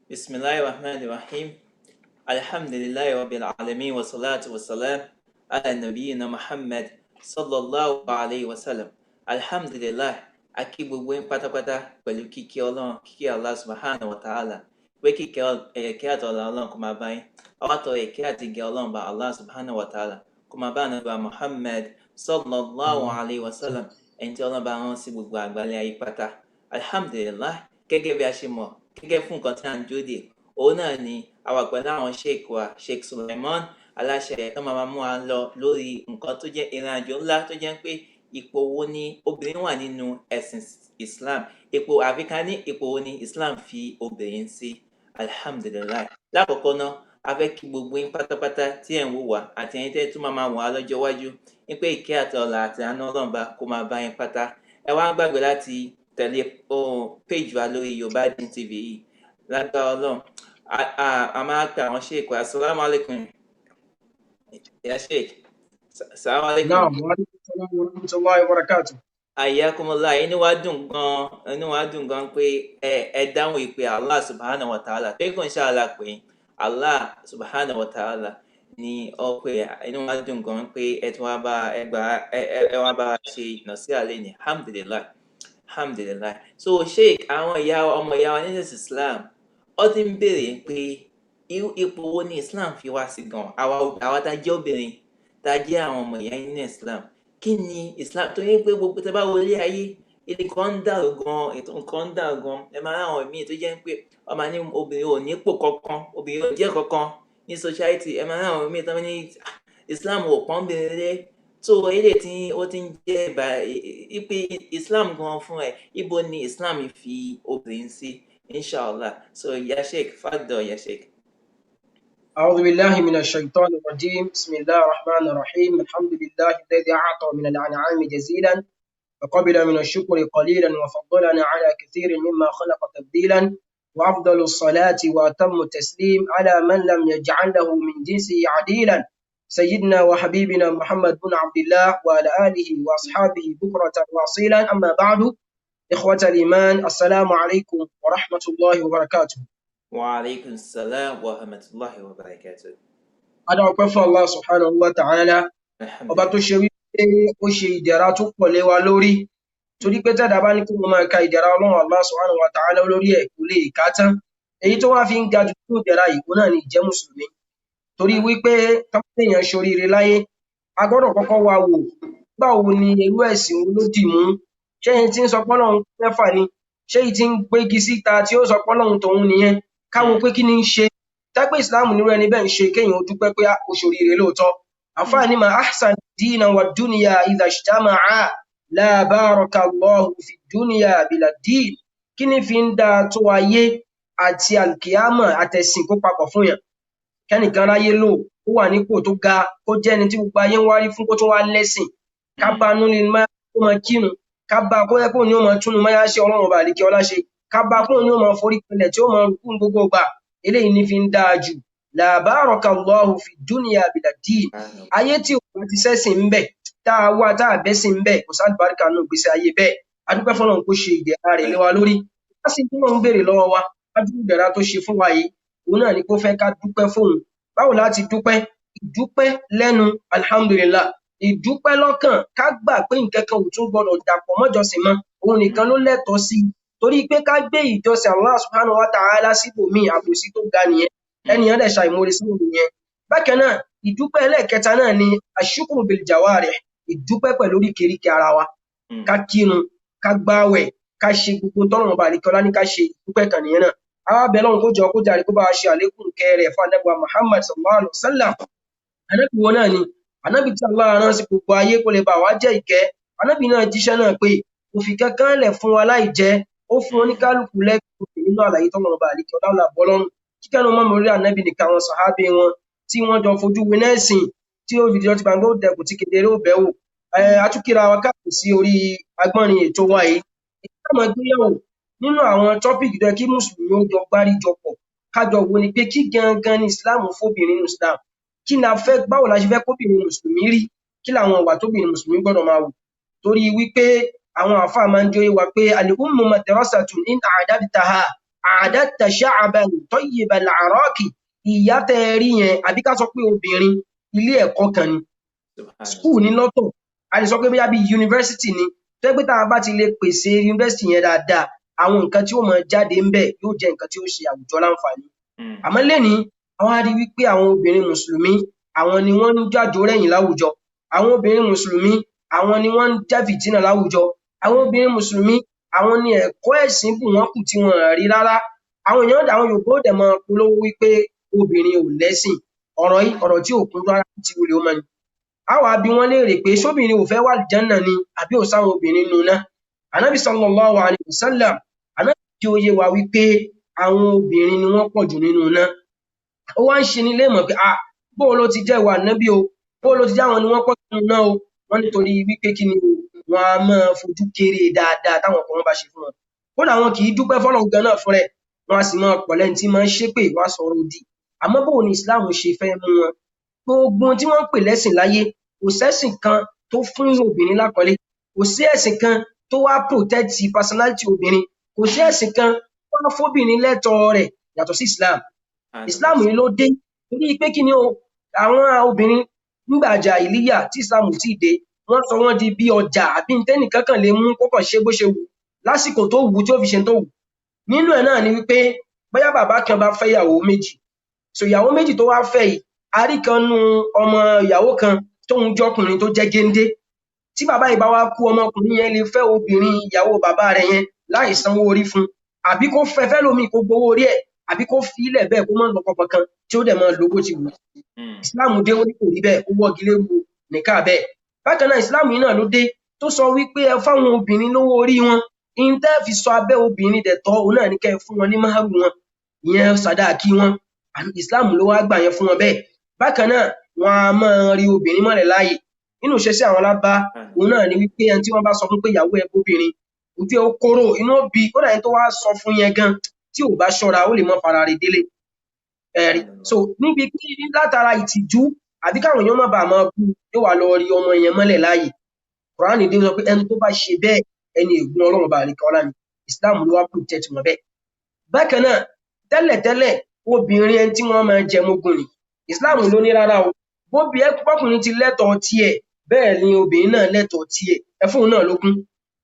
Bismillahir Rahmanir Rahim. Alhamdulillahi Rabbil Alamin wa salatu wa salam ala nabiyyina Muhammad sallallahu alayhi wa sallam. Alhamdulillah, a kí gbogbo yín pátápátá pẹ̀lú kíkí Ọlọ́run, kíkí Allah subhanahu wa ta'ala. Pé kíkẹ́ ẹ̀kẹ́ àtọ̀là Ọlọ́run kó máa bá yín. Àwa tọrọ ìkẹ́ àti ìgẹ̀ Ọlọ́run bá Allah subhanahu wa ta'ala kó máa bá Ànábì wa Muhammad sallallahu alayhi wa sallam, ẹni tí Ọlọ́run bá rán sí gbogbo àgbáńlá ayé pátá. Alhamdulillah, gẹ́gẹ́ bí a ṣe mọ̀, gẹ́gẹ́ fún nǹkan tí à ń dúró dè, òun náà ni a wà pẹ̀lú àwọn sheikh wa, Sheikh Suleiman Aláṣẹ, tó máa mú wa lọ lórí nǹkan tó jẹ́ ìrìnàjò ńlá tó jẹ́ pé ipò wo ni obìnrin wà nínú ẹ̀sìn Islam, ipò àfi ká ní ipò wo ni Islam fi obìnrin sí. Alhamdulillah. Lákọ̀ọ́kọ́ náà, a fẹ́ kí gbogbo yín pátápátá tí ẹ̀ ń wò wá àti ẹ̀yin tẹ́ tún máa wò wá lọ́jọ́ iwájú ní pé ìkẹ́ àti ọlà àti àánú Ọlọ́run bá kó máa bá yín pátá. Ẹ wá gbàgbé láti tẹ̀lé page wa lórí Yorùbá Deen TV yìí. Lágbára Ọlọ́run, a máa pe àwọn sheikh wa. Assalamu alaikum. Ya Sheikh. Assalamu alaikum. Naam, wa alaikum salam wa rahmatullahi wa barakatuh. Hayyakumullah, inú wa dùn gan, inú wa dùn gan pé ẹ dáhùn ìpè Allah subhanahu wa ta'ala. Pé kò ń ṣe Allah pé Allah subhanahu wa ta'ala ni ó pé. Inú wa dùn gan pé ẹ tún wá bá ẹ gbà ẹ wá bá ṣe ìnàsí àlẹ́ ní. Alhamdulillah. Alhamdulillah. So Sheikh, àwọn ìyá ọmọ ìyá wa nínú Islam, ó ti ń béèrè pé irú ipò wo ni Islam fi wá sí gan. Àwa tá jẹ́ obìnrin, tá jẹ́ àwọn ọmọ ìyá nínú Islam. Kí ni Islam? Torí pé gbogbo tẹ́ bá wọlé ayé, ilé kan ń dàrú gan, ètò nǹkan ń dàrú gan. Ẹ máa rí àwọn míì tó jẹ́ pé wọ́n máa ní obìnrin ò ní ipò kankan, obìnrin ò jẹ́ kankan ní society. Ẹ máa rí àwọn míì tó máa ní Islam ò pọ́n obìnrin lé. So eléyìí tí ó ti ń jẹ́ ìbá pé Islam gan fún ẹ, ibo ni Islam fi obìnrin sí, inshallah. So Ya Sheikh, faddal Ya Sheikh. أعوذ بالله من الشيطان الرجيم. بسم الله الرحمن الرحيم. الحمد لله الذي أعطى من الأنعام جزيلا وقبل من الشكر قليلا وفضلنا على كثير مما خلق تفضيلا، وأفضل الصلاة وأتم التسليم على من لم يجعل له من جنسه عديلا، سيدنا وحبيبنا محمد بن عبد الله وعلى آله وأصحابه بكرة وأصيلا. أما بعد، إخوة الإيمان، السلام عليكم ورحمة الله وبركاته. Wa alaikum salam wa rahmatullahi wa barakatuh. Adá ọpẹ́ fún Allah subhanahu wa ta'ala, ọba tó ṣe wípé ó ṣe ìdẹ̀ra tó pọ̀ lé wa lórí, torí pé tẹ́dà bá ní kí wọ́n máa ka ìdẹ̀ra Ọlọ́run Allah subhanahu wa ta'ala lórí ẹ̀, kò lè kà tán. Èyí tó wá fi ń ga jù nínú ìdẹ̀ra yìí, òun náà ni ìjẹ́ mùsùlùmí, torí wípé tọ́pẹ́ ṣoríire láyé, a gbọ́dọ̀ kọ́kọ́ wá wò báwo ni irú ẹ̀sìn wo ló dì mú. Ṣé ẹni tí ń sọ pọ́lọ́run mẹ́fà ni? Ṣé èyí tí ń gbégi síta tí ó sọ pọ́lọ́run tòun nìyẹn? Káwo pé kí ni ń ṣe tápé ìsìláàmù nírú ẹni bẹ́ẹ̀ ń ṣe, kéèyàn ó dúpẹ́ pé ó ṣoríire lóòótọ́. Àfáà ní ma ahsan dina wa dunya idha ijtama'a la baraka Allahu fi dunya bila din. Kí ni fi ń dáa tó ayé àti alkiyama àtẹ̀sìn kó papọ̀ fún yàn? Kẹ́nìkan ráyé lò, ó wà nípò tó ga, kó jẹ́ ẹni tí gbogbo ayé ń wárí fún, kó tún wá lẹ́sìn, ká bá nú ni kó máa kírun, ká bá kó yẹ kó ní ó máa túnú mọ́yáṣẹ́ Ọlọ́run ọba àlekè ọlá ṣe, ká bá kó ní ó máa forí kanlẹ̀ tí ó máa rúkú gbogbo ìgbà. Eléyìí ní fi ń dáa jù. La baraka Allahu fi dunya bila din. Ayé tí ò bá ti sẹ́sìn ń bẹ̀, tá a wá tá a bẹ́sìn ń bẹ̀, kò sálùbáríkà nínú ìgbésí ayé bẹ́ẹ̀. A dúpẹ́ fọ́lọ́run kó ṣe ìdẹ̀ra rẹ̀ lé wa lórí. Á sì tún ń béèrè lọ́wọ́ wa wájú ìdẹ̀ra tó ṣe fún wa yìí, òun náà ni kó fẹ́ ká dúpẹ́ fóun. Báwo la ti dúpẹ́? Ìdúpẹ́ lẹ́nu, alhamdulillah. Ìdúpẹ́ lọ́kàn, ká gbà pé nǹkan kan ò tún gbọdọ̀ dàpọ̀ mọ́jọsìn mọ́, òun nìkan ló lẹ́tọ̀ọ́ sí i, torí pé ká gbé ìjọsìn Allah subhanahu wa ta'ala síbòmíì, àbòsí tó ga nìyẹn. Ẹnìyẹn dẹ̀ ṣàìmoore sí òun nìyẹn. Bákan náà, ìdúpẹ́ ẹlẹ́ẹ̀kẹta náà ni ashukru bil jawarih, ìdúpẹ́ pẹ̀lú oríkèéríkèé ara wa. Ká kírun, ká gbáwẹ̀, ká ṣe gbogbo tọ́lọ́run ọba àlekè ọlá ní ká ṣe, ìdúpẹ́ kan nìyẹn náà. Àwa bẹ̀ Ọlọ́run kó jọ kó jàre, kó bá wa ṣe àlékún ìkẹ́ rẹ̀ fún Ànábì wa Muhammad sallallahu alaihi wasallam. Ànábì wo náà ni ànábì tí Allah rán sí gbogbo ayé kó lè bá wa jẹ́ ìkẹ́. Ànábì náà jíṣẹ́ náà pé kò fi kankan lẹ̀ fún wa láì jẹ́ ó fún oníkálukú lẹ́kọ̀ọ́ nínú àlàyé tọ́lọ́run ọba àlekè ọlá là bọ́ lọ́rùn. Kíkẹ́ ló mọ́ mi orí ànábì nìkan, àwọn sàhábé wọn tí wọ́n jọ fojú winá ẹ̀sìn tí ó fi dijọ́ tí gbangba ó dẹkùn tí kedere ó bẹ́ wò. Atúkìra wa káàbọ̀ sí orí agbọ́nrin ètò wa yìí. Ìta máa gbéyẹ̀wò nínú àwọn topic tó yẹ kí mùsùlùmí ó jọ gbáríjọ pọ̀ kájọ wo ni pé kí gangan ni Islam fóbìnrin nínú Islam? Kí la fẹ́? Báwo la ṣe fẹ́ kóbìnrin mùsùlùmí rí? Kí làwọn ìwà tóbìnrin mùsùlùmí gbọ́dọ̀ máa wù? Torí wípé àwọn àáfàá máa ń jóyè wa pé al-ummu madrasatun in a'dadtaha A'dadta sha'ban tayyibal a'raqi. Ìyá tẹ́ ẹ rí yẹn, àbí ká sọ pé obìnrin ilé ẹ̀kọ́ kan ni, school ní lọ́tọ̀, a lè sọ pé bóyá bí yunifásitì ni, tó jẹ́ pé tá a bá ti lè pèsè yunifásitì yẹn dáadáa, àwọn nǹkan tí ó máa jáde ńbẹ̀ yóò jẹ́ nǹkan tí ó ṣe àwùjọ láǹfààní. Àmọ́ lénìí, a wá rí wípé àwọn obìnrin mùsùlùmí, àwọn ni wọ́n ń jájó rẹ̀yìn láwùjọ. Àwọn obìnrin mùsùlùmí, àwọn ni wọ́n ń já fìtínà láwùjọ. Àwọn obìnrin mùsùlùmí, àwọn ni ẹ̀kọ́ ẹ̀sìn bù wọ́n kù tí wọn ò rí rárá. Àwọn èèyàn, àwọn Yorùbá ó dẹ̀ máa polówó wípé obìnrin ò lẹ́sìn. Ọ̀rọ̀ yìí, ọ̀rọ̀ tí ò kún rárá tí wulẹ̀ ó mọ ni. Á wàá bi wọ́n léèrè pé ṣóbìnrin ò fẹ́ wà àlùjánnà ni, àbí ò sáwọn obìnrin nínú iná? Ànábì sallallahu alayhi wa sallam, Ànábì jẹ́ ó yé wa wípé àwọn obìnrin ni wọ́n pọ̀ jù nínú iná. Ó wá ń ṣe ni léèmọ̀ pé ah, bóo ló ti jẹ́ ìwà Ànábì o, bóo ló ti jẹ́ àwọn ni wọ́n pọ̀ jù nínú iná o? Wọ́n nítorí wípé kí ni o, wọn a máa fojú kéré dáadáa táwọn ọkọ wọn bá ṣe fún wọn. Kódà wọn kì í dúpẹ́ fọ́lọ́run gan náà fún rẹ̀, wọn a sì máa pọ̀ lẹ́ni tí máa ń ṣépè, wọn á sọ̀rọ̀ òdì. Àmọ́ bóo ni Islam ṣe fẹ́ mú wọn? Gbogbo ohun tí wọ́n ń pè lẹ́sìn láyé, kò sẹ́sìn kan tó fún obìnrin lápọ́nlé, kò sí ẹ̀sìn kan tó wá protect personality obìnrin, kò sí ẹ̀sìn kan tó wá fóbìnrin lẹ́tọ̀ọ́ rẹ̀ yàtọ̀ sí Islam. Islam yìí ló dé torí pé kí ni o, àwọn obìnrin nígbà jàhílíyà tí Islam ò tíì dé, wọ́n sọ wọ́n di bí ọjà àbí tẹ́nìkan kàn lè mú kó kàn ṣe bó ṣe wù lásìkò tó wù tí ó fi ṣe tó wù. Nínú ẹ̀ náà ni wípé bóyá bàbá kan bá fẹ́ ìyàwó méjì, so ìyàwó méjì tó wá fẹ́ yìí, a rí kan nú ọmọ ìyàwó kan tóun jọkùnrin tó jẹ́ géńdé. Tí bàbá yìí bá wá kú, ọmọkùnrin yẹn lè fẹ́ obìnrin ìyàwó bàbá rẹ̀ yẹn láì sanwó orí fún, àbí kó fẹ́ fẹ́lòmíì kó gbowó orí ẹ̀, àbí kó fi í lẹ̀ bẹ́ẹ̀ kó má lọ́kọ kankan tí ó dẹ̀ máa lò bó ti wù ú. Islam dé, ó ní kò rí bẹ́ẹ̀, ó wọ́gi lérú nìka bẹ́ẹ̀. Bákan náà, Islam yìí náà ló dé tó sọ wípé ẹ fáwọn obìnrin lówó orí wọn. In tẹ́ fi sọ abẹ́ obìnrin dẹ̀tọ́, òun náà ní kẹ́ ẹ fún wọn ní máhàrù wọn, ìyẹn sàdáàkì wọn. Islam ló wá gbà yẹn fún wọn bẹ́ẹ̀. Bákan náà, wọn a máa rí obìnrin mọ́lẹ̀ láàyè. Nínú ìṣesí àwọn lábá, òun náà ni wípé ẹni tí wọ́n bá sọ fún pé ìyàwó ẹ bóbìnrin, ojú ẹ ó kóró, inú ó bí, kódà ẹni tó wá sọ fún yẹn gan tí ò bá ṣọ́ra, ó lè má fara rẹ̀ délé. Ẹ̀rí. So níbi kí látara ìtìjú àbí káwọn èèyàn má bàa máa bú, yóò wá lọ rí ọmọ yẹn mọ́lẹ̀ láàyè. Kùránì dé sọ pé ẹni tó bá ṣe bẹ́ẹ̀, ẹni ègún Ọlọ́run bá àlekè ọlá ni. Islam ló wá protect wọn bẹ́ẹ̀. Bákan náà, tẹ́lẹ̀tẹ́lẹ̀ obìnrin ẹni tí wọ́n máa jẹ mógún ni. Islam ló ní rárá o, bóbi ẹ bọ́kùnrin ti lẹ́tọ̀ọ́ tiẹ̀, bẹ́ẹ̀ ni obìnrin náà lẹ́tọ̀ọ́ tiẹ̀, ẹ fóun náà lógún,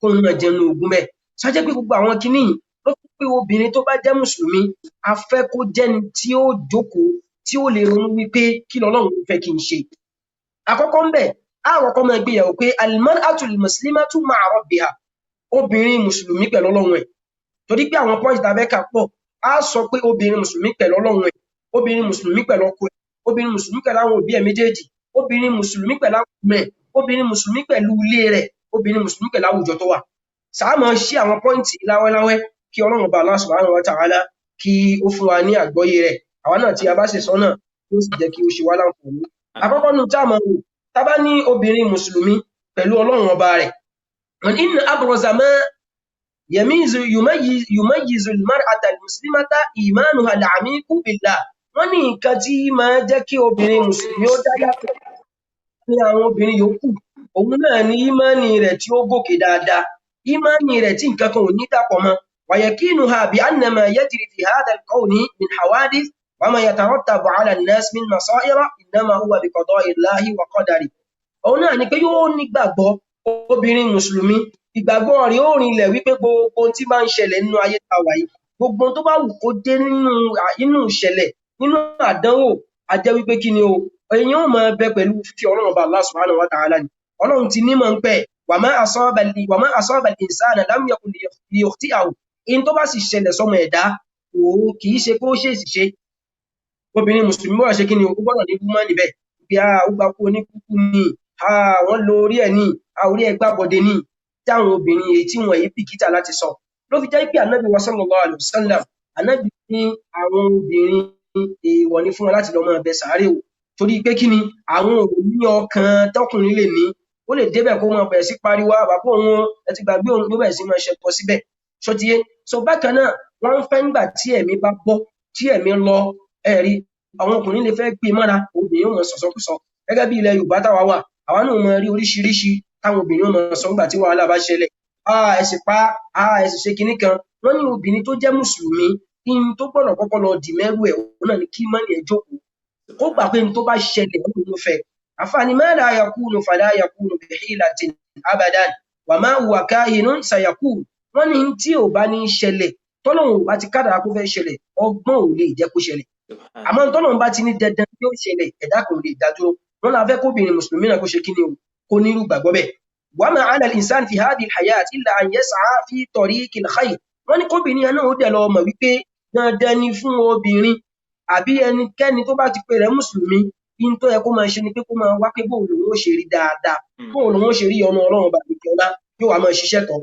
kóun náà jẹun ogún bẹ́ẹ̀. Sọ jẹ́ pé gbogbo àwọn kinní yìí ló fi pé obìnrin tó bá jẹ́ mùsùlùmí, a fẹ́ kó jẹ́ni tí ó jókòó, tí ó lè ronú wípé kí lọ́lọ́run fẹ́ kí n ṣe. Àkọ́kọ́ ńbẹ̀, á kọ́kọ́ máa gbé yẹ̀wò pé almar'atul muslimatu ma'a rabbiha, obìnrin mùsùlùmí pẹ̀lú Ọlọ́run ẹ̀. Torí pé àwọn point tá a fẹ́ kà pọ̀, á sọ pé obìnrin mùsùlùmí pẹ̀lú Ọlọ́run ẹ̀, obìnrin mùsùlùmí pẹ̀lú ọkọ ẹ̀, obìnrin mùsùlùmí pẹ̀lú àwọn òbí ẹ̀ méjèèjì, obìnrin mùsùlùmí pẹ̀lú àwọn ọmọ ẹ̀, obìnrin mùsùlùmí pẹ̀lú ilé rẹ̀, obìnrin mùsùlùmí pẹ̀lú àwùjọ tó wà. Sàá máa ṣí àwọn point láwẹ́láwẹ́ kí Ọlọ́run ọba Allah subhanahu wa ta'ala kí ó fún wa ní àgbọ́yé rẹ̀. Àwa náà tí a bá sì sọ náà, ó sì jẹ́ kí ó ṣe wá láǹfààní. Àkọ́kọ́ nu tá a máa wò, tá a bá ní obìnrin mùsùlùmí pẹ̀lú Ọlọ́run ọba rẹ̀, wọn inna abraza ma yamizu yumayyizu al-mar'ata al-muslimata imanuha al-amiqu billah. Wọ́n ní nǹkan tí máa jẹ́ kí obìnrin mùsùlùmí ó dá yàtọ̀ ní àwọn obìnrin yòókù, òun náà ni ìmánì rẹ̀ tí ó gòkè dáadáa, ìmánì rẹ̀ tí nǹkan kan ò ní dàpọ̀ mọ́. Wa yaqinuha bi anna ma yajri fi hadha al-kawni min hawadith wa ma yatarattabu ala an-nas min masa'ira innama huwa bi qada'i Allahi wa qadari. Òun náà ni pé yóò nígbàgbọ́, obìnrin mùsùlùmí, ìgbàgbọ́ rẹ̀ ó rinlẹ̀ wípé gbogbo ohun tí bá ń ṣẹlẹ̀ nínú ayé tá a wà yìí, gbogbo ohun tó bá wù kó dé nínú ìṣẹ̀lẹ̀, nínú àdánwò, a jẹ́ wípé kí ni o, èèyàn ó máa bẹ pẹ̀lú fífi Ọlọ́run ọba Allah subhanahu wa ta'ala ni. Ọlọ́run ti nímọ̀ ń pẹ́, wa ma asaba al-insana lam yakun liyukhti'ahu. In tó bá sì ṣẹlẹ̀ sọ́mọ ẹ̀dá, òun kì í ṣe pé ó ṣèèṣì ṣe. Obìnrin mùsùlùmí gbọ́dọ̀ ṣe kí ni o, ó gbọ́dọ̀ ní ìmánì níbẹ̀. Bí a ó gba kú oníkúkú ni, wọ́n lo orí ẹ̀ ní, orí ẹ̀ gbàbọ̀dé ní, táwọn obìnrin èyí tí wọ́n yìí bìkítà láti sọ. Ló fi jẹ́ pé Ànábì wa sallallahu alaihi wasallam, Ànábì ní àwọn obìnrin èèwọ̀ ni fún wọn láti lọ máa bẹ sàárè wò. Torí pé kí ni, àwọn ò ní ọkàn tọkùnrin lè ní, ó lè débẹ̀ kó máa bẹ̀rẹ̀ sí pariwo, bàbá òun ẹ ti gbàgbé òun, ló bẹ̀rẹ̀ sí máa ṣẹbọ síbẹ̀. Ṣó ti yé? So bákan náà, wọ́n ń fẹ́ nígbà tí ẹ̀mí bá bọ́, tí ẹ̀mí lọ, ẹ̀rí, àwọn ọkùnrin lè fẹ́ gbé mọ́ra, obìnrin ó máa sọ̀sọ́kúsọ. Gẹ́gẹ́ bí ilẹ̀ Yorùbá táwa wà, àwa náà máa rí oríṣiríṣi táwọn obìnrin ó máa sọ nígbà tí wàhálà bá ṣẹlẹ̀. Ẹ sì pa, ẹ sì ṣe kinní kan. Wọ́n ní obìnrin tó jẹ́ mùsùlùmí In tó gbọ́dọ̀ kọ́kọ́ lọ dì mẹ́rù ẹ̀, òun náà ni kí mọ́nì ẹ̀ jókòó, kó gbà pé n tó bá ṣẹlẹ̀ òun ló fẹ́. Àfààní ma la yakunu fala yakunu bihilatin abadan wa ma huwa kahinun sayakun. Wọ́n ní tí ò bá ní ṣẹlẹ̀, tọ́lọ́run ò bá ti kádàrá kó fẹ́ ṣẹlẹ̀, ọgbọ́n ò lè jẹ́ kó ṣẹlẹ̀. Àmọ́ tọ́lọ́run bá ti ní dandan yóò ṣẹlẹ̀, ẹ̀dá kan ò lè dá dúró. Wọ́n la fẹ́ kóbìnrin mùsùlùmí náà kó ṣe kíni o, kó nírú gbàgbọ́ bẹ́ẹ̀. Wa ma ala al-insan fi hadhihi al-hayat illa an yas'a fi tariqil khayr. Wọ́n ní kóbìnrin yẹn náà ó dẹ̀ lọ mọ̀ wípé dandan ni fún obìnrin àbí ẹnikẹ́ni tó bá ti pè rẹ̀ mùsùlùmí, in tó yẹ kó máa ṣe ni pé kó máa wá pé bóun lòun ó ṣe rí dáadáa, bóun lòun ó ṣe rí ọmọ Ọlọ́run bá àlekè ọlá, yóò wá máa ṣiṣẹ́ tọ̀.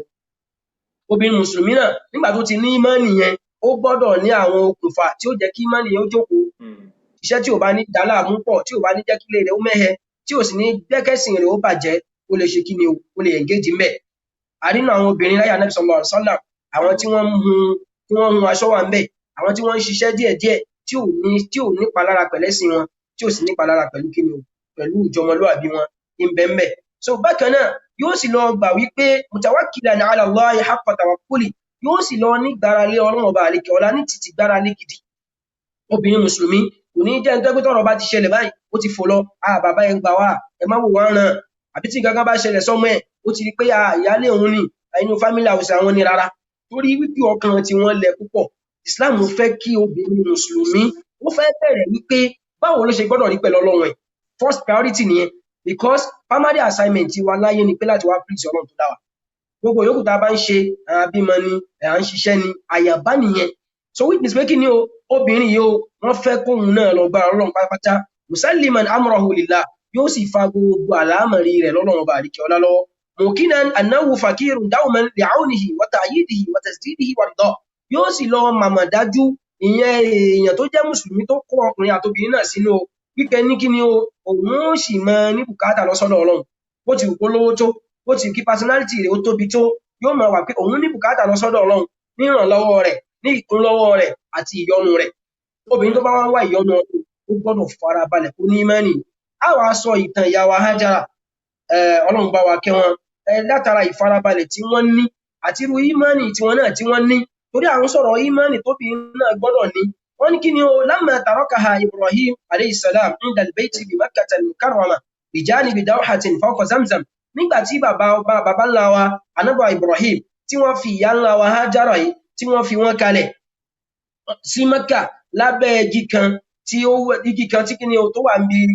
Obìnrin mùsùlùmí náà nígbà tó ti ní ìmánì yẹn, ó gbọ́dọ̀ ní àwọn okùnfà tí ó jẹ́ kí ìmánì yẹn ó jókòó. Iṣẹ́ tí ò bá ní dá láàmú pọ̀, tí ò bá ní jẹ́ kí ilé rẹ̀ ó mẹ́hẹ, tí ò sì ní jẹ́ kẹ́sìn rẹ̀ ó bàjẹ́, ó lè ṣe kí ni o, ó lè engage ńbẹ̀. A rí nínú àwọn obìnrin láyé Ànábì sallallahu alaihi wasallam, àwọn tí wọ́n ń hun aṣọ wà ńbẹ̀, àwọn tí wọ́n ń ṣiṣẹ́ díẹ̀díẹ̀ tí ò nípalára pẹ̀lẹ́sìn wọn, tí ò sì nípalára pẹ̀lú kí ni o, pẹ̀lú ìjọmọlúàbí wọn ń bẹ ńbẹ̀. So bákan náà, yóò sì lọ gbà wípé mutawakkilan ala Allahi haqqa tawakkuli, yóò sì lọ ní gbáralé Ọlọ́run ọba àlekè ọlá ní títí gbáralé gidi. Obìnrin mùsùlùmí kò ní jẹ́ ẹni tó pé tọ́rọ̀ bá ti ṣẹlẹ̀ báyìí, ó ti fò lọ, ah bàbá ẹ gbà wá, ẹ má wò wá ràn, àbí tí nǹkan kan bá ṣẹlẹ̀ sọ́mọ ẹ̀, ó ti rí pé ìyáálé òun ni, inú family house àwọn ni rárá. Torí wípé ọkàn tí wọ́n lẹ púpọ̀. Islam fẹ́ kí obìnrin mùsùlùmí ó fẹ́ bẹ̀rẹ̀ wípé báwo ló ṣe gbọ́dọ̀ rí pẹ̀lú Ọlọ́run ẹ̀. First priority nìyẹn, because primary assignment wa láyé ni pé láti wá please Ọlọ́run tó dá wa. Gbogbo yòókù tá a bá ń ṣe, à ń bímọ ni, à ń ṣiṣẹ́ ni, àyàbá nìyẹn. So which means pé kí ni o, obìnrin yìí o, wọ́n fẹ́ kóun náà lọ gbára Ọlọ́run pátápátá, musalliman amrahu lillah, yóò sì fa gbogbo àlámọ̀rí rẹ̀ lọ́lọ́run ọba àríkẹ́ ọlá lọ́wọ́. Mukinan annahu fakirun dawman li'aunihi wa ta'yidihi wa tasdidihi wa ridah. Yóò sì lọ màmá dájú, ìyẹn èèyàn tó jẹ́ mùsùlùmí tó kó ọkùnrin àtobìnrin náà sínú o, wípé ní kí ni o, òun ó sì máa ní bùkátà lọ sọ́dọ̀ Ọlọ́run. Bó ti wù kó lówó tó, bó ti wù kí personality rẹ̀ ó tóbi tó, yóò máa wà pé òun ní bùkátà lọ sọ́dọ̀ Ọlọ́run ní ìrànlọ́wọ́ rẹ̀, ní ìkúnlọ́wọ́ rẹ̀ àti ìyọ́nú rẹ̀. Obìnrin tó bá wá ń wá ìyọ́nú Ọlọ́run, ó gbọ́dọ̀ farabalẹ̀ kó ní ìmánì. Á wàá sọ ìtàn ìyá wa Hájára, Ọlọ́run bá wa kẹ́ wọn, látara ìfarabalẹ̀ tí wọ́n ní àti irú ìmánì tiwọn náà tí wọ́n ní, torí à ń sọ̀rọ̀ ìmánì tóbìnrin náà gbọ́dọ̀ ní. Wọ́n ní kí ni o, lamma tarakaha Ibrahim alayhi salam inda al-bayti bi Makkah al-Mukarrama bi janibi dawhatin fawqa Zamzam. Nígbà tí bàbá bàbá ńlá wa Ànábì Ibrahim tí wọ́n fi ìyá ńlá wa Hájára yìí, tí wọ́n fi wọ́n kalẹ̀ sí Mẹ́kà lábẹ́ igi kan tí ó igi kan tí kí ni o tó wà níbi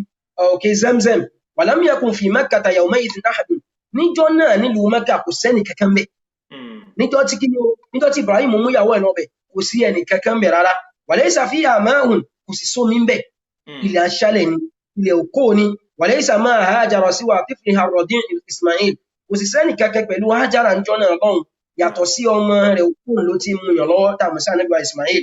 òkè Zamzam. Walam yakun fi Makkata yawma'idhin ahadun. Níjọ́ náà nílùú Mẹ́kà kò sẹ́nì kankan bẹ̀. Níjọ́ tí kí ni o, níjọ́ tí Ibrahim mú ìyàwó ẹ̀ lọ́bẹ̀, kò sí ẹnì kankan bẹ̀ rárá. Walaysa fiha ma'un, kò sì sómi ńbẹ̀. Ilẹ̀ aṣálẹ̀ ni, ilẹ̀ òkó ni. Walaysa ma'a Hajara siwa tifliha ar-radi' Ismail. Kò sì sẹ́nì kankan pẹ̀lú Hajara níjọ́ náà lọ́hùn, yàtọ̀ sí ọmọ rẹ̀ òkú ló ti mú yàn lọ́wọ́ tá a mọ̀ sí Ànábì Ismail.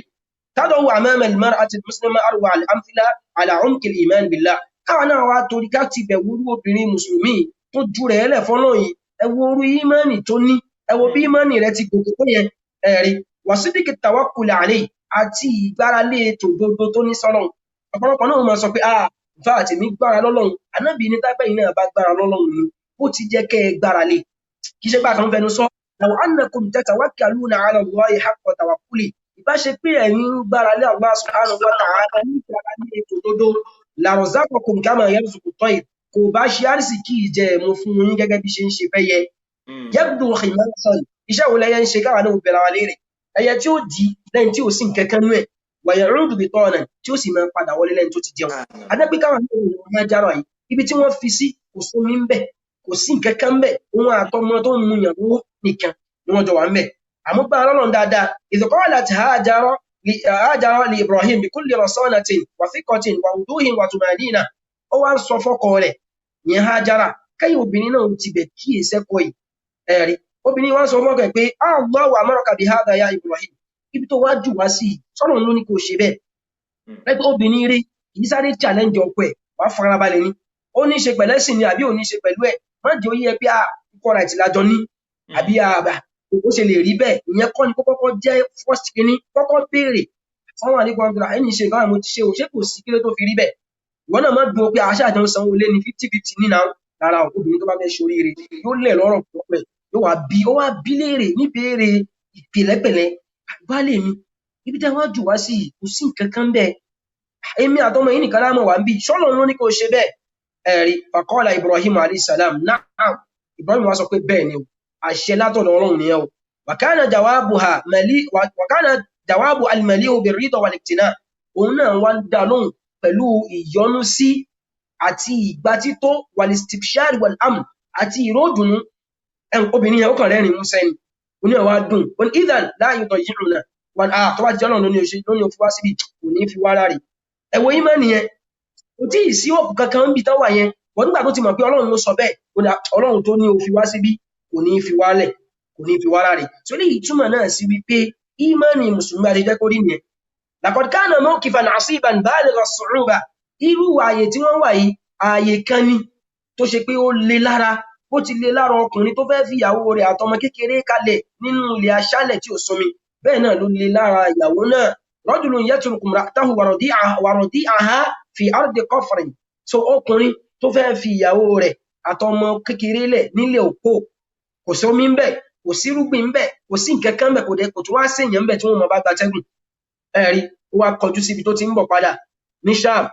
Tad'u amama al-mar'ati al-muslima arwa al-amthila ala umqi al-iman billah. Káwa náà wá torí ká ti bẹ̀ wúrú obìnrin mùsùlùmí tó ju rẹ̀ lẹ̀ fọ́lọ́run yìí, ẹ wo orú ìmánì tó ní, ẹ wo bí ìmánì rẹ̀ ti gòkè tó yẹn, ẹ̀rí wasidiki tawakkul alayhi, àti ìgbáralé tòdodo tó ní sọ́lọ́run. Ọ̀pọ̀lọpọ̀ náà máa sọ pé ah, in fact èmi gbára lọ́lọ́run. Ànábì ní tápẹ́ yìí náà bá gbára lọ́lọ́run ni, ó ti jẹ́ kẹ́ ẹ gbára lé. Kì í ṣe pé a kàn ń fẹnu sọ. Law annakum tatawakkaluna ala Allahi haqqa tawakkuli. Ìbá ṣe pé ẹ̀yin ń gbára lé Allah subhanahu wa ta'ala ní ìgbára lé tòdodo, la razaqakum kama yarzuqu at-tayr. Kò bá ṣe àrísìkí ìjẹ ẹ̀mú fún yín gẹ́gẹ́ bí ṣe ń ṣe fẹ́yẹ. Yabdu khimasan. Iṣẹ́ wo lẹyẹ ń ṣe káwa náà bẹ̀rẹ̀ wa léèrè? Ẹyẹ tí ó di lẹ́yìn tí ò sí nǹkan kan nú ẹ̀, wa ya'udu bitanan, tí ó sì máa padà wọlé lẹ́yìn tó ti jẹun. Adé pé káwa náà wò Hájára yìí, ibi tí wọ́n fi sí kò sómi ńbẹ̀, kò sí nǹkan kan ńbẹ̀, òun àtọmọ tó ń mu yàn lọ́wọ́ nìkan ni wọ́n jọ wà ńbẹ̀. Àmọ́ gbára lọ́lọ́run dáadáa. Idh qalat Hajara li Ibrahim bi kulli rasanatin wa thiqatin wa wuduhin wa tumanina. Ó wá ń sọ fọ́kọ rẹ̀, ìyẹn Hájára, kẹ́yìn obìnrin náà ti bẹ̀ kíyèsẹ́kọ̀ọ́ yìí. Ẹ̀rí obìnrin wá ń sọ fọ́kọ ẹ̀ pé Allahu amaraka bi hadha ya Ibrahim. Ibi tó wá jù wá sí yìí, sọ́nà ló ní kó ṣe bẹ́ẹ̀. Lẹ́gbẹ́ obìnrin rí kì í sáré challenge ọkọ ẹ̀, wàá farabalẹ̀ ni. Ó ní í ṣe pẹ̀lẹ́sìn ni àbí ò ní í ṣe pẹ̀lú ẹ̀. Má jẹ́ ó yé ẹ pé ah, equal right lájọ ní, àbí àbà ó ṣe lè rí bẹ́ẹ̀. Ìyẹn kọ́ ni kó kọ́kọ́ jẹ́ first kínní, kọ́kọ́ béèrè. Assalamu alaikum warahmatullahi, ẹni ṣe nǹkan àmọ́ ti ṣe o, ṣé kò sí kílé tó fi rí bẹ́ẹ̀? Ìwọ náà má dúró pé àṣà àjọ ń sanwó lé ní 50-50 ní náà. Rárá o, obìnrin tó bá fẹ́ ṣoríire yóò lẹ̀ lọ́rọ̀ pọ̀, yóò wá bí, ó wá bí léèrè níbéèrè ìpìlẹ̀pẹ̀lẹ̀. Baálé mi, Ibi tẹ́ wá jù wá sí yìí, kò sí nǹkan kan bẹ́ẹ̀, èmi àtọmọ yìí nìkan láàmú wà ń bí, ṣọ́lọ̀ ló ní kó ṣe bẹ́ẹ̀? Ẹ̀rí, faqala Ibrahim alayhi salam na'am. Ibrahim wá sọ pé bẹ́ẹ̀ ni o, àṣẹ látọ̀dọ̀ Ọlọ́run nìyẹn o. Wa kana jawabuha mali wa kana jawabu al-mali'u bir-rida wal-iqtina'. Òun náà wá ń dá lóhùn pẹ̀lú ìyọ́nú sí àti ìgbà tító, wal-istibshar wal-amn, àti ìró ìdùnnú. Obìnrin yẹn ó kàn rẹ́rìn músẹ́ ni, oní ẹ̀ wá dùn. Ó ní idhan la yudayyi'una wọn à tó bá ti jẹ́ Ọlọ́run ló ní o ṣe, ló ní o fi wá síbi, kò ní fi wá láre. Ẹ wo ìmọ̀ nìyẹn, kò tí ì sí òkú kankan níbi tán wà yẹn wọ́n. Nígbà tó ti mọ̀ pé Ọlọ́run ló sọ bẹ́ẹ̀, ó ní Ọlọ́run tó ní o fi wá síbí kò ní fi wálẹ̀, kò ní fi wá láre. So eléyìí túmọ̀ náà sí wípé ìmánì mùsùlùmí àti jẹ́ kó rí nìyẹn. Laqad kana mawqifan asiban baligha as-su'uba. Irú ààyè tí wọ́n wà yìí, ààyè kan ni tó ṣe pé ó le lára, bó ti le lára ọkùnrin tó fẹ́ fi ìyàwó rẹ̀ àtọmọ kékeré kalẹ̀ nínú ilẹ̀ aṣálẹ̀ tí ò sómi, bẹ́ẹ̀ náà ló le lára ìyàwó náà. Rajulun yatruku imra'atahu wa radi'aha fi ardi qafrin. So ọkùnrin tó fẹ́ fi ìyàwó rẹ̀ àtọmọ kékeré lẹ̀ nílẹ̀ òkó, kò sómi ńbẹ̀, kò sírúgbìn ńbẹ̀, kò sí nǹkan kan ńbẹ̀, kò dẹ̀ kò tún wá séèyàn ńbẹ̀ tí wọ́n mọ bá gbatẹ́gùn. Ẹ̀rí, ó wá kọjú síbi tó ti ń bọ̀ padà ní Sham,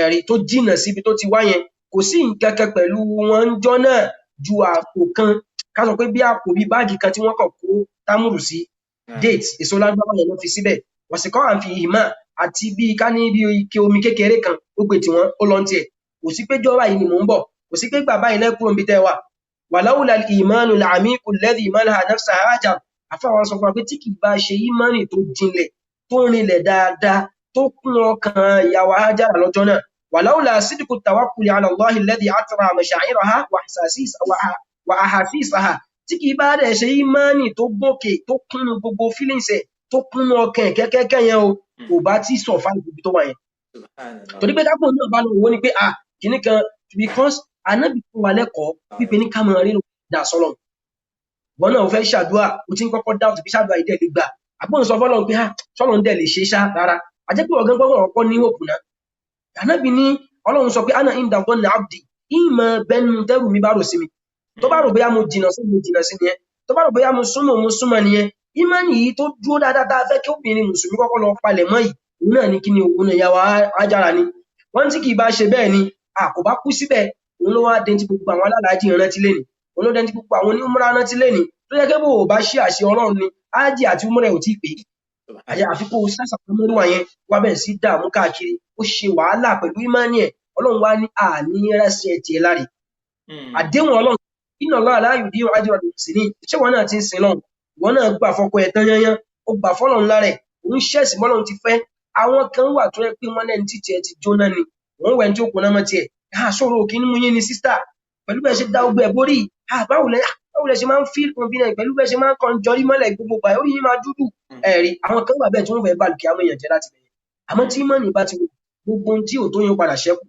ẹ̀rí, tó jìnà síbi tó ti wá yẹn. Kò sí nǹkan kan pẹ̀lú wọn ńjọ́ náà ju àpò kan, ká sọ pé bí àpò bí báàgì kan tí wọ́n kàn kó támùrù sí, date, èso lágbára yẹn ló fi síbẹ̀, wọ̀sìkọ́ à ń fi ìmọ̀ àti bí ká ní bí ike omi kékeré kan ó gbé tiwọn, ó lọ ń tiẹ̀. Kò sí pé jọ́wà yìí ni mò ń bọ̀, kò sí pé gbà báyìí lẹ́kùn omi tẹ́ wà. Wàláwùlà ìmánu làmíkù lẹ́dí ìmánà nafsa Hajar. Àfáwọn sọ fún wa pé tí kì bá ṣe ìmánì tó jinlẹ̀, tó rinlẹ̀ dáadáa, tó kún ọkàn ìyàwó Hajar lọ́jọ́ náà, wàláwùlà sídìkù tawakkuli ala Allahi alladhi atra masha'iraha wa ahasisaha, tí kì bá dẹ̀ ṣe ìmánì tó gòkè, tó kúnnú gbogbo feelings ẹ̀, tó kúnnú ọkàn ẹ̀ kẹ́kẹ́kẹ́ yẹn o, kò bá tí survive ibi tó wà yẹn. Torí pé kápò náà bá lọ wò ní pé ah kìíní kan, because Ànábì fún wa lẹ́kọ̀ọ́ wípé ní ká máa rí dà sọ́lọ̀. Wọn náà fẹ́ ṣàdúrà, o ti ń kọ́kọ́ doubt bí ṣàdúrà yìí dẹ̀ lè gbà, àbọ̀n sọ fọ́lọ́run pé ah sọ́lọ́run dẹ̀ lè ṣe ṣá rárá. Àjẹ́ pé ọ̀gán gbọ́dọ̀ kọ́kọ́ ní òkú náà. Ànábì ní Ọlọ́run sọ pé ana inda dhanni abdi, ìmọ̀ bẹnu tẹ́rù mi bá rò sí mi. Tó bá rò bóyá mo jìnà sí, mo jìnà sí nìyẹn. Tó bá rò bóyá mo súnmọ́, mo súnmọ́ nìyẹn. Ìmánì yìí tó dúró dáadáa tá a fẹ́ kí obìnrin mùsùlùmí kọ́kọ́ lọ palẹ̀ mọ́ yìí, òun náà ní kí ni òun náà ìyàwó Hájára ni. Wọ́n tí kì í bá ṣe bẹ́ẹ̀ ni, a kò bá kú síbẹ̀. Òun ló wá dé tí gbogbo àwọn alálàájì rántí lénìí, òun ló dé tí gbogbo àwọn onímúra rántí lénìí, tó jẹ́ pé bó o bá ṣe àṣẹ Ọlọ́run ni ájì àti umrah ò tí ì pé. Àfi kó o sásàpamọ́rú yẹn wá bẹ̀rẹ̀ sí dààmú káàkiri. Ó ṣe wàhálà pẹ̀lú ìmánì ẹ̀. Ọlọ́run wá ní àní rẹ́sẹ̀ tiẹ̀ láre. Àdéhùn Ọlọ́run, inna Allaha la yudi'u ajra al-muhsinin. Ṣé wọn náà ti ń sin lọ́hùn? Wọn náà gbà fọkọ ẹ̀ tán yányán, ó gbà fọlọ́run lára ẹ̀, òun ṣẹ̀sì bọ́lọ́run ti fẹ́. Àwọn kan wà tó yẹ pé wọ́n lẹ́ni tí tiẹ̀ ti jóná ni, wọ́n wẹ̀ ní tí ó kóná mọ́ tiẹ̀. Ah, sọ̀rọ̀ òkè ní mú yín ni sísítà, pẹ̀lú bẹ́ẹ̀ ṣe dá ogbó ẹ̀ borí. Ah, báwo lẹ ṣe máa ń feel confident pẹ̀lú bẹ́ẹ̀ ṣe máa ń kàn jọrí mọ́lẹ̀ gbogbo gbà, orí yín máa dúdú? Ẹ̀rí, àwọn kan wà bẹ́ẹ̀ tí wọ́n fẹ́ bá lùkì àwọn èèyàn jẹ́ láti bẹ̀rẹ̀. Àmọ́ tí mọ́nì bá ti wò, gbogbo ohun tí ò tó yín padà ṣẹ́kù.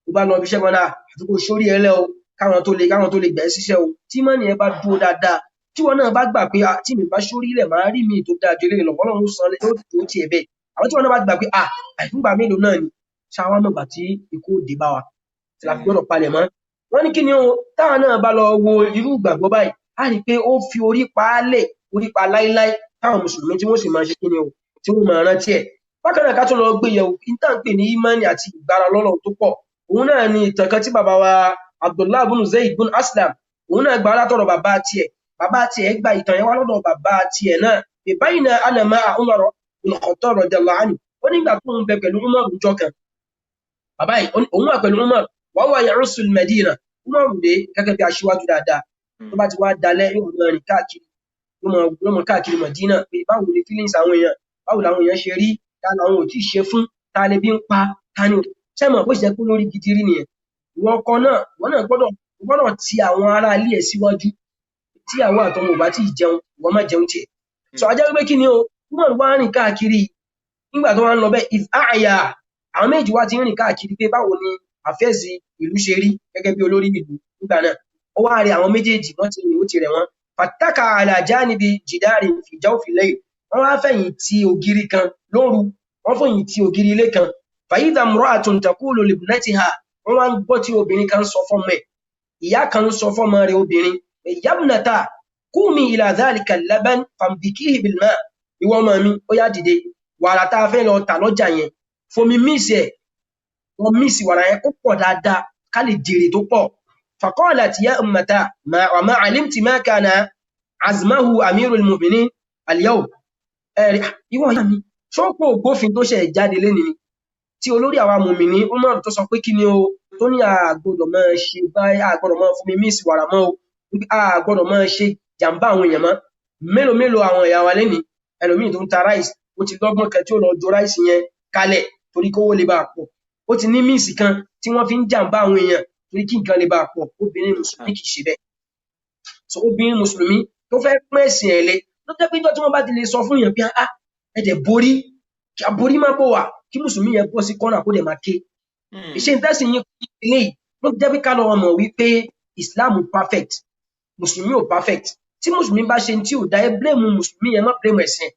Tó bá lọ ibi iṣẹ́ kan náà, àti kó sórí ẹ lẹ́ o, káwọn tó lè gbẹ̀ ẹ́ síṣẹ́ o. Tí mọ́nì ẹ bá dúró dáadáa, tí wọn náà bá gbà pé tí mi bá sórí ilẹ̀, máa rí mi tó dáa ju eléyìí lọ, Ọlọ́run san yóò tó tiẹ̀ bẹ́ẹ̀. Àwọn tí wọn náà bá gbà pé àìfúngbà mélòó náà ni ṣáwá mọ̀gbà tí ikú òde bá wa, tí la fi gbọ́dọ̀ palẹ̀ mọ́. Wọ́n ní kí ni o, táwọn náà bá lọ wo irú ìgbàgbọ́ báyìí, á rí i pé ó fi orí pa á lẹ̀, orí pa láíláí, táwọn mùsùlùmí tí wọ́n sì máa ṣe kí ni o, tí wọ́n máa rántí ẹ̀. Bákan náà, ká tún lọ gbé yẹ̀wò kí n tá à ń pè ní ìmánì àti ìgbára lọ́lọ́run tó pọ̀. Òun náà ni ìtàn kan tí bàbá wa Abdullah bin Zayd bin Aslam, òun náà gbà látọ̀dọ̀ bàbá tiẹ̀, bàbá tiẹ̀ gba ìtàn yẹn wá lọ́dọ̀ bàbá tiẹ̀ náà. Bayna ana ma'a Umar bin Khattab radiyallahu anhu. Ó nígbà tó ń bẹ pẹ̀lú Umar jọ kan, bàbá yìí òun wà pẹ̀lú Umar, wa huwa ya'usu al-Madina. Umar dé gẹ́gẹ́ bí aṣíwájú dáadáa, tó bá ti wá dalẹ̀ yóò máa rìn káàkiri, yóò máa káàkiri Madina pé báwo ni feelings àwọn èèyàn, báwo làwọn èèyàn ṣe rí, ta làwọn ò tí ì ṣe fún, ta lè bí ń pa, ta ni sẹ́mọ̀ bó ṣe jẹ́ pé lórí gidi rí nìyẹn. Ìwọ ọkọ náà, ìwọ náà gbọ́dọ̀ ti àwọn ará ilé ẹ̀ síwájú. Tí àwọn àtọmọ ò bá tí ì jẹun, ìwọ má jẹun tiẹ̀. So ajá wípé kí ni o, Umar wá rìn káàkiri. Nígbà tó wá ń lọ bẹ́ẹ̀, if àyà àwọn méjì wá ti ń rìn káàkiri pé báwo ni àfẹ́sì ìlú ṣe rí gẹ́gẹ́ bí olórí ìlú nígbà náà, ó wá rí àwọn méjèèjì, wọ́n ti rìn, ó ti rẹ̀ wọ́n. Fataka ala janibi jidari fi jawfi layl. Wọ́n wá fẹ̀yìn ti ògiri kan lóru, wọ́n fẹ̀yìn ti ògiri ilé kan. Fa idha imra'atun taqulu libnatiha. Wọ́n wá ń gbọ́ tí obìnrin kan sọ fọ́mọ ẹ̀, ìyá kan sọ fọ́mọ rẹ̀ obìnrin, yabnata qumi ila dhalika al-laban fambikihi bilma. Ìwọ ọmọ mi, ó yá dìde, wàrà tá a fẹ́ lọ tà lọ́jà yẹn, fomi mix ẹ̀, wọ́n mix wàrà yẹn kó pọ̀ dáadáa ká lè jèrè tó pọ̀. Faqalat ya ummata wa ma alimti ma kana azmahu amirul mu'minin al-yawm. Ẹ̀rí, ìwọ ìyá mi, ṣọ́pọ̀ ògbófin tó ṣẹ̀ jáde lénìí ni tí olórí àwa mùmìnì Umar tó sọ pé kí ni o, tó ní a gbọ́dọ̀ máa ṣe báyìí, a gbọ́dọ̀ máa fún mi mix wàrà mọ́ o, a gbọ́dọ̀ máa ṣe jàǹbá àwọn èèyàn mọ́. Mélòó mélòó àwọn ìyá wa lénìí, ẹlòmíì tó ń ta ráìsì, ó ti lọ́gbọ́n kan tí ó lọ jo ráìsì yẹn kalẹ̀ torí kówó lè bá a pọ̀. Ó ti ní míìsì kan tí wọ́n fi ń jàǹbá àwọn èèyàn torí kí nǹkan lè bá a pọ̀. Obìnrin mùsùlùmí kì í ṣe bẹ́ẹ̀. So obìnrin mùsùlùmí tó fẹ́ pín ẹ̀sìn ẹ̀ lé, ló jẹ́ pé níjọ́ tí wọ́n bá ti lè sọ fún èèyàn pé ah, ẹ dẹ̀ borí, kí aborí má bò wá, kí mùsùlùmí yẹn bọ́ sí kọ́nà kó dẹ̀ máa ké. Ìṣe ìtẹ́sìn yín eléyìí ló jẹ́ pé ká lọ mọ̀ wípé Islam perfect, mùsùlùmí ò perfect. Tí mùsùlùmí bá ṣe tí ò dá, ẹ blame mùsùlùmí yẹn, má blame ẹ̀sìn.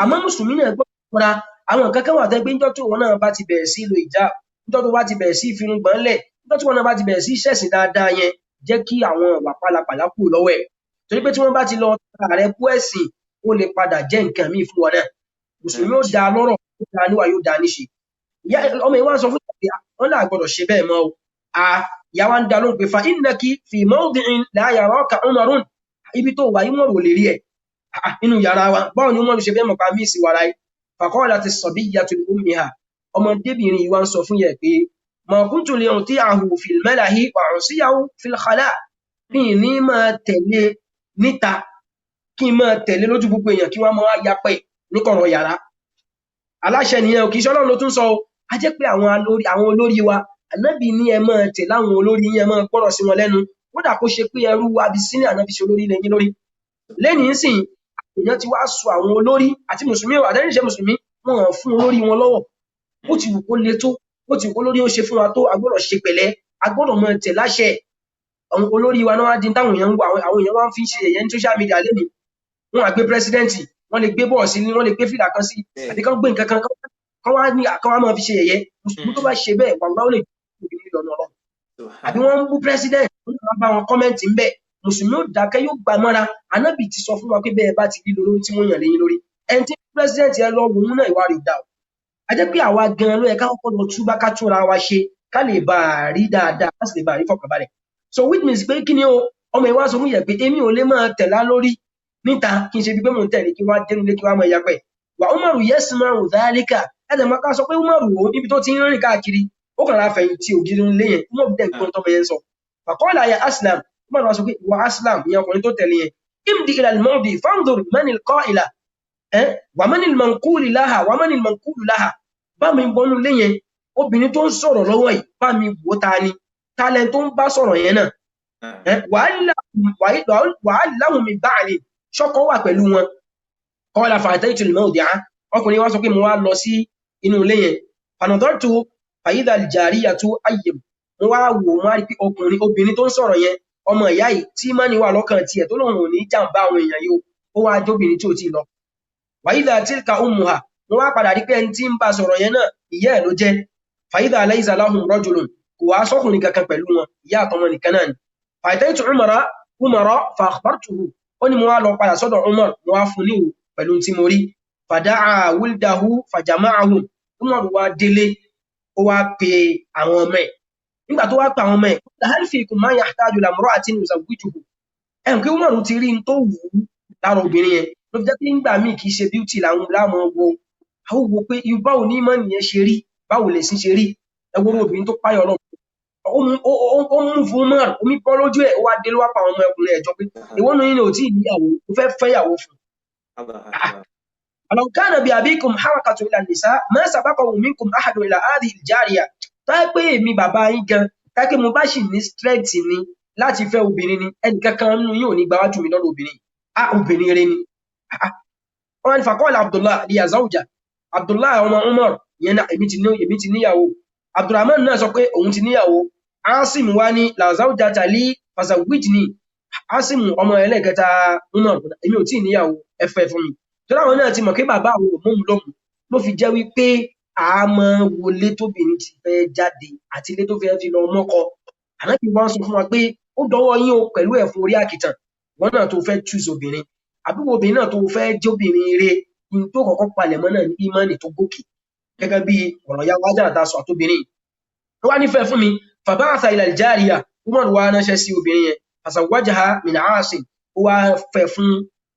Àmọ́ mùsùlùmí náà gbọ́dọ̀ fúnra àwọn nǹkan kan wà tẹ́ pé níjọ́ tí òun náà bá ti bẹ̀rẹ̀ sí lo ìjà, níjọ́ tó bá ti bẹ̀rẹ̀ sí ìfirùngbọ̀n lẹ̀, níjọ́ tí wọn náà bá ti bẹ̀rẹ̀ sí ṣẹ̀sìn dáadáa yẹn, jẹ́ kí àwọn ìwà pálapàla kúrò lọ́wọ́ ẹ̀. Torí pé tí wọ́n bá ti lọ tara rẹ bú ẹ̀sìn, ó lè padà jẹ́ nǹkan míì fún wọn náà. Mùsùlùmí ó da lọ́rọ̀, ó da níwà, yóò da níṣe. Ìyá ọmọ yìí wá ń sọ fún ìyá wọn là gbọ́dọ̀ ṣe bẹ́ẹ̀ mọ́ o. A ìyá wa ń da lóhùn pé fa innaki fi mawdi'in la yaraka Umarun, ibi tó wà yìí Umaru ò lè rí ẹ nínú yàrá wa, báwo ni Umaru ṣe fẹ́ mọ̀ pa mí sí wàrà yìí? Faqalati as-sabiyyatu li ummiha, ọmọdébìnrin yìí wá ń sọ fún yẹ pé ma kuntu li uti'ahu fil malahi wa u'siyahu fil khala', mi ní máa tẹ̀lé níta, kí n máa tẹ̀lé lójú gbogbo èèyàn, kí wọ́n máa yapẹ̀ ní kọ̀rọ̀ yàrá. Aláṣẹ nìyẹn o, kì í ṣe Ọlọ́run ló tún sọ o. A jẹ́ pé àwọn olórí wa, Ànábì ní ẹ máa tẹ̀lé àwọn olórí yín, ẹ máa gbọ́rọ̀ sí wọn lẹ́nu, kódà kó ṣe pé ẹrú Abisinia náà fi ṣe olórí lẹ́yìn lórí. Lẹ́nìí sìn, èèyàn ti wá sọ àwọn olórí àti mùsùlùmí àtẹnìṣe mùsùlùmí, wọn ò fún olórí wọn lọ́wọ́. Ó ti wù kó le tó, ó ti wù kó lórí ó ṣe fún wa tó, a gbọ́dọ̀ ṣe pẹ̀lẹ́, a gbọ́dọ̀ máa tẹ̀ láṣẹ. Àwọn olórí wa náà wá di táwọn èèyàn ń wọ, àwọn èèyàn wá ń fi ṣe ẹ̀yẹ ní social media lẹ́nìí. Wọ́n á gbé pírẹsidẹ́ǹtì, wọ́n lè gbé bọ́ọ̀sì ní, wọ́n lè gbé fìlà kan sí, àbí kán gbé nǹkan kan kán wá ní kán wá máa fi ṣe ẹ̀yẹ. Mùsùlùmí tó bá ṣe bẹ́ẹ̀, wàhálà ó lè gbé lọ́nà ọlọ́run. Àbí wọ́n ń bú pírẹsidẹ́ǹtì, wọ́n máa bá wọn kọ́mẹ́ǹtì ń bẹ̀. Mùsùlùmí ó dákẹ́, yóò gbà mọ́ra. Ànábì ti sọ fún wa pé bẹ́ẹ̀ bá ti rí lórí tí wọ́n yàn léyìn lórí. Ẹni tí pírẹsidẹ́ǹtì ẹ lọ wò ó náà, ìwà rẹ̀ ò dá o. A jẹ́ pé àwa gan-an ló yẹ ká kọ́kọ́ lọ túbá, ká túnra wa ṣe, ká lè bá a rí dáadáa, ká sì lè bá a rí fọkànbalẹ̀. So which means pé kí ni o, ọmọ ìwà sọ fún yẹ pé èmi ò lè máa tẹ̀lá lórí níta, kí n ṣe bí pé mò ń tẹ̀lé, kí wọ́n á dénú lé, kí wọ́n á máa yapẹ̀. Wà Umaru yasma'u dhalika, ẹ̀dẹ̀ máa ká sọ pé Umaru wo níbi tó ti ń rìn káàkiri, ó kàn ra fẹ̀yìntì ògiri ńlé yẹn, Umaru dẹ̀ gbọ́n tọ́mọ yẹn sọ. Faqala ya Aslam, Umaru wá sọ pé wà Aslam, ìyẹn ọkùnrin tó tẹ̀lé yẹn, imdi ila al-mawdi fanzur man al-qa'ila wa man al-manqulu laha wa man al-manqulu laha. Bá mi wọnú ilé yẹn, obìnrin tó ń sọ̀rọ̀ lọ́wọ́ yìí, bá mi wò ta ni, talẹ̀ tó ń bá sọ̀rọ̀ yẹn náà, wàhálà mi báàlì ṣọ́kọ́ wà pẹ̀lú wọn. Qala fa'ataytu al-mawdi'a, ọkùnrin wá sọ pé mo wá lọ sí inú ilé yẹn, fanadhartu fa idha al-jariyatu ayyim, mo wá wò, mo wá rí pé ọkùnrin obìnrin tó ń sọ̀rọ̀ yẹn, ọmọ ìyá yìí tí mọ́ni wà lọ́kàn tiẹ̀ tó lóun ò ní jàǹbá àwọn èèyàn yìí, ó wá jóbìnrin tí ò tí ì lọ. Wa idha tilka ummuha, mo wá padà rí pé ẹni tí ń bá sọ̀rọ̀ yẹn náà ìyá ẹ̀ ló jẹ́. Fa idha laysa lahum rajulun, kò wá sọ́kùnrin kankan pẹ̀lú wọn, ìyá àtọmọ nìkan náà ni. Fa ataytu Umara fa akhbartuhu, ó ní mo wá lọ padà sọ́dọ̀ Umar, mo wá fún níwò pẹ̀lú tí mo rí. Fada'a wuldahu fajama'ahum, Umar wá délé, ó wá pe àwọn ọmọ ẹ̀. Nígbà tó wá pe àwọn ọmọ ẹ̀, hal fikum man yahtaju ila imra'atin yuzawwijuhu. Ẹ̀ ń pé Umar ti rí n tó wù ú lára obìnrin yẹn, ló fi jẹ́ pé nígbà míì kì í ṣe beauty làwọn wo, àwọn wo pé báwo ní ìmọ̀ nìyẹn ṣe rí, báwo lè sí ṣe rí. Ẹ wo obìnrin tó páyọ̀ Ọlọ́run, ó mú fún Umar, omi bọ́ lójú ẹ̀, ó wá dé ló wá pa àwọn ọmọ ọkùnrin ẹ̀jọ́ pé ìwọ nù yín ni ò tí ì níyàwó, ó fẹ́ fẹ́yàwó fún. Law kana bi abikum harakatun ila nisa ma sabaqahu minkum ahadun ila hadhihi al-jariya. Tó yẹ pé èmi bàbá yín gan, tó yẹ pé mo bá sì ní strength ni láti fẹ́ obìnrin ni, ẹnìkankan nínú yín ò ní gbáwájú mi lọ́dọ̀ obìnrin. A obìnrin rẹ ni. Wọ́n ní faqala Abdullah liya zawja. Abdullah ọmọ Umar yẹn náà èmi ti níyàwó. Abdulrahman náà sọ pé òun ti níyàwó. Asim wá ní la zawjata li fazawwijni. Asim ọmọ ẹlẹ́kẹta Umar, èmi ò tí ì níyàwó, ẹ fẹ́ fún mi. Torí àwọn náà ti mọ̀ pé bàbá àwọn ò móhun lóhun, ló fi jẹ́ wípé a máa wọlé tóbìnrin ti fẹ́ jáde àti ilé tó fẹ́ fi lọ mọ́kọ. Ànábì wá sọ fún wa pé ó dọwọ́ yín o pẹ̀lú ẹ̀fún orí àkìtàn, wọn náà tó fẹ́ choose obìnrin, àbúrò obìnrin náà tó fẹ́ jóbìnrin ire, In tó kọ́kọ́ palẹ̀mọ́ náà ní ìmánì tó gòkè, gẹ́gẹ́ bí ọ̀rọ̀ ya wájà àtàsọ àtóbìnrin. Ó wá nífẹ̀ẹ́ fún mi. Fàbáàtà ilal jariya, Umar wá ránṣẹ́ sí obìnrin yẹn. Fàṣàwájáha min Asim, ó wá fẹ́ fún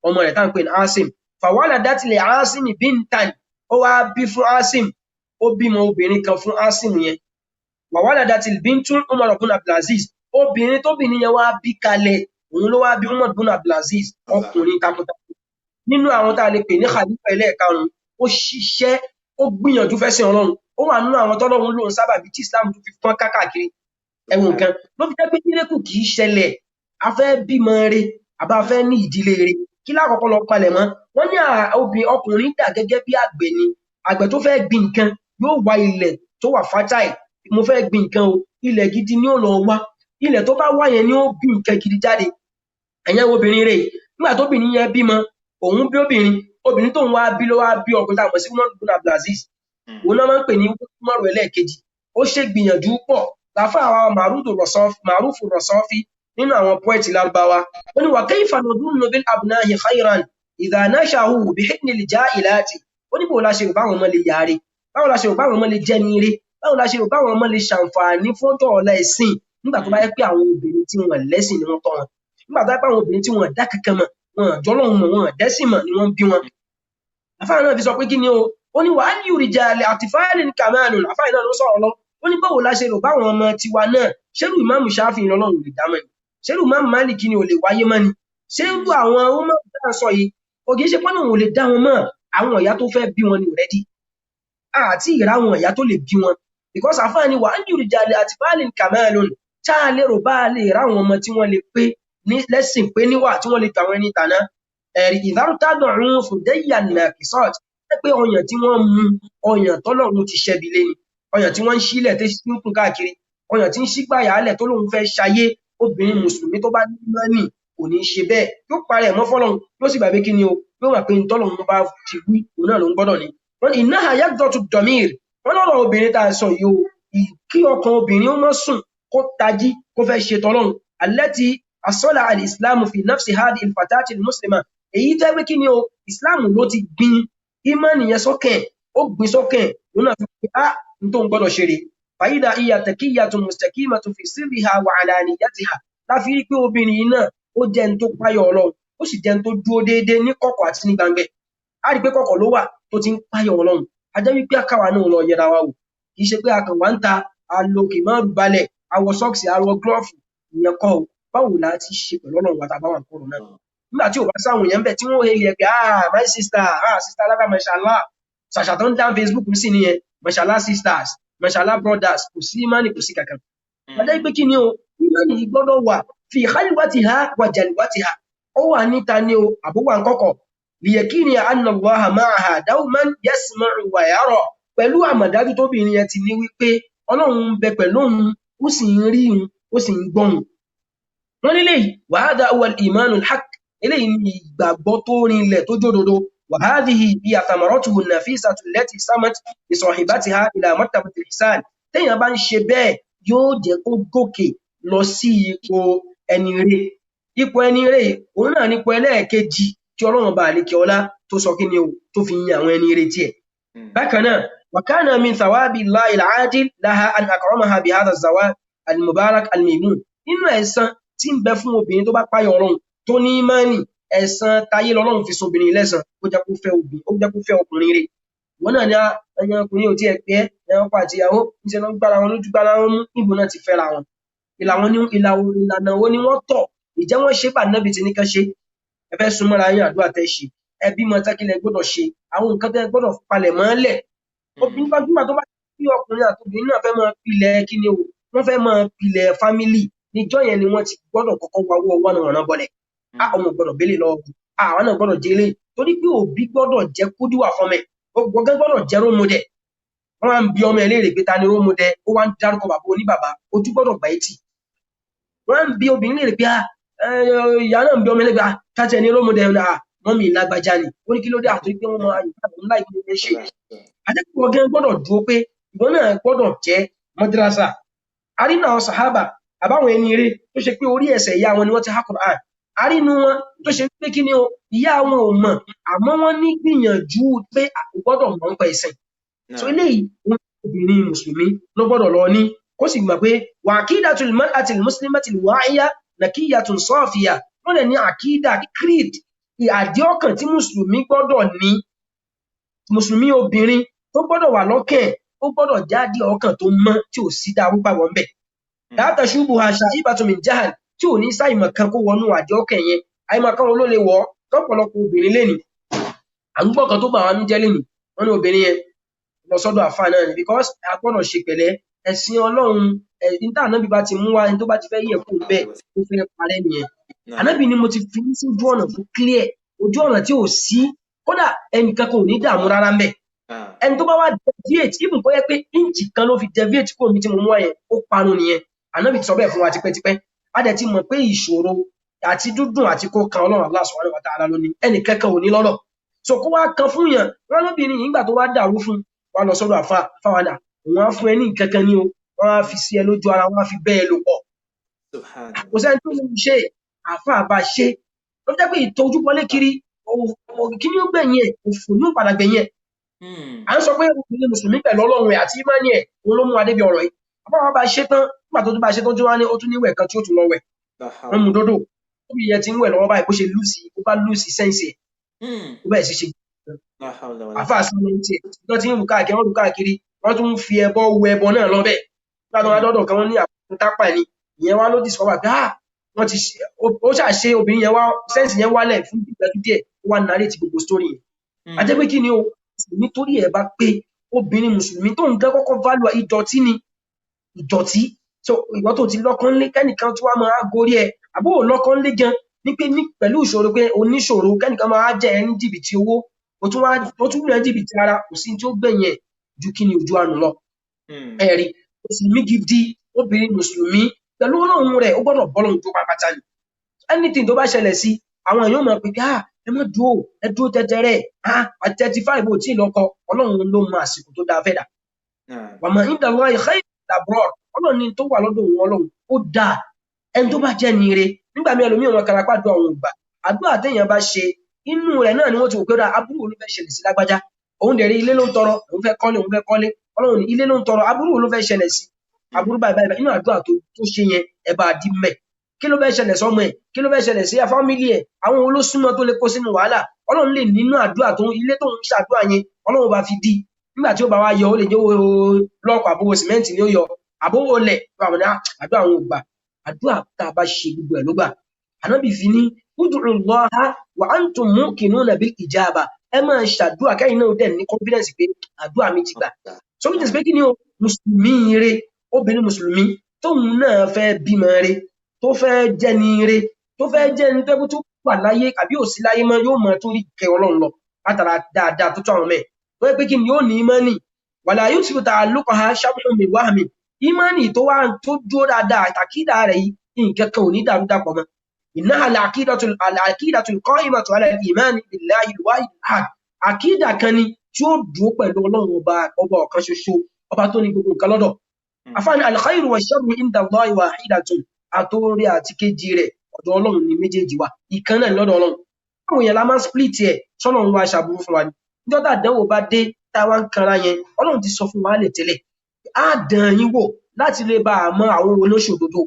ọmọ rẹ̀ tá ń pè ní Asim. Fawaladat li Asim bintan, ó wá bí fún Asim, ó bímọ obìnrin kan fún Asim yẹn. Wawaladat bintu Umar ibn Abdulaziz, obìnrin tóbìnrin yẹn wá bí kalẹ̀, òun ló wá bí Umar ibn Abdulaziz, ọkùnrin takuntakun nínú àwọn tá a lè pè ní khalifa ẹlẹ́ẹ̀karùn-ún. Ó ṣiṣẹ́, ó gbìyànjú fẹ́sìn Ọlọ́run, ó wà nínú àwọn tọ́lọ́run lòun sábàbí tí Islam tó fi fọ́n káàkiri. Ẹ̀wọ̀n nǹkan ló fi jẹ́ pé mírèkù kì í ṣẹlẹ̀. A fẹ́ bímọ re, àbá fẹ́ ní ìdílé re, kí lákọ̀ọ́kọ́ lọ palẹ̀ mọ́? Wọ́n ní ọkùnrin dà gẹ́gẹ́ bí àgbẹ̀ ni. Àgbẹ̀ tó fẹ́ gbin nǹkan yóò wá ilẹ̀ tó wà fertile. Mo fẹ́ gbin nǹkan o, ilẹ̀ gidi ni ó lọ wá. Ilẹ̀ tó bá wá yẹn ni ó bí nǹkan gidi jáde. Ẹ̀yẹn obìnrin rè, nígbà tóbìnrin yẹn bímọ, òun bí obìnrin, obìnrin tóun wá bí ló wá bí ọkùnrin tá a mọ̀ sí Umar ibn Abdulaziz. Òun náà máa ń pè ní Umaru ẹlẹ́ẹ̀kejì. Ó ṣègbìyànjú pọ̀. Láfà àwọn Màrúfù Rọ̀sọ́fí nínú àwọn pọ́ẹ̀tì Lárúbáwá, ó ní wa kayfa nadhunnu bil abnahi khayran idha nasha'u bihidnil jahilati. Ó ní báwo la ṣe rò báwọn ọmọ lè yáre, báwo la ṣe rò báwọn ọmọ lè jẹ́ ní ire, báwo la ṣe rò báwọn ọmọ lè ṣàǹfààní fọ́jọ́ ọ̀la ẹ̀sìn, nígbà tó bá yẹ pé àwọn obìnrin tí wọ́n lẹ́sìn ni wọ́n tọ́ wọn, nígbà tó yẹ pé àwọn obìnrin tí wọ́n dá kankan mọ̀, wọn jọlọ́hun mọ̀, wọn dẹ́sìn mọ̀ ni wọ́n bí wọn. Àfáà náà fi sọ pé kí ni o, ó ní wa hal yurja li atfalin kamalun. Àfáà náà ló sọ̀rọ̀ lọ, ó ní báwo la ṣe rò báwọn ọmọ tiwa náà, ṣérù ìmáàmù Ṣáfì lọ́lọ́run lè dá mọ́ ni, ṣérù ìmáàmù Málìkì ni ò lè wáyé mọ́ ni, ṣérù àwọn ọmọ náà sọ yìí kò kì í ṣe pọ́nà òun ò lè dá wọn mọ́, àwọn ìyá tó fẹ́ bí wọn ni already àti ìrá àwọn ìyá tó lè bí wọn. Because àfáà ni wa hal yurja li atfalin kamalun, tá a lérò bá a lè rá àwọn ọmọ tí wọ́n lè pé ní lẹ́sìn, pé níwà, tí wọ́n lè gbà wọn ní tàná ẹ̀rí ìdárútàdọ̀rún fòdẹ́yà nàkìsọ́ọ̀tì pé ọyàn tí wọ́n mu, ọyàn tọ́lọ́run ti ṣẹbi lé ni, ọyàn tí wọ́n ń sílẹ̀ tó ń kún káàkiri, ọyàn tí ń ṣígbàyà álẹ̀ tó lóun fẹ́ ṣayé. Obìnrin mùsùlùmí tó bá ní mọ́nì kò ní ṣe bẹ́ẹ̀, yóò parẹ́ ẹ̀mọ́ fọ́lọ́run, yóò sì gbàgbé kí ni o, yóò wà pé ntọ́lọ́run bá ti wí òun náà ló ń gbọ́dọ̀ ni. Wọ́n ní innaha yaqdatu damir, wọ́n lọ́rọ̀ obìnrin tá a sọ yìí o, kí ọkàn obìnrin ó má sùn, kó tají, kó fẹ́ ṣe tọ́lọ́run. Allati asọ́là al-islamu fi nafsi hadi al-fatati al-muslima, èyí tẹ́ pé kí ni o, ìsìláàmù ló ti gbin ìmánì yẹn sọ́kàn, ó gbin sọ́kàn, òun náà fi pé á n tó ń gbọ́dọ̀ ṣe rè. Fàyídà iya taqiyyatun mustaqimatun fi sirriha wa alaniyatiha, láfi rí pé obìnrin yìí náà ó jẹ́ ẹni tó páyọ̀ Ọlọ́run, ó sì jẹ́ ẹni tó dúró déédéé ní kọ̀kọ̀ àti ní gbangba. Á rí pé kọ̀kọ̀ ló wà tó ti ń páyọ̀ Ọlọ́run. A jẹ́ wípé káwa náà lọ yẹra wa wò, kì í ṣe pé a kàn wá ń ta, a lo kìmọ́ọ̀rù balẹ̀, a wọ sọ́ọ̀sì, a wọ gílọ́ọ̀fù, ìyẹn kọ́ o. Báwo la ti ṣe pẹ̀lú Ọlọ́run wa tá a bá wà ní kọ̀rọ̀ náà? Nígbà tí ò bá sáwọn èèyàn bẹ̀ tí wọ́n hélì ẹ pé ah my sister, ah sister alága mashallah, ṣàṣà tó ń dá Facebook sí nìyẹn, mashallah sisters, mashallah brothers, kò sí ìmánì, kò sí kankan. Adé pé kí ni o, ìmánì yìí gbọ́dọ̀ wà fi khalwatiha wa jalwatiha, ó wà níta ni o, àbó wà ń kọ̀kọ̀. Liyakini anna Allaha ma'aha dawman yasma'u wa yara, pẹ̀lú àmọ̀dájú tóbìnrin yẹn ti ní wípé Ọlọ́run ń bẹ pẹ̀lú òun, ó sì ń rí òun, ó sì ń gbọ́ òun. Wọ́n nílé yìí, wa hadha huwa al-imanu al-haqq, eléyìí ni ìgbàgbọ́ tó rinlẹ̀ tó jódodo. Wa hadhihi hiya thamaratuhu an-nafisatu allati samat bi sahibatiha ila martabati al-ihsan. Téèyàn bá ń ṣe bẹ́ẹ̀, yóò jẹ́ kó gòkè lọ sí ipò ẹni rere. Ipò ẹni rere òun náà nípò ẹlẹ́ẹ̀kejì tí Ọlọ́run bá àlékè ọlá tó sọ kí ni o, tó fi yin àwọn ẹni rere tiẹ̀. Bákan náà, wa kana min thawabi Allahi al-ajil laha an akramaha bi hadha az-zawaj al-mubarak al-maymun. Nínú ẹ̀san tí ń bẹ fún obìnrin tó bá páyọ̀ Ọlọ́run tó ní ìmánì, ẹ̀san tayé lọ́lọ́run fi sobìnrin lẹ́san, ó jẹ́ kó fẹ́ obìnrin, ó jẹ́ kó fẹ́ ọkùnrin rẹ̀. Wọn náà ní ẹyàn ọkùnrin ò tiẹ̀ pé ẹyàn ọkọ àti ìyàwó níṣẹ́ ló ń gbára wọn lójú, gbára wọn mú, níbo náà ti fẹ́ra wọn, ìlànà wo ni wọ́n tọ̀, ìjẹ́ wọ́n ṣe bá nábì ti ní kán ṣe. Ẹ fẹ́ súnmọ́ra yín, àdúrà tẹ́ ṣe, ẹ bímọ tẹ́kílẹ̀ gbọ́dọ̀ ṣe, àwọn nǹkan tẹ́ gbọ́dọ̀ palẹ̀ mọ́lẹ̀. Obìnrin bá gbúgbà tó bá bí ọkùnrin àti obìnrin náà fẹ́ máa pilẹ̀ kí ni o, wọ́n fẹ́ máa pilẹ̀ fámílì, níjọ́ yẹn ni wọ́n ti gbọ́dọ̀ kọ́kọ́ wá owó wọn ràn bọ́lẹ̀. Á ọmọ gbọ́dọ̀ bẹ́lẹ̀ lọ, àwọn náà gbọ́dọ̀ jẹ́lé, torí pé òbí gbọ́dọ̀ jẹ́ kúdùwà fọmẹ, gbọ́dọ̀ gbọ́dọ̀ jẹ́ rómọdẹ. Wọ́n máa ń bi ọmọ ẹ̀ léèrè pé ta ni rómọdẹ, ó wá ń dárúkọ bàbá oníbàbá, ojú gbọ́dọ̀ gbà etí. Wọ́n ń bi obìnrin léèrè pé ìyá náà ń bi ọmọ ẹlẹ́gbẹ̀ẹ́ kájẹ ni rómọdẹ, mọ́mì lágbájá ni, ó ní kí ló dé àtúntò pé wọ́n máa ń láì kí ló ṣe. Àjẹpọ̀ gẹ́ gbọ́dọ̀ dúró pé ìwọ náà gbọ́dọ̀ jẹ́ madrasa. A rí náà sàhábà àbáwọn ẹni eré tó ṣe pé orí ẹsẹ̀ ìyá wọn ni wọ́n ti há Qur'an. A rí inú wọn tó ṣe pé kí ni o, ìyá wọn ò mọ̀, àmọ́ wọ́n ní gbìyànjú pé kò gbọ́dọ̀ mọ̀ nípa ẹ̀sìn. So eléyìí obìnrin mùsùlùmí ló gbọ́dọ̀ lọ ní, kó sì gbà pé wà aqidatul mar'atil muslimatil wa'iya naqiyyatun safiya. Wọ́n lè ní àkídà creed, àdíọ́kàn tí mùsùlùmí gbọ́dọ̀ ní, mùsùlùmí obìnrin tó gbọ́dọ̀ wà lọ́kàn, ó gbọ́dọ̀ jáde ọkàn tó mọ́ tí ò sí dàrú pàwọ́ ńbẹ̀. La tashubuha sha'ibatun min jahl, tí ò ní sáìmọ̀ kan kó wọnú àdíọ́kàn yẹn. Àìmọ̀ kan wo ló lè wọ̀ lọ́pọ̀lọpọ̀ obìnrin lénìí. À ń gbọ́ kan tó bà wá ń jẹ́ lénìí, wọ́n ní obìnrin yẹn lọ sọ́dọ̀ àfáà náà ni, because a gbọ́dọ̀ ṣe pẹ̀lẹ́ ẹ̀sìn Ọlọ́run. Ẹ̀sìn tá ànábì bá ti mú wá, ẹni tó bá ti fẹ́ yẹ̀ kó bẹ́ẹ̀ ó fẹ́ parẹ́ nìyẹn. Ànábì ni mo ti fi ní sójú ọ̀nà tó clear, ojú ọ̀nà tí ò sí, kódà ẹnìkan kò ní dààmú rárá ń bẹ̀. Ẹni tó bá wá deviate, even kó yẹ pé inch kan ló fi deviate kó mi tí mo mú wá yẹn, ó parun nìyẹn. Ànábì ti sọ bẹ́ẹ̀ fún wa tipẹ́tipẹ́. A dẹ̀ ti mọ̀ pé ìṣòro àti dúdùn àti kó kan Ọlọ́run Allah subhanahu wa ta'ala lónìí, ẹnìkankan ò ní lọ́rọ̀. So kó wá kan fún yàn, wọn lóbìnrin yìí nígbà tó wá dàrú fún wa lọ sọ́dọ̀ àfa fáwádà, òun á fún ẹ ní nǹkan kan ní o, wọn á fi sí ẹ lójú ara, wọn á fi bẹ́ẹ̀ lò pọ̀. Kò sẹ́ni tó lè ṣe, àfa bá ṣe. Ló jẹ́ pé ìtọ́júbọlé kiri, kí ni ó gbẹ̀yìn ẹ̀, òfò ní ó padà gbẹ̀yìn ẹ̀. À ń sọ pé obìnrin mùsùlùmí pẹ̀lú Ọlọ́run ẹ̀ àti ìmánì ẹ̀, òun ló mú wa débi ọ̀rọ̀ yìí. Àbá wa bá ṣe tán, nígbà tó tún bá ṣe tán, tó wá ní ó tún níwẹ̀ kan tí ó tún lọ wẹ̀. Wọ́n mú dódò. Obìnrin yẹn ti ń wẹ̀ lọ́wọ́ báyìí, bó ṣe lùsì, ó bá lùsì sẹ́ǹsì ẹ̀, ó bẹ̀rẹ̀ sí ṣe. Àfa sí ní tiẹ̀, wọ́n ti ń rù káàkiri, wọ́n rù káàkiri, wọ́n tún ń fi ẹbọ wo ẹbọ náà lọ bẹ́ẹ̀. Nígbà tó wá dọ́dọ̀ kan, wọ́n ní àwọn tápà ni, ìyẹn wá ló discover pé wọ́n ti ṣe, ó ṣàṣe obìnrin yẹn wá, sẹ́ǹsì yẹn wálẹ̀ fún ìgbẹ́jú díẹ̀, ó wá narrate gbogbo story yẹn. A jẹ́ pé kí ni o, mùsùlùmí torí ẹ̀ bá pé obìnrin mùsùlùmí tó ń gán kọ́kọ́ value ìdọ̀tí ni, ìdọ̀tí. So ìwọ tó ti lọ́kàn lé kẹ́nìkan tó wá máa gorí ẹ̀, àbó ò lọ́kàn lé gan ní pé ní pẹ̀lú ìṣòro pé oníṣòro kẹ́nìkan máa jẹ́ ẹ ní jìbìtì owó, o tún wá o tún lù ẹ́ jìbìtì ara, kò sí tí ó gbẹ̀yìn ẹ̀ ju kí ni ojú àánú lọ. Ẹ̀rí mùsùlùmí gidi, obìnrin mùsùlùmí pẹ̀lú Ọlọ́run rẹ̀, ó gbọ́dọ̀ bọ́ lóhun tó pápátá ni. Anything tó bá ṣẹlẹ̀ sí, àwọn èèyàn mọ̀ pé ẹ má dúró, ẹ dúró tẹ́tẹ́rẹ́, at 35 ò tí ì lọ́kọ, Ọlọ́run ló mọ àsìkò tó dáa fẹ́ dà. Wa ma inda Allahi khayrun lil abrar, Ọlọ́run ní tó wà lọ́dọ̀ òun Ọlọ́run ó dáa. Ẹni tó bá jẹ́ ni ire, nígbà míì ẹlòmíì wọn karapá dùn àwọn ògbà, àdúrà téèyàn bá ṣe, inú rẹ̀ náà ni wọ́n ti wò pé ó aburú wo ló fẹ́ ṣẹlẹ̀ sí lágbájá. Òun dẹ̀ rí ilé ló ń tọrọ, òun fẹ́ kọ́lé, òun fẹ́ kọ́lé. Ọlọ́run ní ilé ló ń tọrọ, aburú wo ló fẹ́ ṣẹlẹ̀ sí? Aburú báyìí báyìí, inú àdúrà tó ṣe yẹn, ẹ bá dí mẹ́. Kí ló fẹ́ ṣẹlẹ̀ sọ́mọ ẹ̀? Kí ló fẹ́ ṣẹlẹ̀ sí fámílì ẹ̀? Àwọn olóṣùmọ̀ tó lè kó sínú wàhálà. Ọlọ́run lè nínú àdúrà tó ilé tó ń ṣàdúrà yẹn, Ọlọ́run bá fi dí. Nígbà tí ó bá wá yọ, ó lè jẹ́ owó blọọkù àbówó sìmẹ́ǹtì ni ó yọ, àbówó lẹ̀, àdúrà àwọn ò gbà. Àdúrà tá a bá ṣe gbogbo ẹ̀ ló gbà. Ànábì fi ní ud'u Allaha wa antum muqinuna bil ijaba. Ẹ máa ṣàdúrà kẹ́yìn náà dẹ̀ ní confidence pé àdúrà mi ti gbà. So which is pé kí ni o, mùsùlùmí ire, obìnrin mùsùlùmí tóun náà fẹ́ bímọ re, tó fẹ́ jẹ́ni ire, tó fẹ́ jẹ́ni tó tó wà láyé àbí ò sí láyé mọ́, yóò mọ tó rí kẹ Ọlọ́run lọ látara dáadáa tó tó àwọn mẹ́ẹ̀. Tó yẹ pé kí ni yóò ní ìmánì, wala yutfi'u ta'alluqaha shab'un min wahmin. Ìmánì tó wá tó dúró dáadáa àtàkídà rẹ̀ yìí, nǹkan kan ò ní dàrú dàpọ̀ mọ́. Innaha al-aqidatu al-qa'imatu ala al-imani billahi al-wahid al-ahad. Àkídà kan ni tí ó dúró pẹ̀lú Ọlọ́run ọba ọba ọ̀kan ṣoṣo, ọba tó ní gbogbo nǹkan lọ́dọ̀. Àfáàní al-khayru wa-sharru inda Allahi wahidatun. Àtòrí àti kejì rẹ̀ ọ̀dọ̀ Ọlọ́run ni méjèèjì wà. Ìkan náà lọ́dọ̀ Ọlọ́run. Àwọn èèyàn la máa ń split ẹ̀ sọ́nà ń wá aṣàbùrú fún wa ni. Níjọ́ tá àdánwò bá dé tá a wá ń kanra yẹn, Ọlọ́run ti sọ fún wa lè tẹ́lẹ̀. Á dàn yín wò láti lè bá a mọ àwọn olóṣòdodo.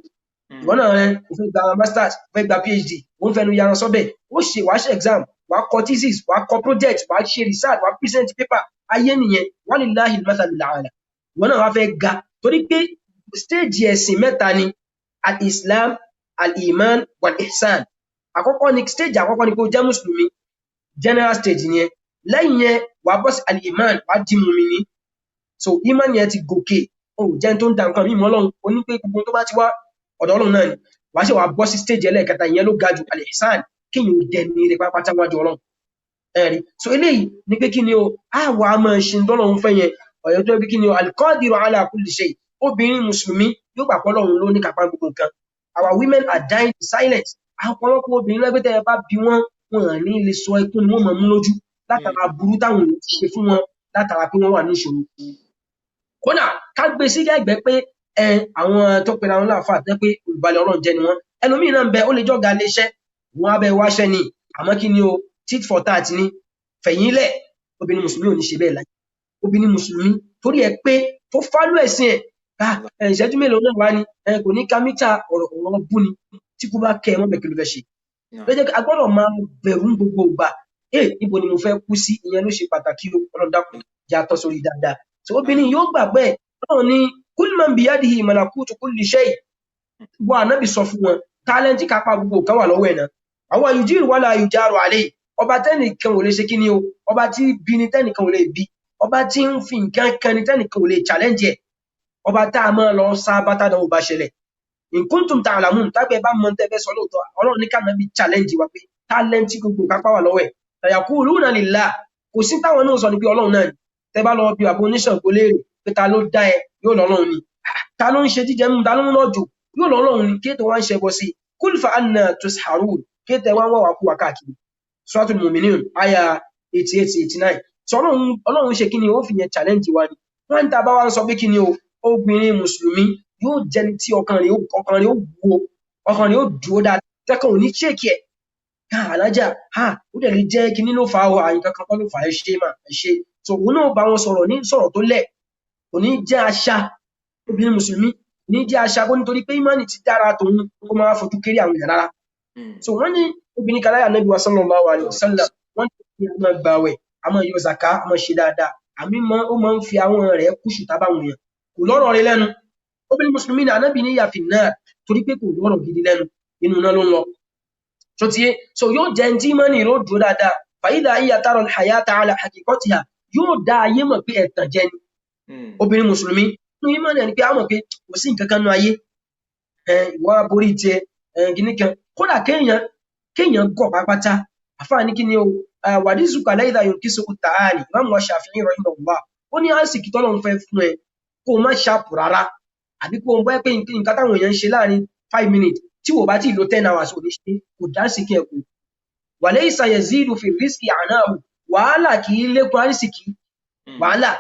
Ìwọ náà rẹ, o fẹ́ gba masters, o fẹ́ gba PhD, o ń fẹnu yaran sọ́bẹ̀, ó ṣe wàá ṣe exam, wàá kọ thesis, wàá kọ project, wàá ṣe research, wàá present paper. Ayé nìyẹn, walillahi al-mathalul a'la. Ìwọ náà wàá fẹ́ ga torí pé stage ẹ̀sìn mẹ́ta ni al-Islam, al-Iman, wal-Ihsan. Àkọ́kọ́ ni stage àkọ́kọ́ ni kó jẹ́ mùsùlùmí, general stage nìyẹn. Lẹ́yìn yẹn, wàá bọ́ sí al-Iman, wàá di mùmíní. So iman yẹn ti gòkè, o jẹ́ tó ń da nǹkan mímọ́ Ọlọ́run, o ní pé gbogbo tó bá ti wá ọ̀dọ̀ Ọlọ́run náà ni. Wàá ṣe wàá bọ́ sí stage ẹlẹ́ẹ̀kẹta, ìyẹn ló ga jù, al-Ihsan, kéèyàn ó dẹni ire pátápátá wájú Ọlọ́run. Ẹ̀rí. So eléyìí ni pé kí ni o, á wà á máa ṣe tọ́lọ́run fẹ́ yẹn, ọ̀yọ́ tó yẹ pé kí ni o, al-qadiru ala kulli shay. Obìnrin mùsùlùmí yóò gbà pé Ọlọ́run ló ní kápá gbogbo nǹkan. Our women are dying in silence. Ọ̀pọ̀lọpọ̀ obìnrin lẹ́gbẹ́ tẹ́ ẹ bá bí wọ́n, wọn à ní lè sọ ẹkún ni wọ́n máa mú lójú látara burú táwọn èèyàn ti ṣe fún wọn látara pé wọ́n wà ní ìṣòro. Kódà ká gbé sí ẹ̀gbẹ́ pé ẹ àwọn tó pera wọn láàfáà tẹ́ pé olùbalẹ̀ Ọlọ́run jẹ́ ni wọ́n. Ẹlòmíì náà ń bẹ, ó lè jọ́ga ilé iṣẹ́. Wọn á bẹ wáṣẹ́ ni, àmọ́ kí ni o, tit for tat ni, fẹ̀yìnlẹ̀. Obìnrin mùsùlùmí ò ní ṣe bẹ́ẹ̀ láyé. Obìnrin mùsùlùmí torí ẹ pé tó fálú ẹ̀sìn ẹ̀, ìṣẹ́jú mélòó náà wá ni kò ní ká mítà, ọ̀rọ̀ ọ̀rọ̀ bú ni. Tí kú bá kẹ́ ẹ mọ́bẹ̀, kí ló fẹ́ ṣe? Ló jẹ́ a gbọ́dọ̀ máa bẹ̀rù gbogbo ìgbà. Níbo ni mo fẹ́ kú sí? Ìyẹn ló ṣe pàtàkì o. Ọlọ́run dákun, jẹ́ a tọ́ sórí dáadáa. So obìnrin yóò gbà bẹ́ẹ̀. Ọlọ́run ní kul man biyadihi malakutu kulli shay. Wọ́n ànábì sọ fún wọn, talent kápá gbogbo nǹkan wà lọ́wọ́ ẹ̀ náà. Àwọn yujiru wala yujaru alayhi, ọba tẹ́nìkan ò lè ṣe kí ni o, ọba tí bí ni tẹ́nìkan ò lè bí, ọba tí ń fi nǹkan kan ni tẹ́nìkan ò lè challenge ẹ̀, ọba tá a máa lọ sá bá tádàwọ̀ bá ṣẹlẹ̀. In kuntum ta'lamun, tágbẹ́ bá mọ tẹ́ fẹ́ sọ lóòótọ́, Ọlọ́run ní kànáà bí challenge wa pé talent gbogbo kápá wà lọ́wọ́ ẹ̀. Sayaquluna lillah, kò sí táwọn náà sọ ni pé Ọlọ́run náà ni. Tẹ́ bá lọ bí àbò oníṣàngó léèrè pé ta ló dá ẹ, yóò lọ́lọ́run ni. Ta ló ń ṣe jíjẹ mímu, ta ló ń rọ̀jò, yóò lọ́lọ́run ni. Kéètò wá ń ṣẹbọ sí, kul fa anna tusharun, kéètò wá ń wá wà kú wà káàkiri. Suratul Mu'minun aya 88, 89. So Ọlọ́run ṣe kí ni, ó fi yẹn challenge wa ni. Wọ́n ń ta bá wa ń sọ pé kí ni o, obìnrin mùsùlùmí yóò jẹni tí ọkàn rẹ̀ ó wúwo, ọkàn rẹ̀ ó dúró dáadáa, tẹ́kàn ò ní ṣèkì ẹ̀ ká alájà ha, ó dẹ̀ lè jẹ́ kíní ló fà á o, àyìn kankan kọ́ ló fà á, ẹ ṣe mà ẹ ṣe. So òun náà bá wọn sọ̀rọ̀ ní sọ̀rọ̀ tó lẹ̀, kò ní jẹ́ àṣà. Obìnrin mùsùlùmí kò ní jẹ́ àṣà kó nítorí pé ìmánì ti dára tòun kó máa fojú kéré àwọn èèyàn rárá. So wọ́n ní obìnrin kan láyà Ànábì wa sallallahu alaihi wasallam, wọ́n ní a máa gbààwẹ̀, a máa yọ zàká, a máa ṣe dáadáa, àmì ó máa ń fi àwọn rẹ̀ kúṣù tábàwọn èèyàn, kò lọ́rọ̀ rẹ̀ lẹ́nu. Obìnrin mùsùlùmí ní Ànábì ní yàfi náà, torí pé kò lọ́rọ̀ gidi lẹ́nu, inú náà ló ń lọ. So tiye, so yóò jẹ́ ẹni tí ìmánì rẹ̀ ó dúró dáadáa. Fàyídà hiya tara al-hayata ala haqiqatiha, yóò dá ayé mọ̀ pé ẹ̀tàn jẹ ni. Obìnrin mùsùlùmí nínú ìmánì ẹni pé a mọ̀ pé kò sí nǹkan kan nú ayé, ìwọ aborí tiẹ̀ kìíní kan, kódà kéèyàn gọ̀ pátápátá. Àfáà ní kí ni o, wàdísùkà láìda yòókì sókù tààlì. Imam wa Shafi'i rahimahullah, ó ní àsìkí tọ́lọ́run fẹ́ fún ẹ, kó o má ṣàpù rárá, àbí kó o bá pé nǹkan táwọn èèyàn ń ṣe láàrin 5 minutes, tí wò bá tí lo 10 hours ò ní ṣe, kò dá sí kí ẹ kù. Walaysa yazidu fi rizqi ànáhù, wàhálà kì í lékun àrísìkí. Wàhálà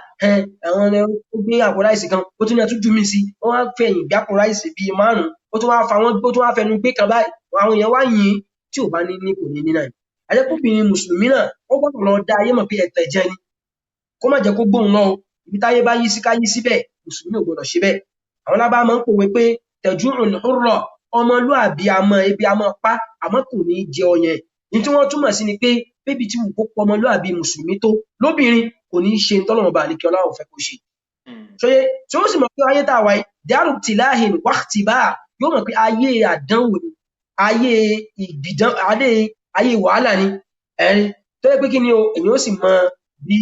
àwọn ẹni ó gbé àpò ráìsì kan, ó tún ní ẹtú jù mí sí, wọ́n wá fẹ̀yìn gbé àpò ráìsì bíi márùn-ún, ó tún wá fa wọn, ó tún wá fẹnu gbé kan báyìí, àwọn èèyàn wá yìn. Tí ò bá ní ní, kò ní ní náà. Àjẹkùnrin mùsùlùmí náà ó gbọ́dọ̀ lọ dá ayé mọ̀ pé ẹ̀tẹ̀ jẹ ni, kó má jẹ́ kó gbóhùn lọ o. Ibi táyé bá yí sí ká yí síbẹ̀, mùsùlùmí ò gbọ́dọ̀ ṣe bẹ́ẹ̀. Àwọn lábá máa ń pòwe pé tajurul hurra, ọmọlúàbí àmọ́ ebi àmọ́ pa, àmọ́ kò ní jẹ ọyàn. Ní tí wọ́n túmọ̀ sí ni pé bébí tí wù kó pọ ọmọlúàbí mùsùlùmí tó lóbìnrin, kò ní ṣe tọ́lọ́run bá àlékè ọlá ò fẹ́ kó ṣe. Ṣóyé tí ó sì mọ̀ pé ayé tá a wáyé daru ibtilahin waqtibar, yóò mọ̀ pé ayé àdánwò ni, ayé ìgbìdán, ayé wàhálà ni. Ẹ̀rín tó yẹ pé kí ni o, èyàn ó sì mọ bí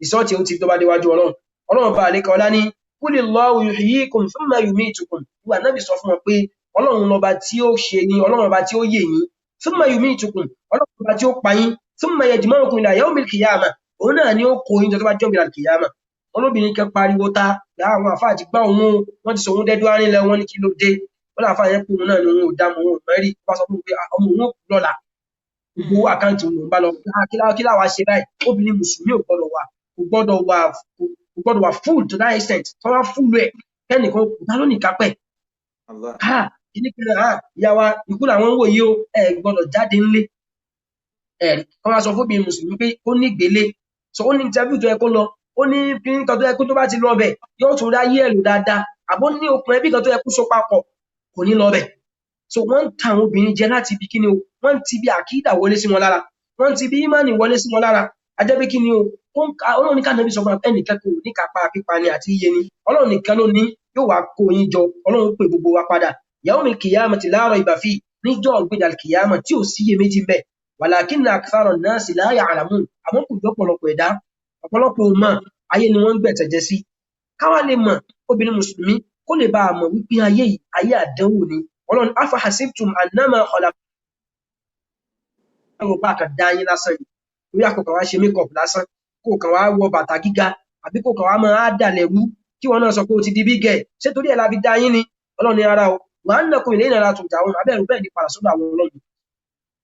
ìsọ́ọ̀tì ó ti tó bá déwájú Ọlọ́run. Ọlọ́run bá àlékè ọlá ní qulillahu yuhyikum thumma yumitukum. Ìwà nábì sọ fún wọn pé Ọlọ́run lọba tí ó ṣe ni, Ọlọ́run ọba tí ó yè yín, thumma yumitukum, Ọlọ́run ọba tí ó pa yín, thumma yajma'ukum ila yawmil qiyamah, òun náà ni ó kó yín jọ tó bá jọ́ ìgbìlà kìyàmà. Olóbìnrin kan pariwo ta àwọn àfáà ti gbá òun, wọ́n ti sọ òun dẹ́dú arìnlẹ̀. Wọn ní kí ló dé? Wọ́n láàfáà yẹn pé òun náà ni òun ò dá mọ̀, òun ò mẹ́rí. Wọ́n sọ fún un pé ọmọ òun ò kú lọ́la, gbogbo owó àkáǹtì òun bá lọ. Kí láwa ṣe báyìí? Obìnrin mùsùlùmí ò gbọ́dọ̀ wà, kò gbọ́dọ̀ wà full to that extent tí wọ́n full ẹ̀ kẹ́nìkan kò dá lónìí kápẹ́. Kíní kan, ìyá wa, ikú làwọn ń wò yìí o, ẹ gbọ́dọ̀ jáde ńlé. Ẹ̀rí wọ́n wá sọ fún obìnrin mùsùlùmí pé ó ní ìgbélé, so ó ní interview tó yẹ kó lọ, ó ní kíní kan tó yẹ kó tó bá ti lọ bẹ̀ yóò tún ráyé ẹ̀ lò dáadáa, àbó ní okùn ẹbí kan tó yẹ kó so papọ̀, kò ní lọ bẹ̀. So wọ́n ń ta àwọn obìnrin jẹ láti ibi kíni o, wọ́n ti bí àkídà wọlé sí wọn lára, wọ́n ti bí ìmánì wọlé sí wọn lára. Ajẹ́ pé kí ni o, Ọlọ́run ní ká nàbí sọ fún ẹnìkan kò ní kápá pípa ni àti iye ni, Ọlọ́run nìkan ló ní. Yóò wá kó yín jọ, Ọlọ́run pè gbogbo wa padà, yawmil qiyamati la rayba fi, níjọ́ ọ̀gbìnà kìyàmà tí ò síyè méjì mbẹ̀. Walakinna akthara an-nasi la ya'lamun, àmọ́ kò jọ ọ̀pọ̀lọpọ̀ ẹ̀dá, ọ̀pọ̀lọpọ̀ ò mọ̀, ayé ni wọ́n ń gbẹ̀tẹ̀jẹ sí. Káwá lè mọ̀, obìnrin mùsùlùmí kó lè bá a mọ̀ wípé ayé yìí ayé àdánwò ni. Ọlọ́run afa hasibtum annama khalaqnakum bá kan dá yín lásán ni, lórí àkókò wá ṣe makeup lásán, kó kàn wá wọ bàtà gíga, àbí kó kàn wá máa dàlẹ̀ rú, kí wọn náà sọ pé o ti di big girl, ṣé torí ẹ̀ la fi dá yín ni? Ọlọ́run ní ara o, wa annakum ilayna la turja'un, abẹ́rù bẹ́ẹ̀ ní padà sọ́dọ̀ àwọn Ọlọ́run.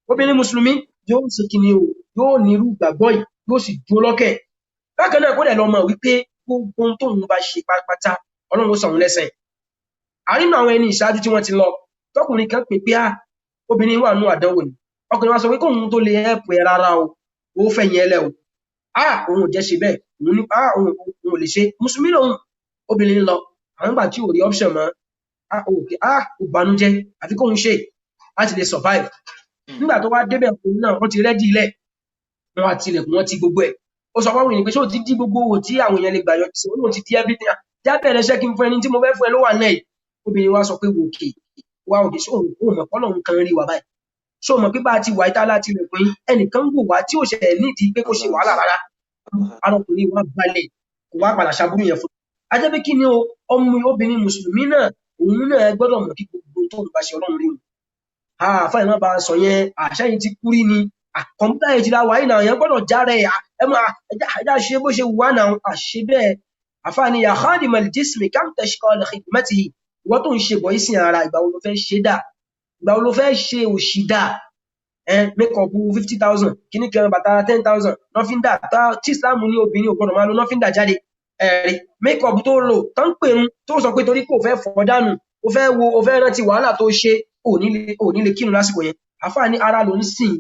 Obìnrin mùsùlùmí yóò ṣe kí ni o, yóò ní irú ìgbàgbọ́ yìí, yóò sì dúró lọ́kẹ̀. Bákan náà, kó dẹ̀ lọ mọ̀ wípé gbogbo ohun tóun bá ṣe pátápátá, Ọlọ́run ó san òun lẹ́san. Àrínú àwọn ẹni ìṣáájú tí wọ́n ti lọ, tọkùnrin kan pè pé á obìnrin wà nù àdánwò ni. Ọkùnrin wa sọ pé kóun tó lè help ẹ rárá o, ó fẹ́ yẹn lẹ o. Ah, òun ò jẹ́ ṣe bẹ́ẹ̀, òun ní ah, òun ò lè ṣe. Mùsùlùmí lòun, obìnrin lọ, àwọn ìgbà tí ò rí option mọ́, ah, òkè, ah, ò banújẹ́, àfi kóun ṣe láti lè survive. Nígbà tó wá débẹ̀, ọkùnrin náà wọ́n ti ready ilẹ̀, wọ́n á tilẹ̀kùn, wọ́n ti gbogbo ẹ̀. Ó sọ fáwọn èèyàn pé ṣé o ti dí gbogbo owó tí àwọn èèyàn lè gbà yọ sí, òun ti dí everything. Já bẹ̀rẹ̀ iṣẹ́ kí n fún ẹni tí mo fẹ́ fún ẹ ló wà náà yìí. Obìnrin wa sọ pé wò òkè, wá òkè, ṣé òun mọ̀ pọ́lọ́run kan rí wa báyìí? Ṣé o mọ̀ pé bá a ti wà ìta láti rẹ̀ pé ẹnìkan ń wò wá tí ò ṣẹ̀ nídìí pé kó ṣe wàhálà rárá? Arákùnrin wa balẹ̀, kò wá padà ṣàbúrú yẹn fún un. A jẹ́ pé kí ni o, ọmọ obìnrin mùsùlùmí náà, òun náà gbọ́dọ̀ mọ̀ kí gbogbo tó ń bá ṣe Ọlọ́run rí òun. Àáfàá ìmọ̀ bá a sọ yẹn, àṣà yìí ti kú rí ni, kọ̀ǹpútà yìí ti la wáyé náà, yẹn gbọ́dọ̀ jára ẹ̀, ẹ máa ẹja ṣe bó ṣe wù wá náà, àṣẹ bẹ́ẹ̀. Àfáà ni ya khadimal jismi kam tashqa li khidmatihi. Ìwọ tó ń ṣe bọ̀ ìsìn ara, ìgbà wo ló fẹ́ ṣe dà? Ìgbà wo ló fẹ́ ṣe òṣì dà? Make up 50,000, kíní kan bàtà 10,000, lọ́fíńdà tí Islam ní obìnrin ò gbọ́dọ̀ máa lo lọ́fíńdà jáde. Ẹ̀rí make up tó lò tán ń pèrun tó sọ pé torí kò fẹ́ fọ́ dànù, o fẹ́ wo, o fẹ́ rántí wàhálà tó ṣe, ò ní lè kírun lásìkò yẹn. Àfáà ní ara ló ń sìn,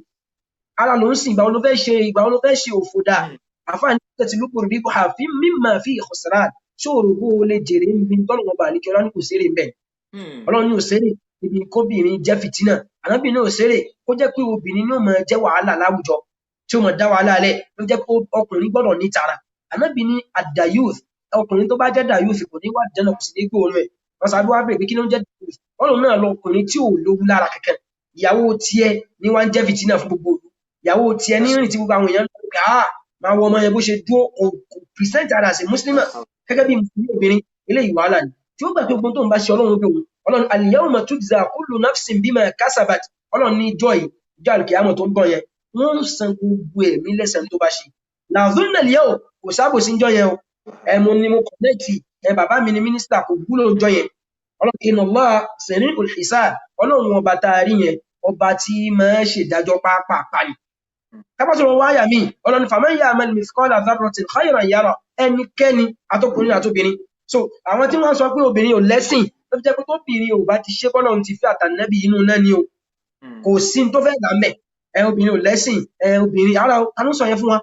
ara ló ń sìn, ìgbà wo ló fẹ́ ṣe, ìgbà wo ló fẹ́ ṣe òfò dà? Àfáà ní tẹ̀sí lóko rí bó àfi mímọ̀ fi khusran, ṣé o rò bó o lè jèrè ń bí tọ́lọ̀ wọn bá ní kí ọlọ́run kò sérè ń bẹ̀? Ọlọ́run ní ò sérè ibi kóbìnrin jẹ́ fìtínà, ànábì ní ò sérè kó jẹ́ pé obìnrin ní ò máa jẹ́ wàhálà láwùjọ tí ó máa dá wàhálà lẹ̀, ló jẹ́ pé ọkùnrin gbọ́dọ̀ ní tara. Ànábì ní àdàyùth, ọkùnrin tó bá jẹ́ dàyùth kò ní wà jẹ́nà, kò sì ní gbóòórùn ẹ̀. Wọ́n sábà wá bèèrè pé kí ló ń jẹ́ dàyùth? Wọ́n lòun náà lọ ọkùnrin tí ò lówú lára kankan. Ìyàwó tiẹ̀ ní wá ń jẹ́ fìtínà fún gbogbo òlu. Ìyàwó tiẹ̀ ní rìn tí gbogbo àwọn èèyàn ń lọ, máa wọ ọmọ yẹn bó ṣe dúró, kò present ara sí mùsùlùmí gẹ́gẹ́ bí mùsùlùmí obìnrin, eléyìí wàhálà ni. Tí ó gbà pé gbogbo tó ń bá ṣe Ọlọ́run bí òun, Ọlọ́run al-yawma tujza kullu nafsin bima kasabat. Ọlọ́run ní ìjọ yìí, ìjọ àlùkìyámọ̀ tó ń bọ̀ yẹn, wọ́n ń san gbogbo ẹ̀mí lẹ́san tó bá ṣe. La zulma al-yawm, kò sábòsí ńjọ́ yẹn o. Ẹ mo ni mo connect, ẹ bàbá mi ni mínísítà, kò wúlò ńjọ́ yẹn. Ọlọ́run inna Allaha sari'ul hisab, Ọlọ́run ọba tá a rí yẹn, ọba tí máa ń ṣèdájọ́ pápápá ni. Kábàtúrò wáyà mi, Ọlọ́run faman ya'mal mithqala dharratin khayran yara, ẹnikẹ́ni àtọkùnrin àtobìnrin. So àwọn tí wọ́n sọ pé obìnrin ò lẹ́sìn, ló fi jẹ́ pé tóbìnrin ò bá ti ṣe bọ́lọ́run ti fẹ́ àtànẹ́bì inú náà ni o. Kò sí tó fẹ́ gbà mẹ́. Ẹ obìnrin ò lẹ́sìn, ẹ obìnrin ara ta ló sọ yẹn fún wa?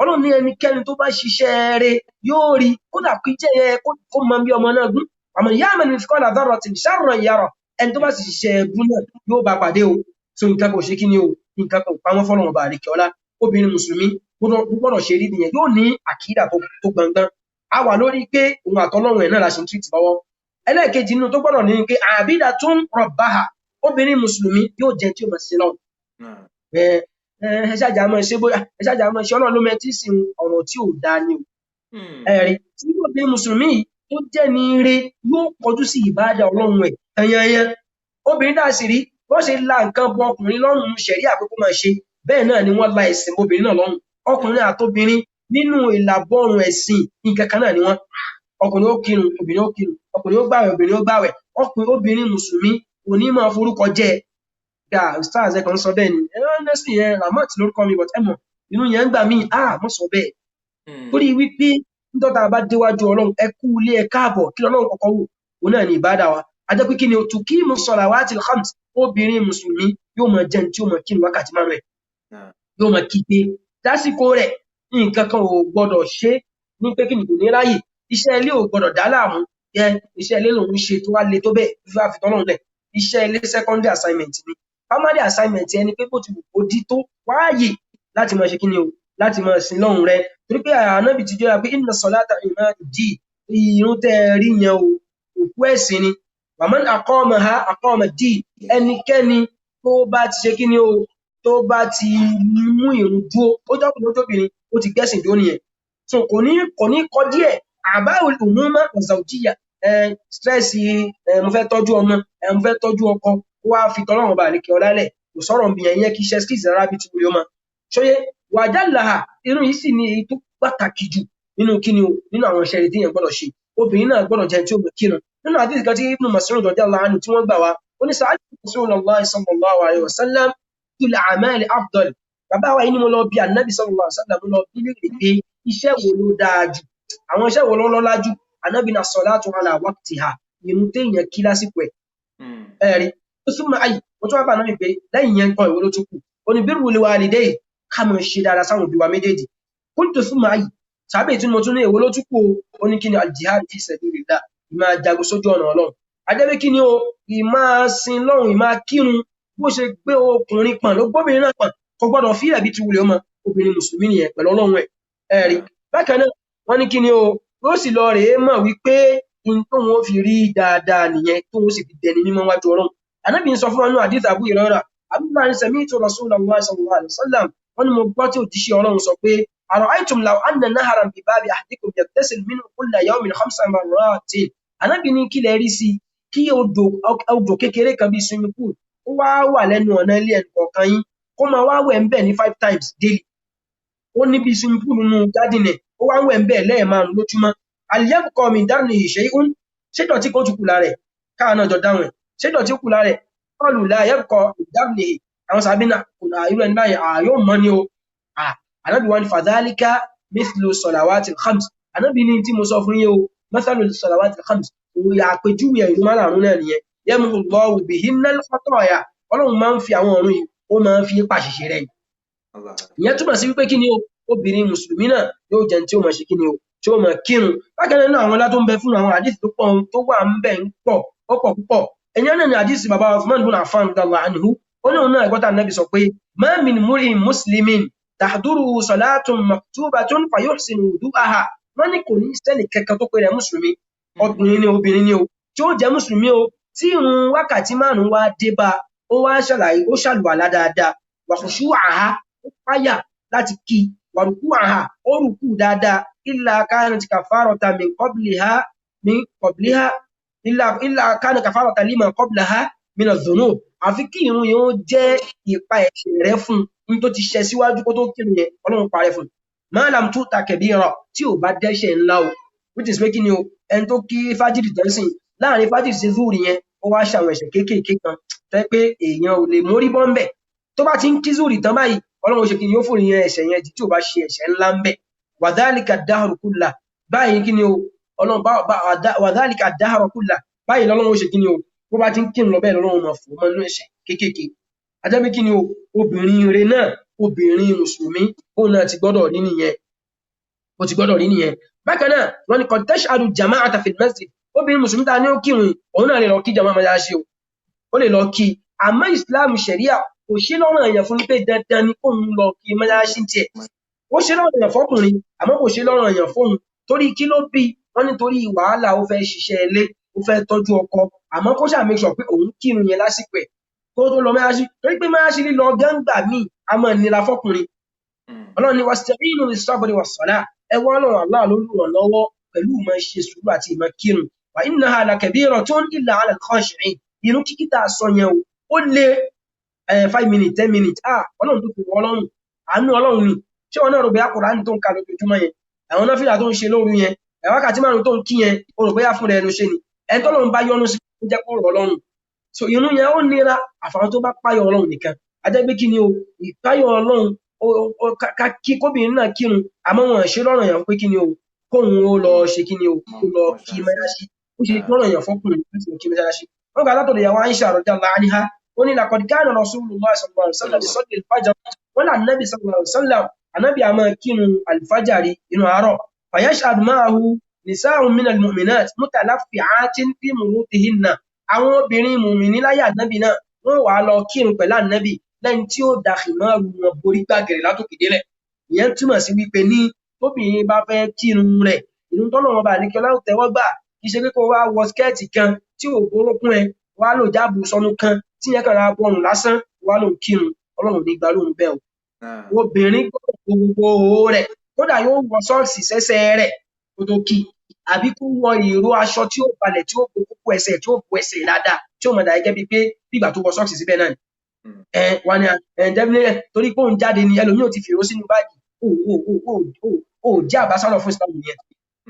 Ọlọ́run ní ẹnikẹ́ni tó bá ṣiṣẹ́ rẹ̀ yóò rí, kódà kí jẹ́ ẹ kó mọ bí ọmọ náà gún. Àmọ́ ya'mal mithqala dharratin sharran yara, ẹni tó bá sì ṣiṣẹ́ ẹbú náà yóò bá pàdé o. So nǹkan kò ṣe kí ni o, nǹkan kò pamọ́ fọ́lọ́run ọba àlekè ọlá. Obìnrin mùsùlùmí gbọ́dọ̀ ṣe rí nìyẹn, yóò ní àkídà tó gbọngbọn. A wà lórí pé òun àtọlọ́run ẹ̀ náà la ṣe ń treat lọ́wọ́. Ẹlẹ́ẹ̀kejì nínú tó gbọ́dọ̀ ní pé àbídà tún rọ̀báhà, obìnrin mùsùlùmí yóò jẹ́ tí ó mọ̀ sí lọ́wọ́. Ẹ ṣáàjà máa ṣe bóyá, ẹ ṣáàjà máa ṣe Ọlọ́run ló mẹ́tí sí ọ̀rọ̀ tí ò dáa ni o. Ẹ̀rí tí obìnrin mùsùlùmí tó jẹ́ ní ire yóò kọjú sí ìbáàdà Ọlọ́run ẹ̀ tanyanyan. Obìnrin tá a sì rí wọ́n ṣe la nǹkan bọ ọkùnrin lọ́rùn ṣẹ̀rí àkókò máa ṣe, bẹ́ẹ̀ náà ni wọ́n la ẹ̀sìn obìnrin náà lọ́rùn. Ọkùnrin àtobìnrin nínú ìlàbọ̀rùn ẹ̀sìn nǹkan kan náà ni wọ́n. Ọkùnrin ó kírun, obìnrin ó kírun, ọkùnrin ó gbàwẹ̀, obìnrin ó gbàwẹ̀. Ọkùnrin obìnrin mùsùlùmí kò ní máa forúkọ jẹ́ gà stars ẹ̀ kan sọ bẹ́ẹ̀ ni. Ẹ honestly ẹ Ramat lórúkọ mi, but ẹ mọ̀ inú yẹn ń gbà mí, ah mo sọ bẹ́ẹ̀. Torí wípé nítorí tá a bá déwájú Ọlọ́run, ẹ kú ilé ẹ káàbọ̀, kí lọ́lọ́run kọ́kọ́ wò, òun náà ni ìbádà wa. A jẹ́ pé kí ni o, tuqimu salawatil khams, obìnrin mùsùlùmí yóò máa jẹun tí ó máa kírun wákàtí márùn-ún ẹ̀, yóò máa kígbe lásìkò rẹ̀, nǹkan kan ò gbọ́dọ̀ ṣe ní pé kí ni kò ní ráyè, iṣẹ́ ilé ò gbọ́dọ̀ dá láàmú, yẹ iṣẹ́ ilé lòun ṣe tó wá le tó bẹ́ẹ̀ fífi wá fi tọ́lọ́run lẹ̀. Iṣẹ́ ilé secondary assignment ni, primary assignment ẹni pé bó ti wù kó dí tó wáàyè láti máa ṣe kí ni o, láti máa sin lọ́hùn rẹ. Torí pé ànábì ti jẹ́ pé inna salata imaduddin, ìrun tẹ́ ẹ rí yẹn o, òkú ẹ̀sìn ni. Waman aqamaha aqama ad-din, ẹnikẹ́ni tó bá ti ṣe kí ni o, tó bá ti mú ìrun dúró, ó jọ́kùnrin ó jóbìnrin, ó ti gbẹ́sìn dúró nìyẹn. So kò ní kọ díẹ̀ àbáwò umuma wa zawjiyya, stress, mo fẹ́ tọ́jú ọmọ, mo fẹ́ tọ́jú ọkọ, kó wá fi tọ́lọ́run ọba àlekè ọlá lẹ̀, kò sọ̀rọ̀ nbìyẹn, ìyẹn kì í ṣe excuse rárá bí ti wuli ọmọ. Ṣóyé wàjálàhà, irun yìí sì ni èyí tó pàtàkì jù nínú kíni o, nínú àwọn iṣẹ́ tí èèyàn gbọ́dọ̀ ṣe. Obìnrin náà gbọ́dọ̀ jẹ́ tí ó mọ̀ kírun. Nínú àdíìsì kan tí Ibn Mas'ud radiyallahu anhu tí wọ́n gbà wá, ó ní sa'altu Rasulullahi sallallahu alaihi wasallam ayyul a'mali afdal. Bàbá wa yìí ni mo lọ bí Ànábì sallallahu alaihi wasallam, mo lọ bí léèrè pé iṣẹ́ wo ló dáa jù, àwọn iṣẹ́ wo ló lọ́lá jù. Ànábì ní as-salatu ala waqtiha, ìrun téèyàn kí lásìkò ẹ̀. Ẹ̀rí ó súnmọ́ ayì, mo tún wá bá Ànábì pé lẹ́yìn yẹn kan ìwo ló tún kù. Ó ní birrul walidayni, ká máa ṣe dáadáa sáwọn òbí wa méjèèjì. Qultu thumma ayy, sàábẹ̀ tí mo tún ní èwo ló tún kù o? Ó ní kí ni? Al-jihad fi sabilillah, ìmáa jagun sójú ọ̀nà Ọlọ́run. Ajẹ́ pé kí ni o? Ìmáa sin Lọ́run, ìmáa kírun, bó ṣe gbé ọkùnrin pọ̀n ló gbóbìnrin náà pọ̀n, kò gbọ́dọ̀ fílẹ̀ bí ti wulẹ̀ ó mọ. Obìnrin mùsùlùmí nìyẹn pẹ̀lú Ọlọ́run ẹ̀. Ẹ̀rí bákan náà, wọ́n ní kí ni o? Yóò sì lọ rèé mọ̀ wípé in tóun ó fi rí dáadáa nìyẹn, tóun ó sì fi dẹni mímọ́ wájú Ọlọ́run. Ànábì ń sọ fún wa nínú hadith Abu Hurairah, Abu Hurairah ní sami'tu Rasulullah sallallahu alaihi wasallam, wọ́n ní mo gbọ́ tí òjíṣẹ́ Ọlọ́run sọ pé ara'aytum law anna naharan bi babi ahadikum yaghtasil minhu kulla yawmin khamsa marratin. Ànábì ní kí lẹ rí sí kí odò kékeré kan bíi swimming pool ó wá wà lẹ́nu ọ̀nà ilé ẹnì kọ̀ọ̀kan yín, kó máa wá wẹ̀ ń bẹ̀ ní 5 times daily. Ó ní bíi swimming pool nínú garden ẹ̀, ó wá ń wẹ̀ ń bẹ̀ lẹ́ẹ̀márùn lójúmọ́. Hal yabqa min darnihi shay'un, ṣé dọ̀tí kó tún kù lára ẹ̀? Káà náà jọ dáhùn ẹ̀, ṣé dọ̀tí ó kù lára ẹ̀? Qalu la yabqa min darnihi. Àwọn sàbí náà kò náà irú ẹni báyìí yóò mọ́ ni o. Ànábì wa ní fadhalika mithlu salawatil khams. Ànábì ní tí mo sọ fún yín o, mathalu salawatil khams, òun yà àpèjúwe ẹ̀rù márààrún náà nìyẹn. Yamhu Allahu bihinna al-khataya, Ọlọ́run máa ń fi àwọn ọ̀run yìí, ó máa ń fi pàṣìṣe rẹ̀. Ìyẹn túmọ̀ sí wípé kí ni o? Obìnrin mùsùlùmí náà yóò jẹun tí ó máa ṣe kí ni o, tí ó máa kírun. Bákan náà, àwọn ọlá tó ń bẹ fún àwọn àdìsí tó pọ̀ tó wà ń bẹ ń pọ̀, ó pọ̀ púpọ̀. Ẹ̀yẹn náà ni àdìsí bàbá Uthman ibn Affan radiyallahu anhu. Ó ní òun náà ẹ̀gbọ́n tá Ànábì sọ pé ma min mur'in muslimin tahduruhu salatun maktubatun fayuhsinu wudu'aha. Wọ́n ní kò ní sẹ́nì kankan tó pé rẹ̀ mùsùlùmí, ọkùnrin ni obìnrin ni o, tí ó jẹ́ mùsùlùmí o, tí ìrun wákàtí márùn-ún wá dé bá, ó wá ṣàlàyé, ó ṣàlùwàlá dáadáa, wa khushu'aha, ó páyà láti kí, wa ruku'aha, ó rùkú dáadáa, illa kanat kafaratan min qabliha, min qabliha, illa kana kafaratan lima qablaha min adh-dhunub. Àfi kí ìrun yẹn ó jẹ́ ìpa ẹ̀ṣẹ̀ rẹ́ fún un tó ti ṣẹ síwájú kó tó kírun yẹn, Ọlọ́run parẹ́ fún un. Ma lam tu'ta kabira, tí ò bá dẹ́ṣẹ̀ ńlá o, which is pé kí ni o, ẹni tó kí fájìrì tán sìn, láàrin fájìrì sí zúrì yẹn, ó wá ṣàwọn ẹ̀ṣẹ̀ kéékèèké kan tó jẹ́ pé èèyàn ò lè mórí bọ́ ńbẹ̀. Tó bá ti ń kí zúrì tán báyìí, Ọlọ́run ó ṣe kí ni, yóò fòrí yẹn ẹ̀ṣẹ̀ yẹn jì tí ò bá ṣe ẹ̀ṣẹ̀ ńlá ńbẹ̀. Wa dhalika ad-dahru kullah, báyìí kí ni o, Ọlọ́run bá wa dhalika ad-dahru kullah, báyìí lọ́lọ́run ó ṣe kí ni o, bó bá ti ń kírun lọ bẹ́ẹ̀ lọ́lọ́run máa fò mọ́ inú ẹ̀ṣẹ̀ kéékèèké. Ajá pé kí ni o, obìnrin ire náà, obìnrin mùsùlùmí, òun náà ti gbọ́dọ̀ rí nìyẹn, ó ti gbọ́dọ̀ rí nìyẹn. Bákan náà, wọ́n ní qad tashhadu jama'ata fil masjid. Obìnrin mùsùlùmí ta ní ó kírun, òun náà lè lọ kí jama mọ́ṣáláṣí o, ó lè lọ kí. Àmọ́ ìsìláàmù ṣẹ̀ríà kò ṣe lọ́rùn èèyàn fún pé dandan ni kóun lọ kí mọ́ṣáláṣí tiẹ̀. Ó ṣe lọ́rùn èèyàn fọkùnrin, àmọ́ kò ṣe lọ́rùn èèyàn fóun. Torí kí ló bí? Wọ́n nítorí wàhálà, ó fẹ́ ṣiṣẹ́ ilé, ó fẹ́ tọ́jú ọkọ, àmọ́ kó ṣáà make sure pé òun kírun yẹn lásìkò ẹ̀ kó tó lọ mọ́ṣáláṣí. Torí pé mọ́ṣáláṣí lílọ gángba míì a máa nira fọkùnrin. Ọlọ́run ní wasta'inu bis-sabri was-salah, ẹ wá Ọlọ́run Allah lólùrànlọ́wọ́ pẹ̀lú ìmọ̀ ṣe sùúrù àti ìmọ̀ kírun. Wa innaha lakabiratun illa 'ala al-khashi'in. Irun kíkí tá a sọ yẹn o, ó lé 5 minutes, 10 minutes, Ọlọ́run tó fi wọ́ Ọlọ́run, àánú Ọlọ́run ni. Ṣé wọn náà rò bóyá Kùránì tó ń ka lójoojúmọ́ yẹn, àwọn náfìlà tó ń ṣe lóru yẹn, wákàtí márùn-ún tó ń kí yẹn, o rò bóyá fúnra ẹ ló ṣe ni? Ẹni tọ́lọ́run bá yọ́nú sí, ó jẹ́ kó rọ̀ Ọlọ́run. So irun yẹn ó nira àfàwọn tó bá páyọ̀ Ọlọ́run nìkan. A jẹ́ pé kí ni o, ìpáyọ̀ Ọlọ́run, ká kí kóbìnrin náà kírun, àmọ́ wọn ṣe lọ́rọ̀ yẹn pé kí ni o, kóun ó lọ ṣe kí ni o, kó lọ kí mọ́ṣáláṣí. Ó ṣe lọ́rọ̀ yẹn fọkùnrin láti lọ kí mọ́ṣáláṣí. Wọ́n gbà látọ̀dọ̀ ìyàwó Aisha radiyallahu anha, ó ní laqad kana Rasulullah sallallahu alaihi wasallam yusalli al-fajr. Wọ́n là Nábì sallallahu alaihi wasallam, ànábì a máa kírun alfajari inú àárọ̀. Fayashhadu ma'ahu nisa'un minal mu'minat mutalaffi'atin fi murutihinna. Àwọn obìnrin mùmìnì láyé ànábì náà, wọ́n wàá lọ kírun pẹ̀lú ànábì lẹ́yìn tí ó da khimaru wọn borí gbàgẹ̀rẹ̀ látòkè délẹ̀. Ìyẹn túmọ̀ sí wípé ní tóbìnrin bá fẹ́ kírun rẹ̀, ìrun tọ́lọ́run ọba àlékí ọlá ó tẹ́wọ́ gbà, kì í ṣe pé kó wá wọ skẹ́ẹ̀tì kan tí ò borókún ẹ, wá lò jáàbù sọnù kan tí yẹn kàn ra bọrùn lásán, wá lò ń kírun, Ọlọ́run ní gbà lóhùn bẹ́ẹ̀ o. Obìnrin gbọ́dọ̀ bo gbogbo òhò rẹ̀, kódà yóò wọ sọ́ọ̀sì sẹ́sẹ́ rẹ̀ kó tó kí, àbí kó wọ ìró aṣọ tí ó balẹ̀, tí ó bo kókó ẹsẹ̀, tí ó bo ẹsẹ̀ dáadáa, tí ó mọ̀ dà gẹ́gẹ́ bíi pé bí ìgbà tó wọ sọ́ọ̀sì síbẹ̀ náà ni. Wọ́n ní definitely torí pé òun jáde ni ẹlòmíì ò ti fìró sínú báàgì, ó jẹ́ àbásọ́nà fún Islam yẹn.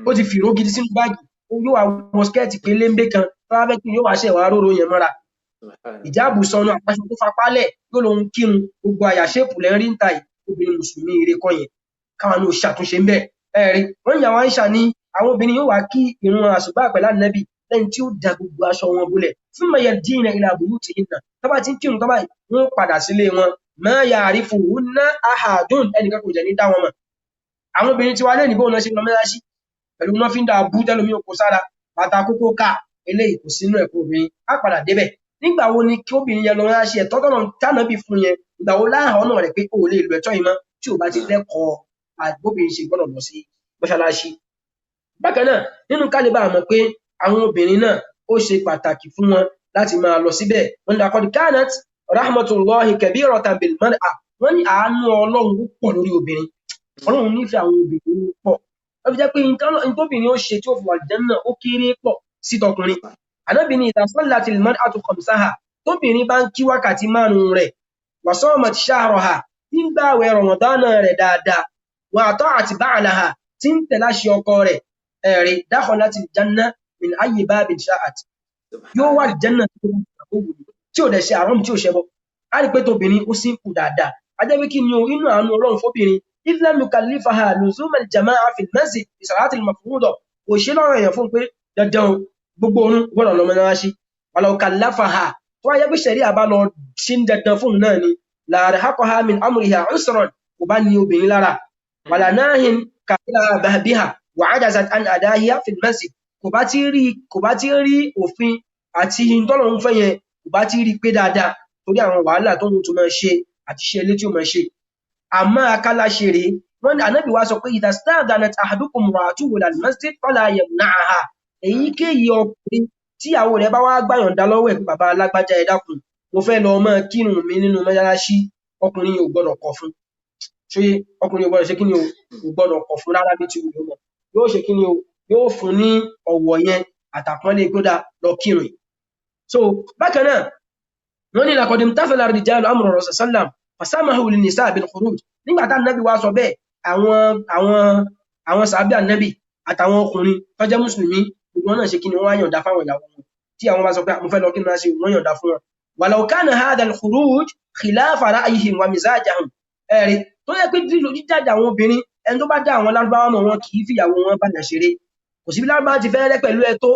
Ó ti fìró gidi sínú báàgì, ó yóò wá wọ skẹ́ẹ̀tì péléńbé kan, tó bá fẹ́ kí yóò wá ṣẹ̀ wá róró yẹn mọ́ra. Ìjáàbù sọnù àtàṣọ tó fapálẹ̀ yóò lóun kírun, gbogbo àyà ṣéèpù lẹ́ ń rí ń ta yìí, obìnrin mùsùlùmí ire kọ́ yẹn. Káwọn náà ṣàtúnṣe ń bẹ̀. Ẹ rí, wọ́n yà wá ń ṣà ní àwọn obìnrin yóò wá kí ìrun àsùbá pẹ̀lú ànábì lẹ́yìn tí ó da gbogbo aṣọ wọn bolẹ̀. Thumma yarji'na ila buyutihinna. Tó bá ti ń kírun tó báyìí, wọ́n padà sílé wọn. Ma ya'rifuhunna ahadun, ẹnìkan kò jẹ́ ní dá wọn mọ̀. Àwọn obìnrin tiwa lẹ́nìí, bóun náà ṣe lọ mọ́ṣáláṣí pẹ̀lú nọ́fíńdà bú tẹ́lómi ò kó sára, bàtà kókó ká, eléyìí kò sínú ẹ̀kọ́ obìnrin. Á padà débẹ̀. Nígbà wo ni kí obìnrin yẹn lọ mọ́ṣáláṣí? Ẹ̀tọ́ tọ́nà tánàbí fún yẹn, ìgbà wo láhàn ọ̀nà rẹ̀ pé o ò lè lo ẹ̀tọ́ yìí mọ́ tí ò bá ti lẹ́kọ̀ọ́ àgbóbìnrin ṣe gbọ́dọ̀ lọ sí mọ́ṣáláṣí? Bákan náà, nínú ká lè bá mọ̀ pé àwọn obìnrin náà, ó ṣe pàtàkì fún wọn láti máa lọ síbẹ̀, wọ́n ní laqad kanat rahmatullahi kabiratan bil mar'a, wọ́n ní àánú Ọlọ́run pọ̀ lórí obìnrin. Ọlọ́run nífẹ̀ẹ́ àwọn obìnrin pọ̀. Ó fi jẹ́ pé nǹkan tóbìnrin ó ṣe tí ó fi wà Jánnà, ó kéré pọ̀ sí tọkùnrin. Ànábì ní idha sallatil mar'atu khamsaha, tóbìnrin bá ń kí wákàtí márùn-ún rẹ̀, wa samat shahraha, tí ń gbààwẹ̀ Ramadan rẹ̀ dáadáa, wa ata'at ba'laha, tí ń tẹ̀láṣẹ ọkọ rẹ̀, ẹ̀rí, dakhalatil janna min ayyi babin sha'at, yóò wà Jánnà tí ò dẹ̀ ṣe àrọ́m, tí ò ṣẹbọ. Á rí pé tóbìnrin ó sì ń kù dáadáa. A jẹ́ pé kí ni o, inú àánú Ọlọ́run fóbìnrin, idh lam yukallifaha luzuma al-jama'a fi al-masjid bi salati al-mafruḍa, kò ṣe lọ́rọ̀ èèyàn fún pé dandan gbogbo orun gbọ́dọ̀ lọ mọ́ṣáláṣí. Walau kallafaha, tó wáyé pé ṣẹ̀rí àbá lọ ṣe ń dandan fún náà ni, la arhaqaha min amriha usran, kò bá ní obìnrin lára, wala nahin kàfílà biha wa ajazat an adahiha fi al-masjid, kò bá ti rí òfin àti ìtọ́lọ̀ ń fẹ́ yẹn, kò bá ti rí pé dáadáa, torí àwọn wàhálà tó ń tún máa ṣe àti iṣẹ́ ilé tí ó máa ṣe. Àmọ́ akálá ṣe rèé, wọ́n ní Ànábì wá sọ pé idha sta'dhanat ahadukum imra'atuhu ila al-masjid fala yamna'ha, èyíkéyìí ọkùnrin tíyàwó rẹ̀ bá wá gbàyànjá lọ́wọ́ ẹ̀ pé bàbá alágbájá, ẹ dákun, mo fẹ́ lọ máa kírun mi nínú mọ́ṣáláṣí, ọkùnrin yìí ò gbọ́dọ̀ kọ̀ fún. Ṣé ọkùnrin ò gbọ́dọ̀ ṣe kí ni o? Kò gbọ́dọ̀ kọ̀ fún rárá bí ti wù ú mọ́. Yóò ṣe kí ni o? Yóò fún ní ọ̀wọ̀ yẹn àtàpọ́nlé kódà lọ kírun. So bákan náà, wọ́n ní laqad imtathala ar-rijalu amra rasul sallam fasamahu lin-nisa bil khuruj. Nígbà tá Ànábì wá sọ bẹ́ẹ̀, àwọn sàábì Ànábì àtàwọn ọkùnrin tó jẹ́ mùsùlùmí, gbogbo wọn náà ṣe kí ni? Wọ́n wá yọ̀ǹda fáwọn ìyàwó wọn. Tí àwọn bá sọ pé mo fẹ́ lọ kí ni wọ́n ṣe, wọ́n yọ̀ǹda fún wọn. Walau kana hadha al-khuruj khilafa ra'yihim wa mizajahum. Ẹ̀rí tó yẹ pé jíjáde àwọn obìnrin, ẹni tó bá dá àwọn lárúbáwá mọ̀, wọn kì í fìyàwó wọn bá ṣeré. Kò sí bí lárúbáwá ti fẹ́ rẹ́ pẹ̀lú ẹ tó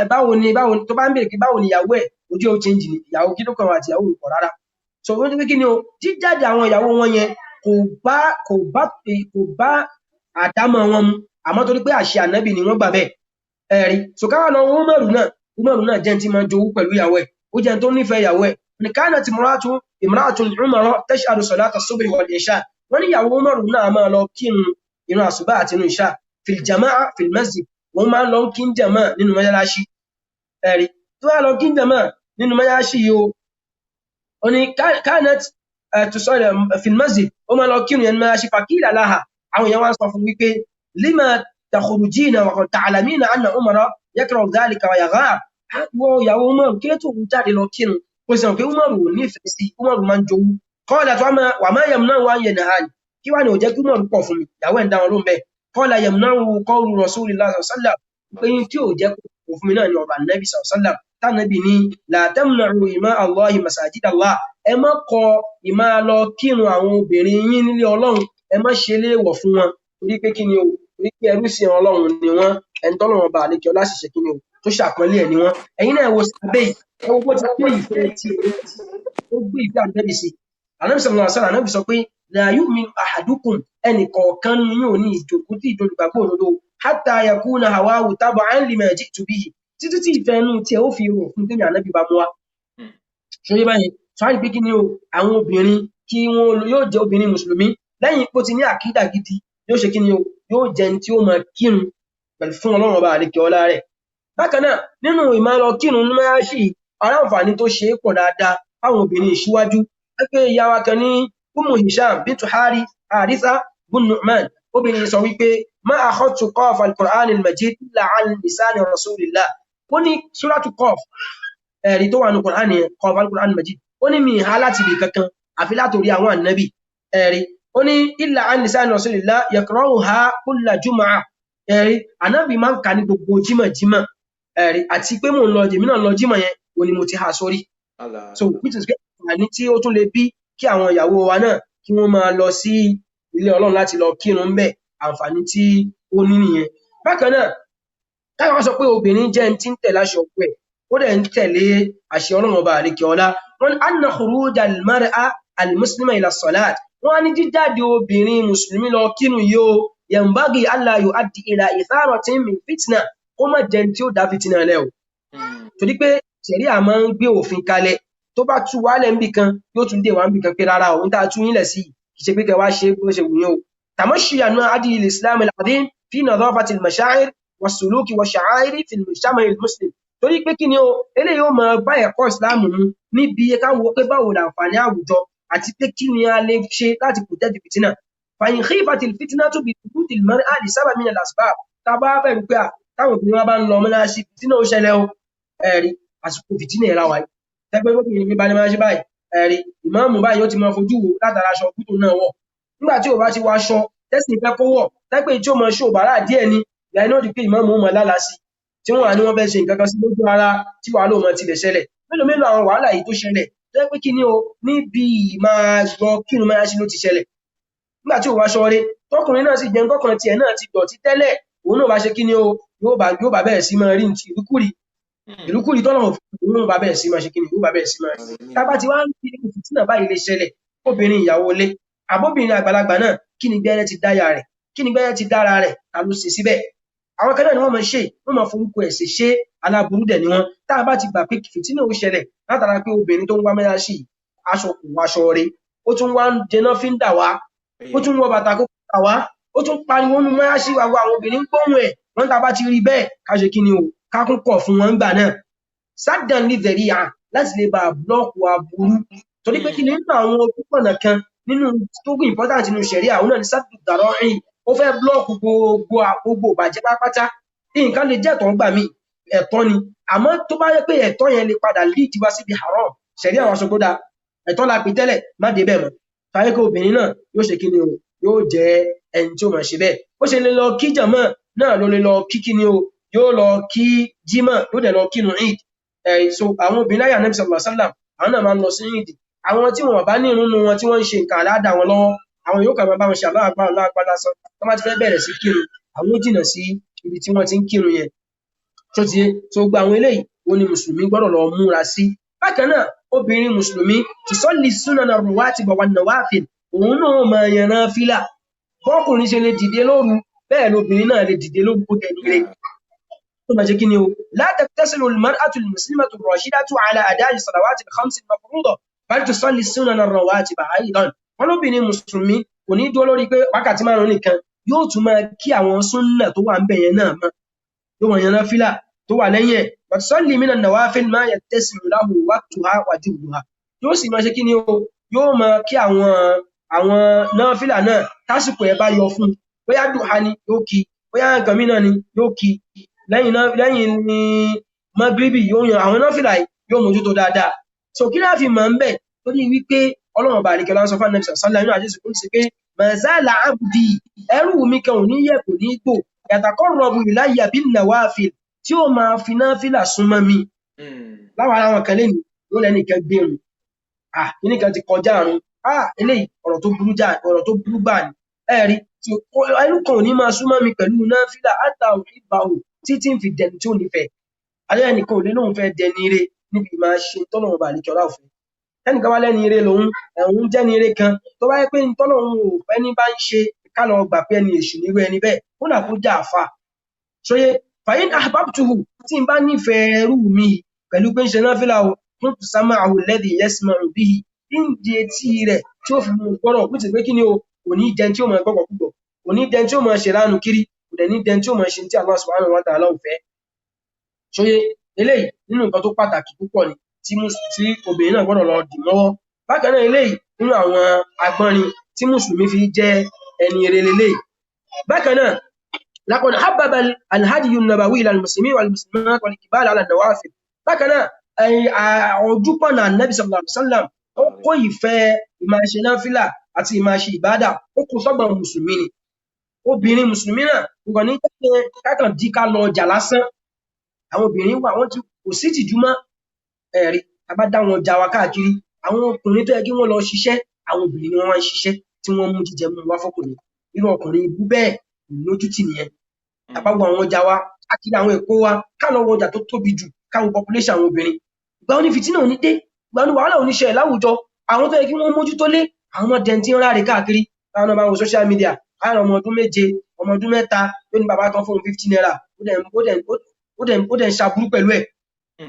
ẹ, báwo ni, báwo tó bá ń bèèrè pé báwo ni ìyàwó ẹ̀, ojú ẹ̀ ó change ni. Ìyàwó kí ló kàn wá àti ìyàwó pọ̀ rárá. So wọ́n ní pé kí ni o, jíjáde àwọn ìyàwó wọn yẹn kò bá àdámọ́ wọn mu, àmọ́ torí pé àṣẹ Ànábì ni, wọ́n gbà bẹ́ẹ̀. Ẹ̀rí, so káwá lọ Umaru náà. Umaru náà jẹ́ tí máa jowú pẹ̀lú ìyàwó ẹ̀, ó jẹ́ tó nífẹ̀ẹ́ ìyàwó ẹ̀. Ní kanat imra'atu Umar tashhadu salata subhi wal isha, wọ́n ní ìyàwó Umaru náà máa lọ kírun ìrun àsùbá àti ìrun ìṣà fil jama'a fil masjid, wọ́n máa ń lọ kí jàmá nínú mọ́ṣáláṣí. Ẹ̀rí, tó wá lọ kí jàmá nínú mọ́ṣáláṣí yìí o, ó ní kanat tusalli fil masjid, ó máa lọ kírun yẹn nínú mọ́ṣáláṣí. Faqila laha, àwọn èèyàn wá ń sọ fún wípé lima takhrujina wa qad ta'lamina anna Umar yakrahu dhalika wa yaghar, wọ ìyàwó Umaru, kí ló tó ń jáde lọ kírun? Ó sì hàn pé Umaru ò nífẹ̀ẹ́ sí, Umaru máa ń jowú. Qalat wa ma yamna'u an yanhani, kí wá ní ò jẹ́ kí Umaru pọ̀ fún mi? Ìyàwó ẹ̀ ń dá wọn lóhùn bẹ́ẹ̀. Qala yamna'u qawlu Rasulillah sallallahu alaihi wasallam, pé tí ò jẹ́ kó fún mi náà ní ọ̀rọ̀ Ànábì sallallahu alaihi wasallam, tánàbì ní la tamna'u ima Allahi masajid Allah, ẹ má kọ ìmá lọ kírun àwọn obìnrin yín nílé Ọlọ́run, ẹ má ṣe léèwọ̀ fún wọn, torí pé kí ni o? Torí pé ẹrú sí Ọlọ́run ni wọ́n, ẹni tọ́lọ́run ọba àlékè ọlá sì ṣe kí ni o, tó ṣàpọ́nlé ẹ̀ ni wọ́n. Ẹ̀yin náà wo sábẹ́ yìí, ẹ wo bó ti gbé ìfẹ́ tí ó gbé ìfẹ́ Ànábì sí. Ànábì sallallahu alaihi wasallam, Ànábì sọ pé la yu'minu ahadukum, ẹnì kọ̀ọ̀kan nínú yóò ní ìjòkó tí ìjòlùgbàgbọ́ òdodo, hatta yakuna hawahu tab'an lima ji'tu bihi, títí tí ìfẹ́ inú tí ẹ ó fi rò fún tèmi Ànábì bá mú wá. Ṣòye báyìí, sọ á rí pé kí ni o, àwọn obìnrin kí wọ́n yóò jẹ́ obìnrin mùsùlùmí, lẹ́yìn pé ó ti ní àkídà gidi, yóò ṣe kí ni o? Yóò jẹ́ ẹni tí ó máa kírun pẹ̀lú fún Ọlọ́run ọba àlekè ọlá rẹ̀. Bákan náà, nínú ìmáa lọ kírun ní mọ́ṣáláṣí, ará àǹfààní tó ṣe é pọ̀ dáadáa fáwọn obìnrin ìṣíwájú pé ìyá wa kan ní Umu Hisham bintu Haritha bun Nu'man, obìnrin sọ wípé ma akhadtu qaf al-Qur'an al-Majid illa an lisani Rasulillah, ó ní suratu Qaf, ẹ̀rí tó wà ní Qur'an yẹn, qaf al-Qur'an al-Majid, ó ní mi ha láti ibì kankan àfi látòrí àwọn ànábì. Ẹ̀rí, ó ní illa an lisani Rasulillah yaqra'uha kulla jumu'ah, ẹ̀rí, ànábì máa ń kà ní gbogbo jímọ̀ jímọ̀. Ẹ̀rí, àti pé mò ń lọ, jèmi náà lọ jímọ̀ yẹn, ó ní mo ti há sórí. So which is pé àǹfààní tí ó tún lè bí kí àwọn ìyàwó wa náà kí wọ́n máa lọ sí ilé Ọlọ́run láti lọ kírun ńbẹ̀, àǹfààní tí ó ní nìyẹn. Bákan náà, káwọn sọ pé obìnrin jẹ́ ẹni tí ń tẹ̀lé àṣẹ ọkọ ẹ̀, ó dẹ̀ ń tẹ̀lé àṣẹ Ọlọ́run ọba àlekè ọlá. Wọ́n ní anna khuruj al-mar'a al-muslima ila salat. Wọ́n ní jíjáde obìnrin mùsùlùmí lọ kírun yìí o, yanbaghi alla yuaddi ila itharatin min fitna, kó má jẹun tí ó dá fitina lẹ̀ o. Torí pé ṣẹ̀ríà máa ń gbé òfin kalẹ̀, tó bá tú wálẹ̀ níbì kan yóò tún dè wá níbì kan pé rárá o, ń tá a tú yín lẹ̀ sí kì í ṣe pé kẹ wá ṣe bó ṣe wù yín o. Tamashiya náà adi al-islam al-azim fi nadhafati al-masha'ir was-suluki wash-sha'airi fi al-mujtama' al-muslim. Torí pé kí ni o, eléyìí ó máa bá ẹ̀kọ́ ìsìláàmù mu níbi káwo pé báwo làǹfààní àwùjọ àti pé kí ni a lè ṣe láti protect fìtínà. Fa in khifati al-fitnatu bi thubut al-mar'a li sabab min al-asbab. Tá a bá bẹ̀rù pé táwọn obìnrin wa bá ń lọ mọ́ṣáláṣí fìtínà ó ṣẹlẹ̀ o, ẹ̀rí àsìkò fìtínà yẹn láwa yìí. Tẹ́gbẹ́ obìnrin mi bá ní mọ́ṣáláṣí báyìí, ẹ̀rí ìmáàmù báyìí ó ti máa fojú wo látara aṣọ kútó náà wọ̀. Nígbà tí ò bá ti wọ aṣọ tẹ́sìn fẹ́ kó wọ̀, tẹ́gbẹ́ tí ó máa ṣó bàrà díẹ̀ ni, ìyá iná di pé ìmáàmù ó máa lálàá sí, tí wọ́n wà ní wọ́n fẹ́ ṣe nǹkan kan sí lójú ara tí wàhálà ó máa tilẹ̀ ṣẹlẹ̀. Mélòó mélòó àwọn wàhálà yìí tó ṣẹlẹ̀, tó jẹ́ pé kí ni o, níbi ìmáa lọ kírun mọ́ṣáláṣí ló ti ṣẹlẹ̀. Nígbà tí ò wọ aṣọ rẹ̀, tọkùnrin náà sì jẹun tọkùnrin tiẹ̀ náà ti dọ̀tí tẹ́lẹ̀, òun náà bá ṣe kí ni o, yóò bá bẹ̀rẹ̀ sí máa rí ìrúkúrí. Ìrúkúrí tọ́lọ̀ òun náà bá bẹ̀rẹ̀ sí máa ṣe kí ni, yóò bá bẹ̀rẹ̀ sí máa rí. Tá bá ti wá ń fi fìtínà báyìí lè ṣẹlẹ̀, obìnrin ìyàwó ilé, àbóbìnrin àgbàlagbà náà, kí ni gbẹ́rẹ́ ti dáya rẹ̀, kí ni gbẹ́rẹ́ ti dára rẹ̀, ta ló ṣe síbẹ̀? Àwọn kan náà ni wọ́n máa ṣe, wọ́n máa forúkọ ẹ̀sìn ṣe, aláburú dẹ̀ ni wọ́n. Tá a bá ti gbà pé fìtínà ó ṣẹlẹ̀ látara pé obìnrin tó ń wá mọ́ṣáláṣí aṣọ kò wọ aṣọ rẹ̀, ó tún wá ń jẹná fi ń dà wá, ó tún wọ bàtà kó dà wá, ó tún pariwo nínú mọ́ṣáláṣí, gbogbo àwọn obìnrin ń gbóhùn ẹ̀. Wọ́n tá a bá ti rí bẹ́ẹ̀, ká ṣe kí ni o, ká kún kọ̀ fún wọn gbà náà. Saddan li dhari'a, láti lè bá búlọ́ọ̀kù aburú. Torí pé kí ni nínú àwọn ojúpọ̀nà kan nínú tó gbé important nínú ṣẹ̀ríà, òun náà ni saddu dhara'i. Ó fẹ́ búlọ́ọ̀kù gbogbo ìbàjẹ́ pátápátá. Nǹkan lè jẹ́ ẹ̀tọ́ ńgbà míì, ẹ̀tọ́ ni. Àmọ́ tó bá yẹ pé ẹ̀tọ́ yẹn lè padà lead wá síbi haram, ṣẹ̀ríà wa sọ pé ó dáa, ẹ̀tọ́ la pè tẹ́lẹ̀, má dé bẹ́ẹ̀ mọ́. Fàyè pé obìnrin náà yóò ṣe kí ni o, yóò jẹ́ ẹni tí ó máa ṣe bẹ́ẹ̀. Ó ṣe lè lọ kí jàmá náà ló lè lọ kí kí ni o, yóò lọ kí jímọ̀, yóò dẹ̀ lọ kírun Eid. So àwọn obìnrin láyé Ànábì sallallahu alaihi wasallam, àwọn náà máa ń lọ sí Eid. Àwọn tí wọn bá ní irun nu wọn tí wọ́n ń ṣe nǹkan àládà wọn lọ́wọ́, àwọn yóò kàn máa bá wọn ṣe Allahu Akbar, Allahu Akbar lásán. Tó bá ti fẹ́ bẹ̀rẹ̀ sí kírun, àwọn ó jìnà sí ibi tí wọ́n ti ń kírun yẹn. Tó ti yé, tó gba àwọn eléyìí, òun ni mùsùlùmí gbọ́dọ̀ lọ múra sí. Bákan náà, obìnrin mùsùlùmí tusalli sunana rawatiba wan nawafil, òun náà máa yan náfìlà. Bọ́kùnrin ṣe lè dìde lóru, bẹ́ẹ̀ lobìnrin náà lè dìde lóru kó dẹni ire. Tó máa ṣe kí ni o, la taktasilu al-mar'atu al-muslimatu ar-rashidatu ala ada'i salawati al-khamsi al-mafruḍa bal tusalli sunana rawatiba aidan. Wọ́n lóbìnrin mùsùlùmí kò ní dúró lórí pé wákàtí márùn-ún nìkan, yóò tún máa kí àwọn súnnà tó wà ń bẹ̀ yẹn náà mọ́. Yóò máa yan náfìlà tó wà lẹ́yìn ẹ̀. Wa tusalli mina an-nawafil ma yattasi'u lahu waqtuha wa juhduha. Yóò sì máa ṣe kí ni o, yóò máa kí àwọn náfìlà náà tásìkò ẹ̀ bá yọ fún un. Bóyá dùhà ni yóò kí, bóyá nǹkan mìíràn ni yóò kí. Lẹ́yìn ní magribi yóò yan àwọn náfìlà yìí, yóò mójútó dáadáa. So kí láà fi mọ̀ ń bẹ̀? Torí wípé Ọlọ́run bá àlekẹ́ lọ́wọ́ sọ fún Ànábì sallallahu alaihi wasallam nínú àdísì kúrú sí pé mazala abdi, ẹrú mi kan ò ní yẹ̀ kò ní gbò, yataqarrabu ilayya bin nawafil, tí ó máa fi náfìlà súnmọ́ mi. Láwọn ará wọn kan lé ní, wọ́n lẹ́nìkan gbé run. Kíní kan ti kọjá àrùn. Eléyìí ọ̀rọ̀ tó burú já, ọ̀rọ̀ tó burú gbà ni. Ẹ rí, ẹrú kan ò ní máa súnmọ́ mi pẹ̀lú náfìlà hatta uhibbahu, títí ń fi dẹni tí ó nífẹ̀ẹ́. Ayé ẹnìkan ò lè lóun fẹ́ dẹni ire níbi máa ṣe tọ́lọ́run bá àlekẹ́ ọlá òfin. Ẹnìkan wá lẹ́ni ire lòun, ẹ̀hún jẹ́ni ire kan, tó bá yẹ pé tọ́lọ́run ò fẹ́ ní bá ń ṣe, ká lọ gbà pé ẹni èṣù nírú ẹni bẹ́ẹ̀, kó nà kó jà àfà. Ṣóyé, fàyín ahbabtuhu, tí n bá nífẹ̀ẹ́ ẹrú mi pẹ̀lú pé ń ṣe náfìlà o, kuntu sam'ahu alladhi yasma'u bihi, ń di etí rẹ̀ tí ó fi mú gbọ́rọ̀, bó ti pé kí ni o, kò ní jẹun tí ó máa gbọ́gbọ́ púpọ̀, kò ní jẹun tí ó máa ṣèrànù kiri, kò dẹ̀ ní jẹun tí ó máa ṣe tí Allah subhanahu wa ta'ala ò fẹ́. Ṣóyé, eléyìí nínú nǹkan tó pàtàkì púpọ̀ ni tí obìnrin náà gbọ́dọ̀ lọ dì mọ́wọ́. Bákan náà eléyìí nínú àwọn agbọ́nrin tí mùsùlùmí fi jẹ́ ẹni rere leléyìí. Bákan náà, laqad habbaba al-hadyu an-nabawi ila al-muslimin wal-muslimat wal-iqbal ala an-nawafil. Bákan náà, ojúpọ̀nà Ànábì sallallahu alaihi wasallam, ó kó ìfẹ́ ìmáṣe náfìlà àti ìmáṣe ìbádà, ó kó sọ́gbọ̀n mùsùlùmí ni. Obìnrin mùsùlùmí náà kò ní jẹ́ kákan dí ká lọ ọjà lásán. Àwọn obìnrin wà, wọ́n ti kò sí tìjú mọ́. Ẹ̀rí, a bá dá wọn ọjà wa káàkiri, àwọn ọkùnrin tó yẹ kí wọ́n lọ ṣiṣẹ́, àwọn obìnrin ni wọ́n wá ń ṣiṣẹ́ tí wọ́n mú jíjẹ mú wá fọ́kùnrin. Irú ọkùnrin ibú bẹ́ẹ̀ kò lójútì nìyẹn. A bá wo àwọn ọjà wa káàkiri àwọn Èkó wa, ká lọ wo ọjà tó tóbi jù, ká wo population àwọn obìnrin. Ìgbà wo ni fìtínà ò ní dé? Ìgbà wo ni wàhálà ò ní ṣẹlẹ̀ láwùjọ? Àwọn tó yẹ kí wọ́n mójútó lé, àwọn ọmọ dẹni tí ń ráre káàkiri. Táwọn náà bá wo social media, á rí ọmọ ọdún 7, ọmọ ọdún 3 tó ní bàbá kan fóun 50 naira, ó dẹ̀ ń ṣaburú pẹ̀lú ẹ̀.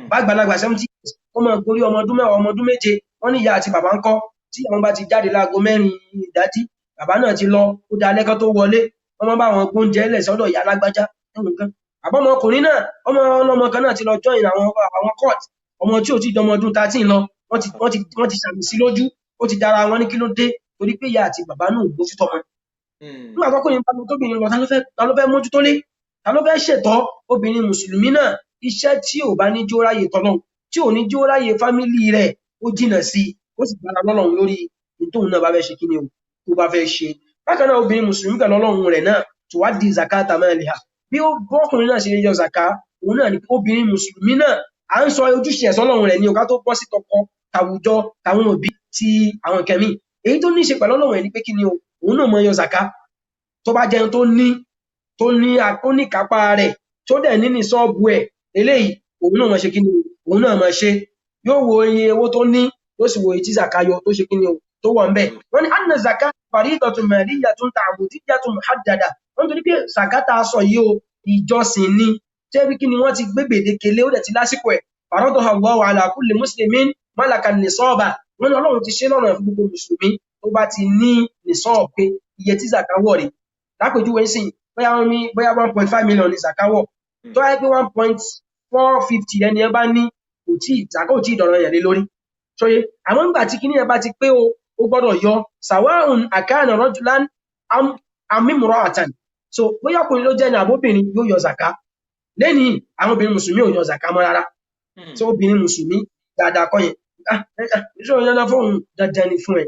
Bá àgbàlagbà 70 years, ó máa gorí ọmọ ọdún 10, ọmọ ọdún 7, wọ́n ní ìyá àti bàbá ń kọ́. Tí àwọn bá ti jáde láago 4 ìdájí, bàbá náà ti lọ, ó da alẹ́ kán tó wọlé, wọ́n máa bá wọn gbóúnjẹ lẹ̀ sọ́dọ̀ ìyá alágbájá. Ẹ̀wọ̀n kan. Àbọ̀ ọmọkùnrin náà, ọmọ ọlọ́mọ kan náà ti lọ join àwọn court, ọmọ tí ò tí jọmọ ọdún 13 lọ, wọ́n ti sàmì sí lójú, ó ti dára wọn ní kí ló dé, torí pé ìyá àti bàbá náà ò mójútó ọmọ. Nígbà tọkùnrin bá lọ tóbìnrin lọ, ta ló fẹ́ mójútó lé? Ta ló fẹ́ ṣètọ́? Obìnrin mùsùlùmí náà, iṣẹ́ tí ò bá ní jó ráyè tọlọ́hun, tí ò ní jó ráyè fámílì rẹ̀, ó jìnà sí i, ó sì gbára lọ́lọ́run lórí ohun tóun náà bá fẹ́ ṣe kí ni o, tó bá fẹ́ ṣe. Bákan náà, obìnrin mùsùlùmí pẹ̀lú Ọlọ́run rẹ̀ náà, tuwaddi zakata maliha. Bí ó bọ́kùnrin náà ṣe lè yọ zàká, òun náà ni obìnrin mùsùlùmí náà, à ń sọ ojúṣe ẹ̀ sọ́lọ́run rẹ̀ ní o, ká tó bọ́ sí tọkọ, tàwùjọ, tàwọn òbí, ti àwọn nǹkan míì. Èyí tó ní í ṣe pẹ̀lú Ọlọ́run ẹ̀ ni pé kí ni o, òun náà mọ yọ zàká. Tó bá jẹun tó ní, tó ní, ó ní kápá rẹ̀, tó dẹ̀ ní ní sọ́ọ̀bù ẹ̀, eléyìí, òun náà mọ ṣe kí ni o, òun náà mọ ṣe. Yóò wo iye owó tó ní, yóò sì wo èyí tí zàká yọ tó ṣe kí ni o, tó wà ńbẹ̀. Wọ́n ní anna zaka faridatun maliyatun ta'budiyyatun muhaddada. Wọ́n torí pé zaka tá a sọ yìí o, ìjọsìn ni. Jẹ́ bí kí ni wọ́n ti gbé gbèdéke lé, ó dẹ̀ ti lásìkò ẹ̀. Faradaha Allahu ala kulli muslimin malaka nisaba. Wọ́n ní Ọlọ́run ti ṣe lọ́nà fún gbogbo mùsùlùmí tó bá ti ní nisab pé iye tí zaka wọ̀ rèé. Lápèjúwe ńsìnyí, bóyá wọ́n ní bóyá 1.5 million ní zaka wọ̀. Tó bá jẹ́ pé 1.450 ẹni ẹ bá ní, kò tí zaka ò tí ì dọ̀ranyàn lé lórí. Ṣóyé? Àmọ́ nígbà tí kíní yẹn bá ti pé o, ó gbọ́dọ̀ yọ sawa'un akana rajulan am imra'atan. So bóyá ọkùnrin ló jẹ́ ní àbóbìnrin yóò yọ zaka. Lẹ́nìí, àwọn obìnrin mùsùlùmí ò yọ zaka mọ́ rárá. So obìnrin mùsùlùmí dáadáa kọ́ yẹn. Ṣé òun yẹn fóun dandan ni fún ẹ.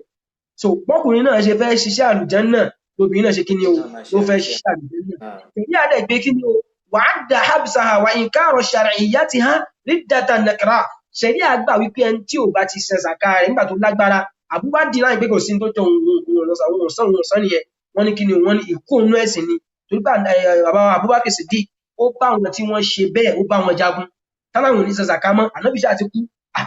So bọ́kùnrin náà ṣe fẹ́ ṣiṣẹ́ àlùjánnà, lobìnrin náà ṣe kí ni o, ló fẹ́ ṣiṣẹ́ àlùjánnà. Èyí á dẹ̀ gbé kí ni o, wa'adda habsaha wa inkaru shar'iyyatiha riddatan nakra. Ṣẹ̀ríà gbà wípé ẹni tí ò bá ti san zaka rẹ̀ nígbà tó lágbára, àbúbá dì láì pé kò sí tó jọ òun ọ̀sán òun ọ̀sán òun ọ̀sán nìyẹn. Wọ́n ní kí ni o, wọ́n ní ìkó òun ẹ̀sìn ni. Torí pé bàbá Abubakar Siddiq, ó bá àwọn tí wọ́n ṣe bẹ́ẹ̀, ó bá wọn jagun. Táláwọn ò ní san zaka mọ́, Ànábì ṣáà ti kú,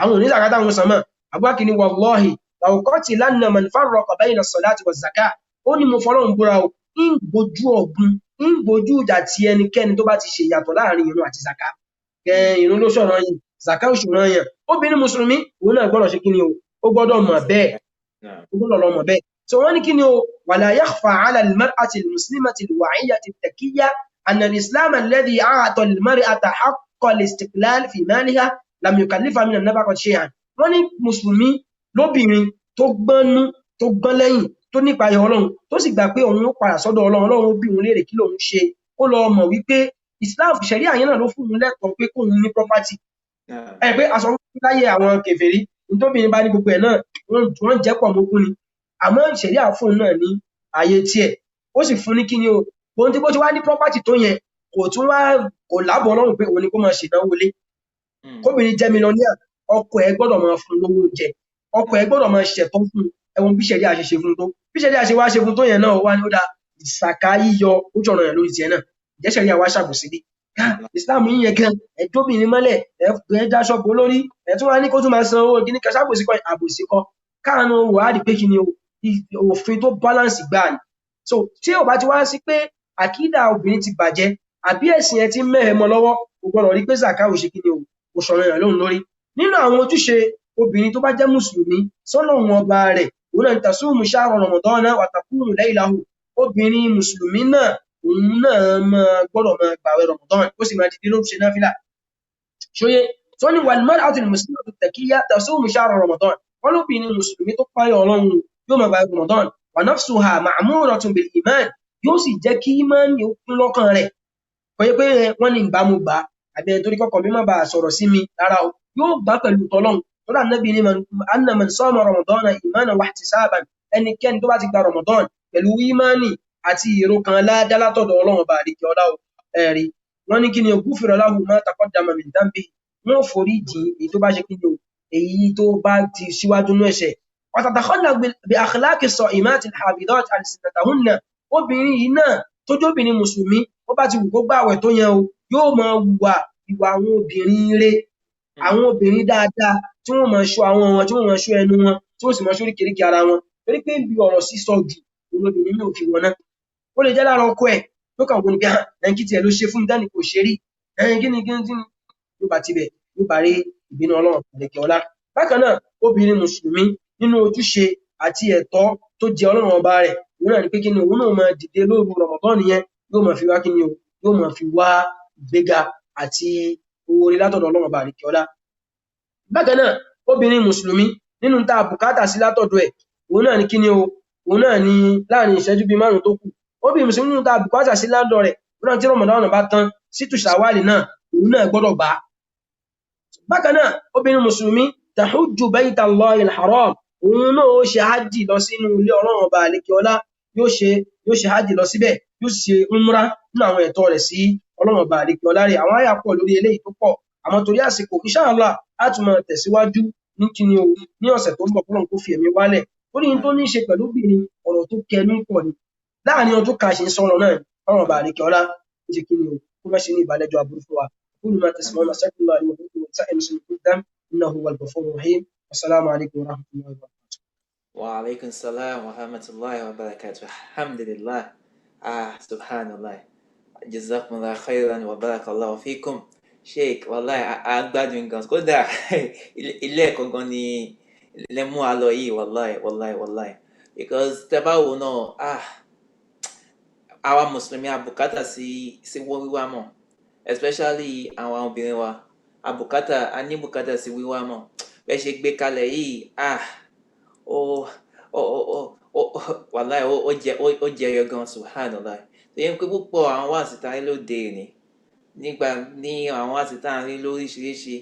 àwọn ò ní zaka táwọn san mọ́. Abubakar ní wallahi, law qatilanna man farraqa bayna as-salati waz-zaka. Ó ní mo fọlọ́run búra o, ń gbójú ọ̀gbun, ń gbójú ìjà ti ẹnikẹ́ni tó bá ti ṣe ìyàtọ̀ láàrin ìrun àti zaka. Ìrun ló ṣọ̀ràn yẹn, zaka ò ṣọ̀ràn yẹn. Obìnrin mùsùlùmí, òun náà gbọ́dọ̀ ṣe kí ni o, ó gbọ́dọ̀ mọ̀ bẹ́ẹ̀, ó gbọ́dọ̀ lọ mọ̀ bẹ́ẹ̀. So wọ́n ní kí ni o, wala yakhfa ala al-mar'ati al-muslimati al-wa'iyyati at-taqiyya anna al-islam alladhi a'ta al-mar'ata haqqa al-istiqlal fi maliha lam yukallifha min an-nafaqati shay'an. Wọ́n ní mùsùlùmí lóbìnrin tó gbọ́nú, tó gbọ́n lẹ́yìn, tó nípa ayọ̀ Ọlọ́run, tó sì gbà pé òun ó padà sọ́dọ̀ Ọlọ́run, Ọlọ́run ó bi òun léèrè kí lòun ṣe, ó lọ mọ̀ wípé Islam ṣẹ̀ríà yẹn náà ló fún òun lẹ́tọ̀ọ́ pé kóun ní property. Ẹ pé aṣọ láyé àwọn kèfèrí, nítòbìnrin bá ní gbogbo ẹ̀ náà, wọ́n jẹ́ pọ̀ mọ́gún ni. Àmọ́ ṣẹ̀ríà fún òun náà ní ààyè tiẹ̀, ó sì fún ní kí ni o, ohun tí bó ti wá ní property tó yẹn, kò tún wá kò lábọ̀ Ọlọ́run pé òun ni kó máa ṣènáwó lé. Kóbìnrin jẹ́ mílíọ̀nìyà, ọkọ ẹ̀ gbọ́dọ̀ máa fún lówó oúnjẹ, ọkọ ẹ̀ gbọ́dọ̀ máa ṣẹ̀tọ́ fún un. Ẹ̀wọ̀n bí ṣẹ̀ríà ṣe ṣe fún un tó, bí ṣẹ̀ríà ṣe wá ṣe fún un tó yẹn náà, wá ní ó dá ìsàká yíyọ ó jọ̀ràn yẹn lórí tiẹ̀ náà. Ǹjẹ́ ṣẹ̀ríà wá ṣàbòsí bí? Islam yín yẹn gan, ẹ dóbìnrin mọ́lẹ̀, ẹ dáṣọ bò lórí, ẹ tún wá ní kó tún máa san owó kíní kan, ṣàbòsí kọ́, àbòsí kọ́. Káàánú wà á rí pé kí ni o, òfin tó balance gbáà ni. So tí ò bá ti wá sí pé àkídà obìnrin ti bàjẹ́, àbí ẹ̀sìn ẹ ti mẹ́hẹ̀ mọ́ lọ́wọ́, kò gbọ́dọ̀ rí pé zaka ò ṣe kí ni o, kò ṣọ̀ràn yàn lóhun lórí. Nínú àwọn ojúṣe obìnrin tó bá jẹ́ mùsùlùmí sọ́lọ́run ọba rẹ̀, òun náà ni tasumu shahra Ramadana wa taqumu laylahu. Obìnrin mùsùlùmí náà, òun náà máa gbọ́dọ̀ máa gbààwẹ̀ Ramadan, ó sì máa dìde lóru ṣe náfìlà. Ṣóyé tó ní wal mar'atu al-muslimatu at-taqiyya tasumu shahra Ramadan. Wọ́n lóbìnrin mùsùlùmí tó páyọ̀ Ọlọ́run yóò máa gbààwẹ̀ Ramadan. Wa nafsuha ma'muratun bil iman, yóò sì jẹ́ kí ìmánì ó kún lọ́kàn rẹ̀. Kò yẹ pé wọ́n ní ìbámu gbà á, àbí ẹni torí kọ́kọ́ mi má bàa sọ̀rọ̀ sí mi rárá o, yóò gbà pẹ̀lú tọlọ́run. Tọ́lá Ànábì ní anna man sama Ramadana imanan wa ihtisaban, ẹnikẹ́ni tó bá ti gba Ramadan pẹ̀lú ìmánì àti èrò kan ládá látọ̀dọ̀ Ọlọ́run ọba àlekè ọlá o. Ẹ̀rí wọ́n ní kí ni gufira lahu ma taqaddama min dhanbi, wọ́n forí jìn èyí tó bá ṣe kí ni o, èyí tó bá ti síwájú nú ẹ̀ṣẹ̀. Wa tatakhallaq bi akhlaqi as-sa'imati al-hafidhat alsinatahunna. Obìnrin yìí náà tó jóbìnrin mùsùlùmí, ó bá ti wù kó gbààwẹ̀ tó yẹn o, yóò máa hùwà ìwà àwọn obìnrin re, àwọn obìnrin dáadáa tí wọ́n máa ṣọ́ àwọn wọn, tí wọ́n máa ṣọ́ ẹnu wọn. Tí wọ́n sì máa ṣoríkèéríkèé ara wọn, torí pé bí ọ̀rọ̀ sísọ jù olóbìnrin mi ò fi wọná. Ó lè jẹ́ lára ọkọ ẹ̀ ló kàn wọ́n ní pé ẹn kí tiẹ̀ ló ṣe fún mi dání kò ṣe rí, ẹn kí ni kí ni yóò bá tibẹ̀, yóò bá rí ìbínú Ọlọ́run àlekè ọlá. Bákan náà, obìnrin mùsùlùmí, nínú ojúṣe àti ẹ̀tọ́ tó jẹ Ọlọ́run ọba rẹ̀, òun náà ni pé kí ni òun náà máa dìde lóru Ramadan yẹn, yóò máa fi wá kí ni o, yóò máa fi wá ìgbéga àti oore látọ̀dọ̀ Ọlọ́run ọba àlekè ọlá. Bákan náà, obìnrin mùsùlùmí, nínú tá a bùkátà sí látọ̀dọ̀ ẹ̀, òun náà ni kí ni o, òun náà ni láàrin ìṣẹ́jú bíi 5 tó kù, obìnrin mùsùlùmí, nínú tá a bùkátà sí lọ́dọ̀ rẹ̀, òun náà tí Ramadan bá tán, sítù ṣàwálì náà òun náà gbọ́dọ̀ gbà á. Bákan náà, obìnrin mùsùlùmí, tahujju bayta Allahi al-haram, òun náà ó ṣe hajj lọ sínú ilé Ọlọ́run ọba àlekè ọlá, yóò ṣe hajj lọ síbẹ̀, yóò ṣe umra nínú àwọn ẹ̀tọ́ rẹ̀ sí Ọlọ́run ọba àlekè ọlá rẹ̀. Àwọn àyà pọ̀ lórí eléyìí tó pọ̀, àmọ́ torí àsìkò, inshallah á tún máa tẹ̀síwájú ní kíni o ní ọ̀sẹ̀ tó ń bọ̀, kọ́lọ́run kó fi ẹ̀mí wálẹ̀. Ó ní tó ní í ṣe pẹ̀lú obìnrin, ọ̀rọ̀ tó kẹnu pọ̀ ni. Láàrin ọdún kan ṣe ń sọ̀rọ̀ náà, Ọlọ́run ọba àlekè ọlá ó ṣe kíni o, kó má ṣe ní ìbálẹ́jọ́ aburú fún wa. Qulu ma tasma'una, astaghfirullaha li wa lakum wa lisa'iril muslimina min kulli dhanb, innahu huwal ghafurur rahim. Assalamu alaikum wa rahmatullahi wa barakatuh. Wa alaikum salam wa rahmatullahi wa barakatuh. Alhamdulillah. Subhanallah. Jazakumullah khairan wa barakallahu fikum. Sheikh, wallahi a gbádùn gan. Kódà ilé ẹ̀kọ́ gan ni lẹ mú wa lọ yìí, wallahi, wallahi, wallahi. Because tẹ́ bá wò náà, àwa mùsùlùmí a bùkátà sí wíwá mọ̀, especially àwọn obìnrin wa, a bùkátà, a ní bùkátà sí wíwá mọ̀. Bẹ́ẹ̀ ṣe gbé kalẹ̀ yìí, ó ó ó ó wallahi ó jẹyọ gan, subhanallah. Torí pé púpọ̀ àwọn wáàsí tá rí lóde òní, nígbà ní àwọn wáàsí tá ń rí lóríṣiríṣi,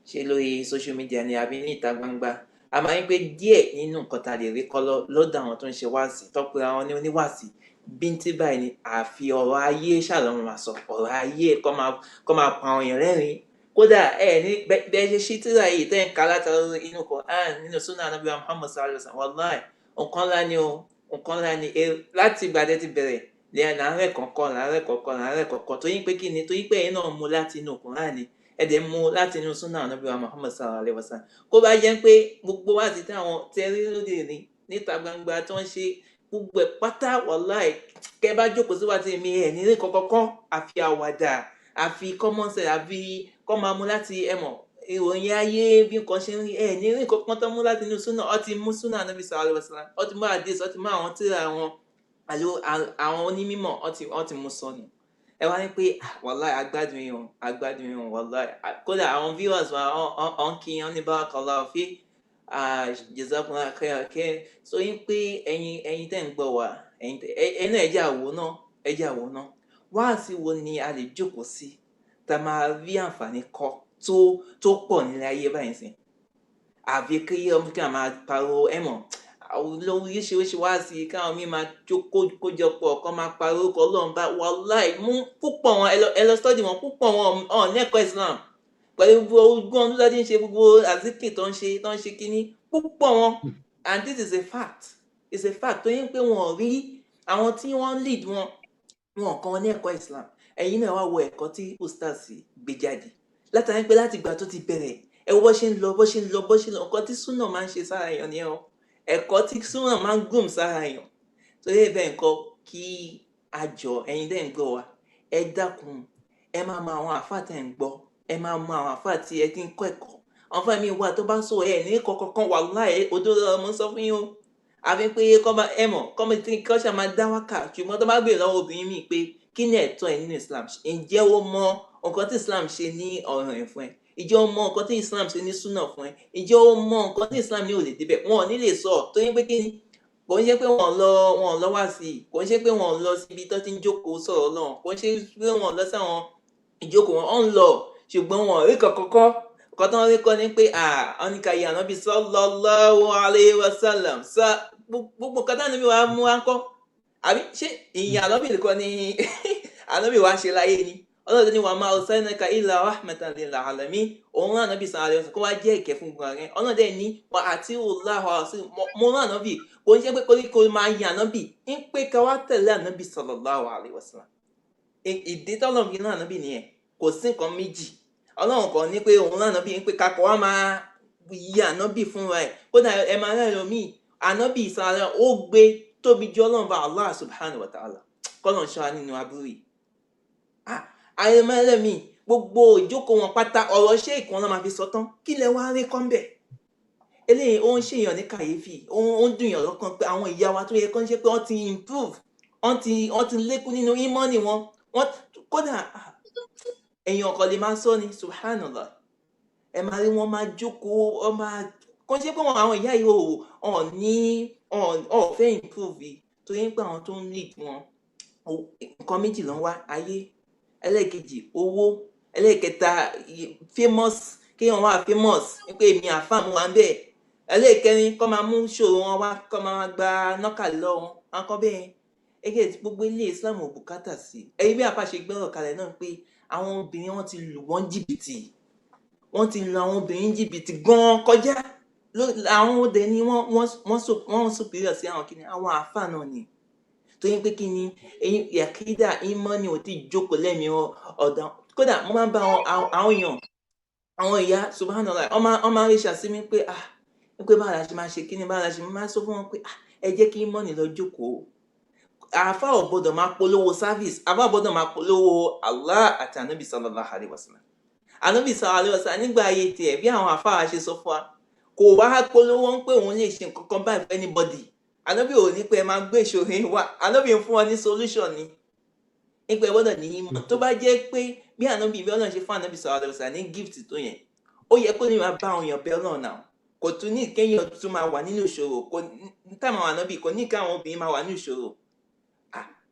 ṣé lórí social media ni àbí ní ìta gbangba, a máa ń pé díẹ̀ nínú nǹkan tá lè rí kọ́ lọ́dọ̀ àwọn tó ń ṣe wáàsí, tọ́pẹ́ àwọn ní oníwáàsí bíntín báyìí ni, àfi ọ̀rọ̀ ayé ṣàlọ́ máa sọ, ọ̀rọ̀ ayé kọ́ máa pa àwọn èèyàn lẹ́rìn-ín. Kódà ẹ ní bẹ́ẹ̀ ṣe ṣí tírà yìí tẹ́ ń ka látara inú Quran, nínú sunnah Ànábì Muhammad sallallahu alaihi wasallam, wallahi nǹkan ńlá ni o, nǹkan ńlá ni. Láti ìgbà tẹ́ ti bẹ̀rẹ̀ láàárẹ̀ kọ̀ọ̀kan, láàárẹ̀ kọ̀ọ̀kan, láàárẹ̀ kọ̀ọ̀kan, torí pé kí ni, torí pé ẹ̀yin náà mú láti inú Quran ni, ẹ dẹ̀ mú láti inú sunnah Ànábì Muhammad sallallahu alaihi wasallam. Kó bá jẹ́ pé gbogbo wa ti táwọn tẹ́ rí lóde ní níta gbangba tó ń ṣe gbogbo ẹ̀ pátá, wallahi kẹ́ bá jókòó síwájú mi ẹ̀ ní rí kọ̀ọ̀kan, àfi àwàdà, àfi common sense, àfi kọ́ máa mú láti ẹ̀mọ̀ ìròyìn ayé bí nǹkan ṣe ń rí, ẹ̀ ní rí kọ̀ọ̀kan tó mú láti inú sunnah. Ó ti mú sunnah Ànábì sallallahu alaihi wasallam, ó ti mú hadith, ó ti mú àwọn tírà wọn, àwọn onímọ̀, ó ti mú sọnù. Ẹ wá ní pé wallahi agbádùn yìí o, agbádùn yìí o, wallahi. Kódà àwọn viewers wa ọ̀n kí wọn ní barakallahu fi, jazakumullahu khairan. So yín pé ẹ̀yin tẹ́ ń gbọ́ wa, ẹ̀yin náà ẹ jẹ́ àwò náà, ẹ jẹ́ àwò náà. Wáàsí wo ni a lè jókòó sí tá a máa rí àǹfààní kọ́ tó pọ̀ nílé ayé báyìí sìn? Àbí kí ọmọ kí a máa pariwo ẹ mọ̀ lóríṣiríṣi wáàsí káwọn míì máa kójọpọ̀ kọ́ máa pariwo kọ́ Ọlọ́run bá, wallahi mú púpọ̀ wọn, ẹ lọ study wọn, púpọ̀ wọn ọ̀ ní ẹ̀kọ́ Islam pẹ̀lú gbogbo ogún ọdún tó ti ń ṣe gbogbo àzíkì tó ń ṣe kínní púpọ̀ wọn. And this is a fact, it's a fact. Tó yín pé wọn ò rí àwọn tí wọ́n lead wọn, wọn kàn ní ẹ̀kọ́ Islam. Ẹ̀yin náà wá wo ẹ̀kọ́ tí ustaz gbé jáde látàrí pé láti ìgbà tó ti bẹ̀rẹ̀, ẹ wo bó ṣe ń lọ, bó ṣe ń lọ, bó ṣe ń lọ. Nǹkan tí súnà máa ń ṣe sára èèyàn nìyẹn o, ẹ̀kọ́ tí súnà máa ń gùn sára èèyàn. Torí ẹ̀ bẹ́ẹ̀ nǹkan kí a jọ, ẹ̀yin dẹ́ ń gbọ́ wa, ẹ dákun, ẹ máa mọ àwọn àfáà tẹ́ ń gbọ́, ẹ máa mọ àwọn àfáà tí ẹ ti ń kọ́ ẹ̀kọ́. Àwọn àfáà mi wà tó bá ń sọ̀rọ̀ ẹ̀ ní kọ̀ọ̀kan, wallahi òdodo ọ̀rọ̀ mo ń sọ fún yín o. Àfi pé kọ́ máa ẹ mọ̀ kọ́ máa tí kọ́ ṣáà máa dá wákà. Ṣùgbọ́n tó bá béèrè lọ́wọ́ obìnrin mi pé kí ni ẹ̀tọ́ ẹ nínú Islam, ǹjẹ́ o mọ nǹkan tí Islam ṣe ní ọ̀ràn ẹ̀ fún ẹ? Ǹjẹ́ o mọ nǹkan tí Islam ṣe ní súnà fún ẹ? Ǹjẹ́ o mọ nǹkan tí Islam ní ò lè débẹ̀? Wọn ò ní lè sọ. Torí pé kí ni, kò ń ṣe pé wọ́n lọ wá sí i, kò ń ṣe pé wọ́n lọ síbi tó ti ń jókòó sọ̀rọ̀ Ọlọ́run, kò ń ṣe pé wọ́n lọ sáwọn ìjókòó wọn, ọ̀ ń lọ, ṣùgbọ́n wọn ò rí kọ̀kọ́kọ́. Nǹkan tó ń rí kọ́ ni pé ọ̀nìkàyè Ànábì sallallahu alaihi wasallam sá gbogbo nǹkan táwọn wa mú wa ń kọ́. Àbí ṣé ìyìn Ànábì nìkan ni Ànábì wa ṣe láyé ni? Ọlọ́run ní wa ma arsalnaka illa rahmatan lil alamin, òun rán Ànábì sallallahu alaihi wasallam kó wá jẹ́ ìkẹ́ fún gbogbo ààrẹ. Ọlọ́run dẹ̀ ní wa ati'u Allaha wa rasulahu, mo rán Ànábì, kò ń ṣe pé kó máa yin Ànábì, ń pé ká wá tẹ̀lé Ànábì sallallahu alaihi wasallam. Ìdí tọ́lọ́run fi rán Ànábì nìyẹn, kò sí nǹkan méjì. Ọlọ́run kàn ní pé òun rán Ànábì ń pé kakọ̀ wá máa Ìyá ànábì fúnra ẹ̀, kódà ẹ máa rẹ́ ẹlòmíì, ànábì ìsàlẹ̀ ó gbé tóbi jù Ọlọ́run bá Allah subhanahu wa ta'ala. Kọ́lọ̀ ń ṣọ́ra nínú aburú yìí. Àyẹ̀mẹ́lẹ́mì gbogbo ìjókòó wọn pátá, ọ̀rọ̀ ṣé ìkan náà máa fi sọ tán, kí lẹ wá rí kọ́ńbẹ̀? Eléyìí ó ń ṣèyàn ní kàyéfì, ó ń dùn yàn lọ́kàn pé àwọn ìyá wa tó yẹ kán ṣe pé wọ́n ti improve, wọ́n ti lékún nínú ìmọ́nì wọn, wọ́n kódà èèyàn kan lè máa sọ ni, subhanallah. Ẹ máa rí wọn máa jókòó, wọn máa kò ṣe pé wọn àwọn ìyá yìí ò ní ò fẹ́ improve yìí, torí pé àwọn tó ń lead wọn, nǹkan méjì ló ń wá ayé: ẹlẹ́ẹ̀kejì owó, ẹlẹ́ẹ̀kẹta famous, kéèyàn wà famous pé èmi àfáà mo wà ń bẹ̀, ẹlẹ́ẹ̀kẹrin kọ́ máa mú ṣòro wọn wá, kọ́ máa gba nọ́kà lọ́wọ́ wọn, àwọn kan bẹ́ẹ̀. Ẹgẹ́ gbogbo ilé Islam ò bùkátà sí. Ẹ̀yin bí àfa ṣe gbọ́rọ̀ kalẹ̀ náà pé àwọn obìnrin, wọ́n ti lù wọ́n jìbìtì, wọ́n ti lu àwọn obìnrin jìbìtì gan-an kọjá. Àwọn òde ni wọ́n superior sí àwọn kíni, àwọn àáfàá náà ni, torí pé kíni yàkídà ìmọ̀ ni ò tí jókòó lẹ́mìí ọ̀dà. Kódà mo máa ń bá àwọn èèyàn, àwọn ìyá, subhanallah, wọ́n máa ń ríṣà sí mi pé ah, pé báwo la ṣe máa ṣe kíni, báwo la ṣe máa sọ fún wọn pé ah, ẹ jẹ́ kí ìmọ̀ ni lọ jókòó. Àáfàá ò gbọ́dọ̀ máa polówó service, àáfàá ò gbọ́dọ̀ máa polówó Allah àti Anabi sallallahu alayhi wa sallam. Anabi sallallahu alayhi wa sallam nígbà ayé tiẹ̀, bí àwọn àáfàá ṣe sọ fún wa, kò wá polówó ń pé òun lè ṣe nǹkan kan báyìí fún anybody. Anabi ò ní pé ẹ máa gbé ìṣòro yín wá, Anabi ń fún wọn ní solution ni nípa ẹ gbọ́dọ̀ ní ìmọ̀. Tó bá jẹ́ pé bí Anabi, bí Ọlọ́run ṣe fún Anabi sallallahu alayhi wa sallam ní gift tó yẹn, ó yẹ kó ní máa bá àwọn èèyàn bẹ Ọlọ́run náà. Kò tún ní kéèyàn tún máa wà nínú ìṣòro, kò ní táwọn Anabi kò ní káwọn obìnrin máa wà nínú ìṣòro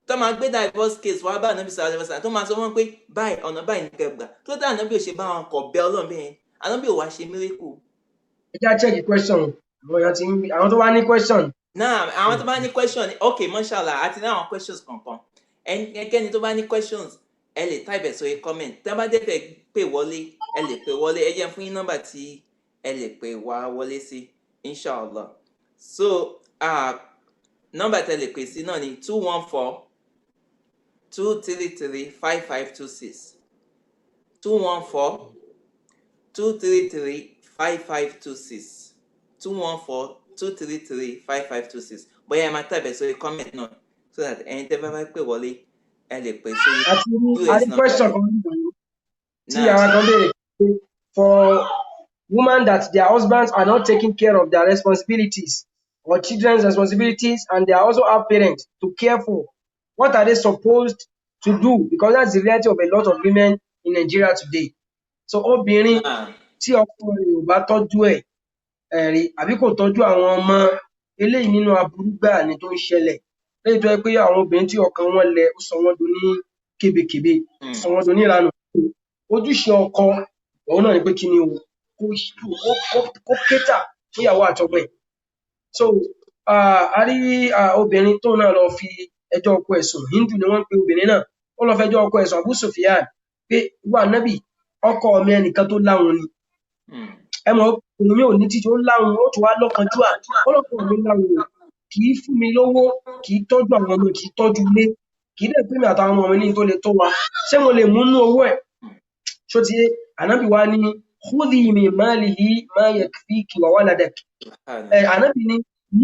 tó máa gbé divorce case wá bá Anabi sallallahu alaihi wasallam, tó máa sọ wọn pé báyìí, ọ̀nà báyìí ní kẹgbà tó dá. Anabi ò ṣe bá wọn kọ̀ bẹ Ọlọ́run bẹ́ẹ̀, Anabi ò wá ṣe miracle. Ẹ já check question, àwọn èèyàn ti ń, àwọn tó bá ní question. Náà àwọn tó bá ní question, ok, mashallah, àti ní àwọn questions kankan. Ẹnikẹ́ni tó bá ní questions, ẹ lè type ẹ̀ sórí comment. Tẹ́ bá dé fẹ́ pè wọlé, ẹ lè pè wọlé. Ẹ jẹ́ fún yín nọ́mbà tí ẹ lè pè wá wọlé sí, inshallah. So nọ́mbà tẹ́ lè pè sí náà ní 214-233-5526, 214-233-5526, 214-233-5526. Bóyá ẹ máa type ẹ̀ sórí comment náà so that ẹ̀yin tẹ́ bá fẹ́ pè wọlé, ẹ lè pè sórí Àti a US ní number. Question kan nígbà yìí tí Náà. Àwọn kan béèrè pé for women that their husbands are not taking care of their responsibilities or children's responsibilities, and they also have parents to care for, what are they supposed to do? Because that's the reality of a lot of women in Nigeria today. So obìnrin Náà. tí ọkọ rẹ̀ ò bá tọ́jú ẹ̀, ẹ̀rí àbí kò tọ́jú àwọn ọmọ, eléyìí nínú aburú gbáà ni tó ń ṣẹlẹ̀ léyìí, tó jẹ́ pé àwọn obìnrin tí ọkàn wọn lẹ, ó sọ wọ́n di ní kébékèbé, ó sọ wọ́n di oníranù. Ojúṣe ọkọ òun náà ni pé kí ni o, kó cater fún ìyàwó àtọmọ ẹ̀. So a rí obìnrin tóun náà lọ fi ẹjọ́ ọkọ ẹ̀ sùn. Hindu ni wọ́n ń pe obìnrin náà. Ó lọ fẹjọ́ ọkọ ẹ̀ sùn Abu Sufyan pé, "Wà nábì, ọkọ mi ẹnìkan tó láwọn ni." Ẹ mọ̀, obìnrin mi ò ní títí, ó láwọn, ó tún wá lọ́kànjúà. Ó lọ́kọ mi láwọn o, kì í fún mi lówó, kì í tọ́jú àwọn ọmọ, kì í tọ́jú ilé, kì í dẹ̀ pé mi àtàwọn ọmọ mi ní tó lè tó wa. Ṣé mo lè mú nú owó ẹ̀? Ṣó ti yé? Ànábì wa ní, "Khudhi min malihi ma yakfiki wa waladaki." Ẹ ànábì ní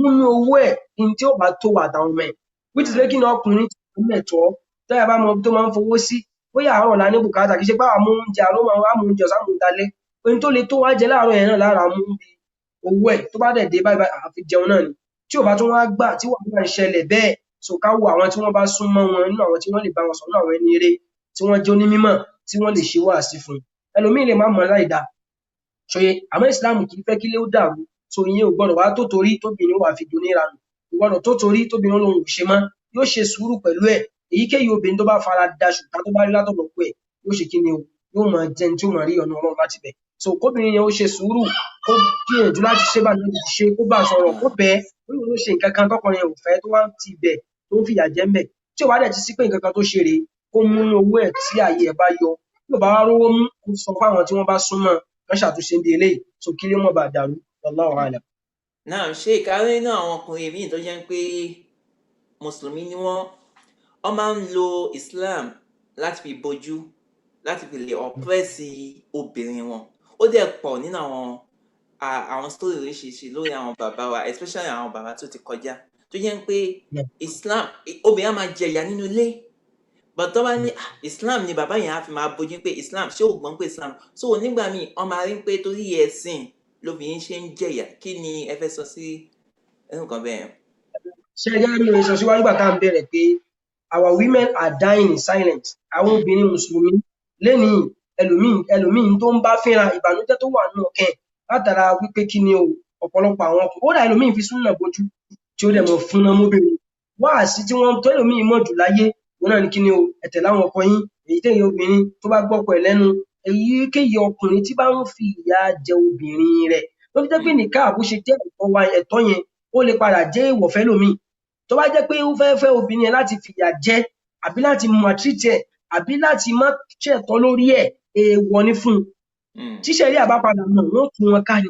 múnú owó ẹ̀ ní tí ó bá tó wà àtàwọn ọmọ ẹ̀, which is pé kí ni, ọkùnrin tí ó mẹ̀tọ́ tẹ́yà bá mọ ibi tó máa ń fowó sí, bóyá àárọ̀ la ní bùkátà, kì í ṣe pé àwọn mú oúnjẹ àárọ̀, máa wá mú oúnjẹ ọ̀sán, mú dalẹ́, ohun tó lè tó wá jẹ láàárọ̀ yẹn náà lára mú bí owó ẹ̀. Tó bá dẹ̀ dé báyìí báyìí, àfi jẹun náà ni. Tí ò bá tún wá gbà, tí wàhálà ń ṣẹlẹ̀ bẹ́ẹ̀, so ká wo àwọn tí wọ́n bá súnmọ́ wọn nínú àwọn tí wọ́n lè bá wọn sọ̀rọ̀, nínú àwọn ẹni eré tí wọ́n jẹ́ onímọ̀, tí wọ́n lè ṣe wáàsí fún un. Ẹlòmíì lè má mọ̀ láì dáa ṣòye, àmọ́ Islam kì í fẹ́ kílé ó dàrú. So ìyẹn ò gbọ́dọ̀ wá tó torí tóbìnrin wà fi doníranù, kò gbọ́dọ̀ tó torí tóbìnrin lòun ò ṣe mọ́. Yóò ṣe sùúrù pẹ̀lú ẹ̀. Èyíkéyìí obìnrin tó bá fara da ṣùgbọ́n tó bá rí látọ̀dọ̀ ọkọ ẹ̀, yóò ṣe kí ni o, yóò máa jẹun tí ó máa rí ọ̀nà Ọlọ́run láti bẹ̀. So kóbìnrin yẹn ó ṣe sùúrù, kó gbìyànjú láti ṣe bá ní ṣe, kó bá sọ̀rọ̀, kó bẹ́ẹ̀ ó lóun ó ṣe nǹkan kan tọkùnrin yẹn ò fẹ́, tó wá ń ti ibẹ̀ tó ń fìyà jẹ ń bẹ̀. Tí ò bá dẹ̀ ti sí pé nǹkan kan tó ṣe rèé, kó múnú owó ẹ̀ tí ààyè ẹ̀ bá yọ. Tí ò bá wá rówó mú, kó sọ fáwọn tí wọ́n bá súnmọ́, kán ṣàtúnṣe níbi eléyìí, so kí ló mọ̀ bá dàrú. Wallahu a'lam. Náà ṣé ìkárí náà, àwọn ọkùnrin míì tó jẹ́ pé mùsùlùmí ni wọ́n, wọ́n máa ń lo Islam láti fi bojú, láti fi lè oppress obìnrin wọn. Ó dẹ̀ pọ̀ nínú àwọn Àwọn story oríṣiríṣi lórí àwọn bàbá wa, especially àwọn bàbá tó ti kọjá, tó jẹ́ pé Islam, obìnrin á máa jẹ ìyà nínú ilé, but tó bá ní Islam ni bàbá yẹn á fi máa bójú pé Islam, ṣé ò gbọ́n pé Islam? So nígbà míì wọ́n máa rí pé torí ẹ̀sìn lóbìnrin ṣe ń jẹ̀yà. Kí ni ẹ fẹ́ sọ sí nǹkan bẹ́ẹ̀? Ṣé ẹ gẹ́gẹ́ bí mo sọ síwájú nígbà tá à ń bẹ̀rẹ̀ pé our women are dying in silence. Àwọn obìnrin mùsùlùmí lénìí, ẹlòmíì tó ń bá fínra, ìbànújẹ́ tó wà nínú ọkàn ẹ̀ látara wípé kí ni o, ọ̀pọ̀lọpọ̀ àwọn ọkùnrin, kódà ẹlòmíì fi súnà bójú tí ó dẹ̀ mọ̀ fúnná mọ́bìnrin. Wáàsí tí wọ́n tó ẹlòmíì mọ̀ jù láyé òun náà ni kí ni o, ẹ tẹ̀lé àwọn ọkọ yín. Èyí téyìn obìnrin tó bá gbọ́kọ ẹ̀ lẹ́nu, èyíkéyìí ọkùnrin tí bá ń fi ìyà jẹ obìnrin rẹ̀, ló fi jẹ́ pé nìkáà bó ṣe jẹ́ ẹ̀tọ́ wa, ẹ̀tọ́ yẹn ó lè padà jẹ́ èèwọ̀ fẹ́lòmíì. Tó bá jẹ́ pé ó fẹ́ fẹ́ obìnrin yẹn láti fìyà jẹ, àbí láti maltreat ẹ̀, àbí láti má ṣẹ̀tọ́ lórí ẹ̀, èèwọ̀ ni fún un. Tí ṣẹ̀ríà bá padà mọ̀, wọ́n tú wọn ká ni.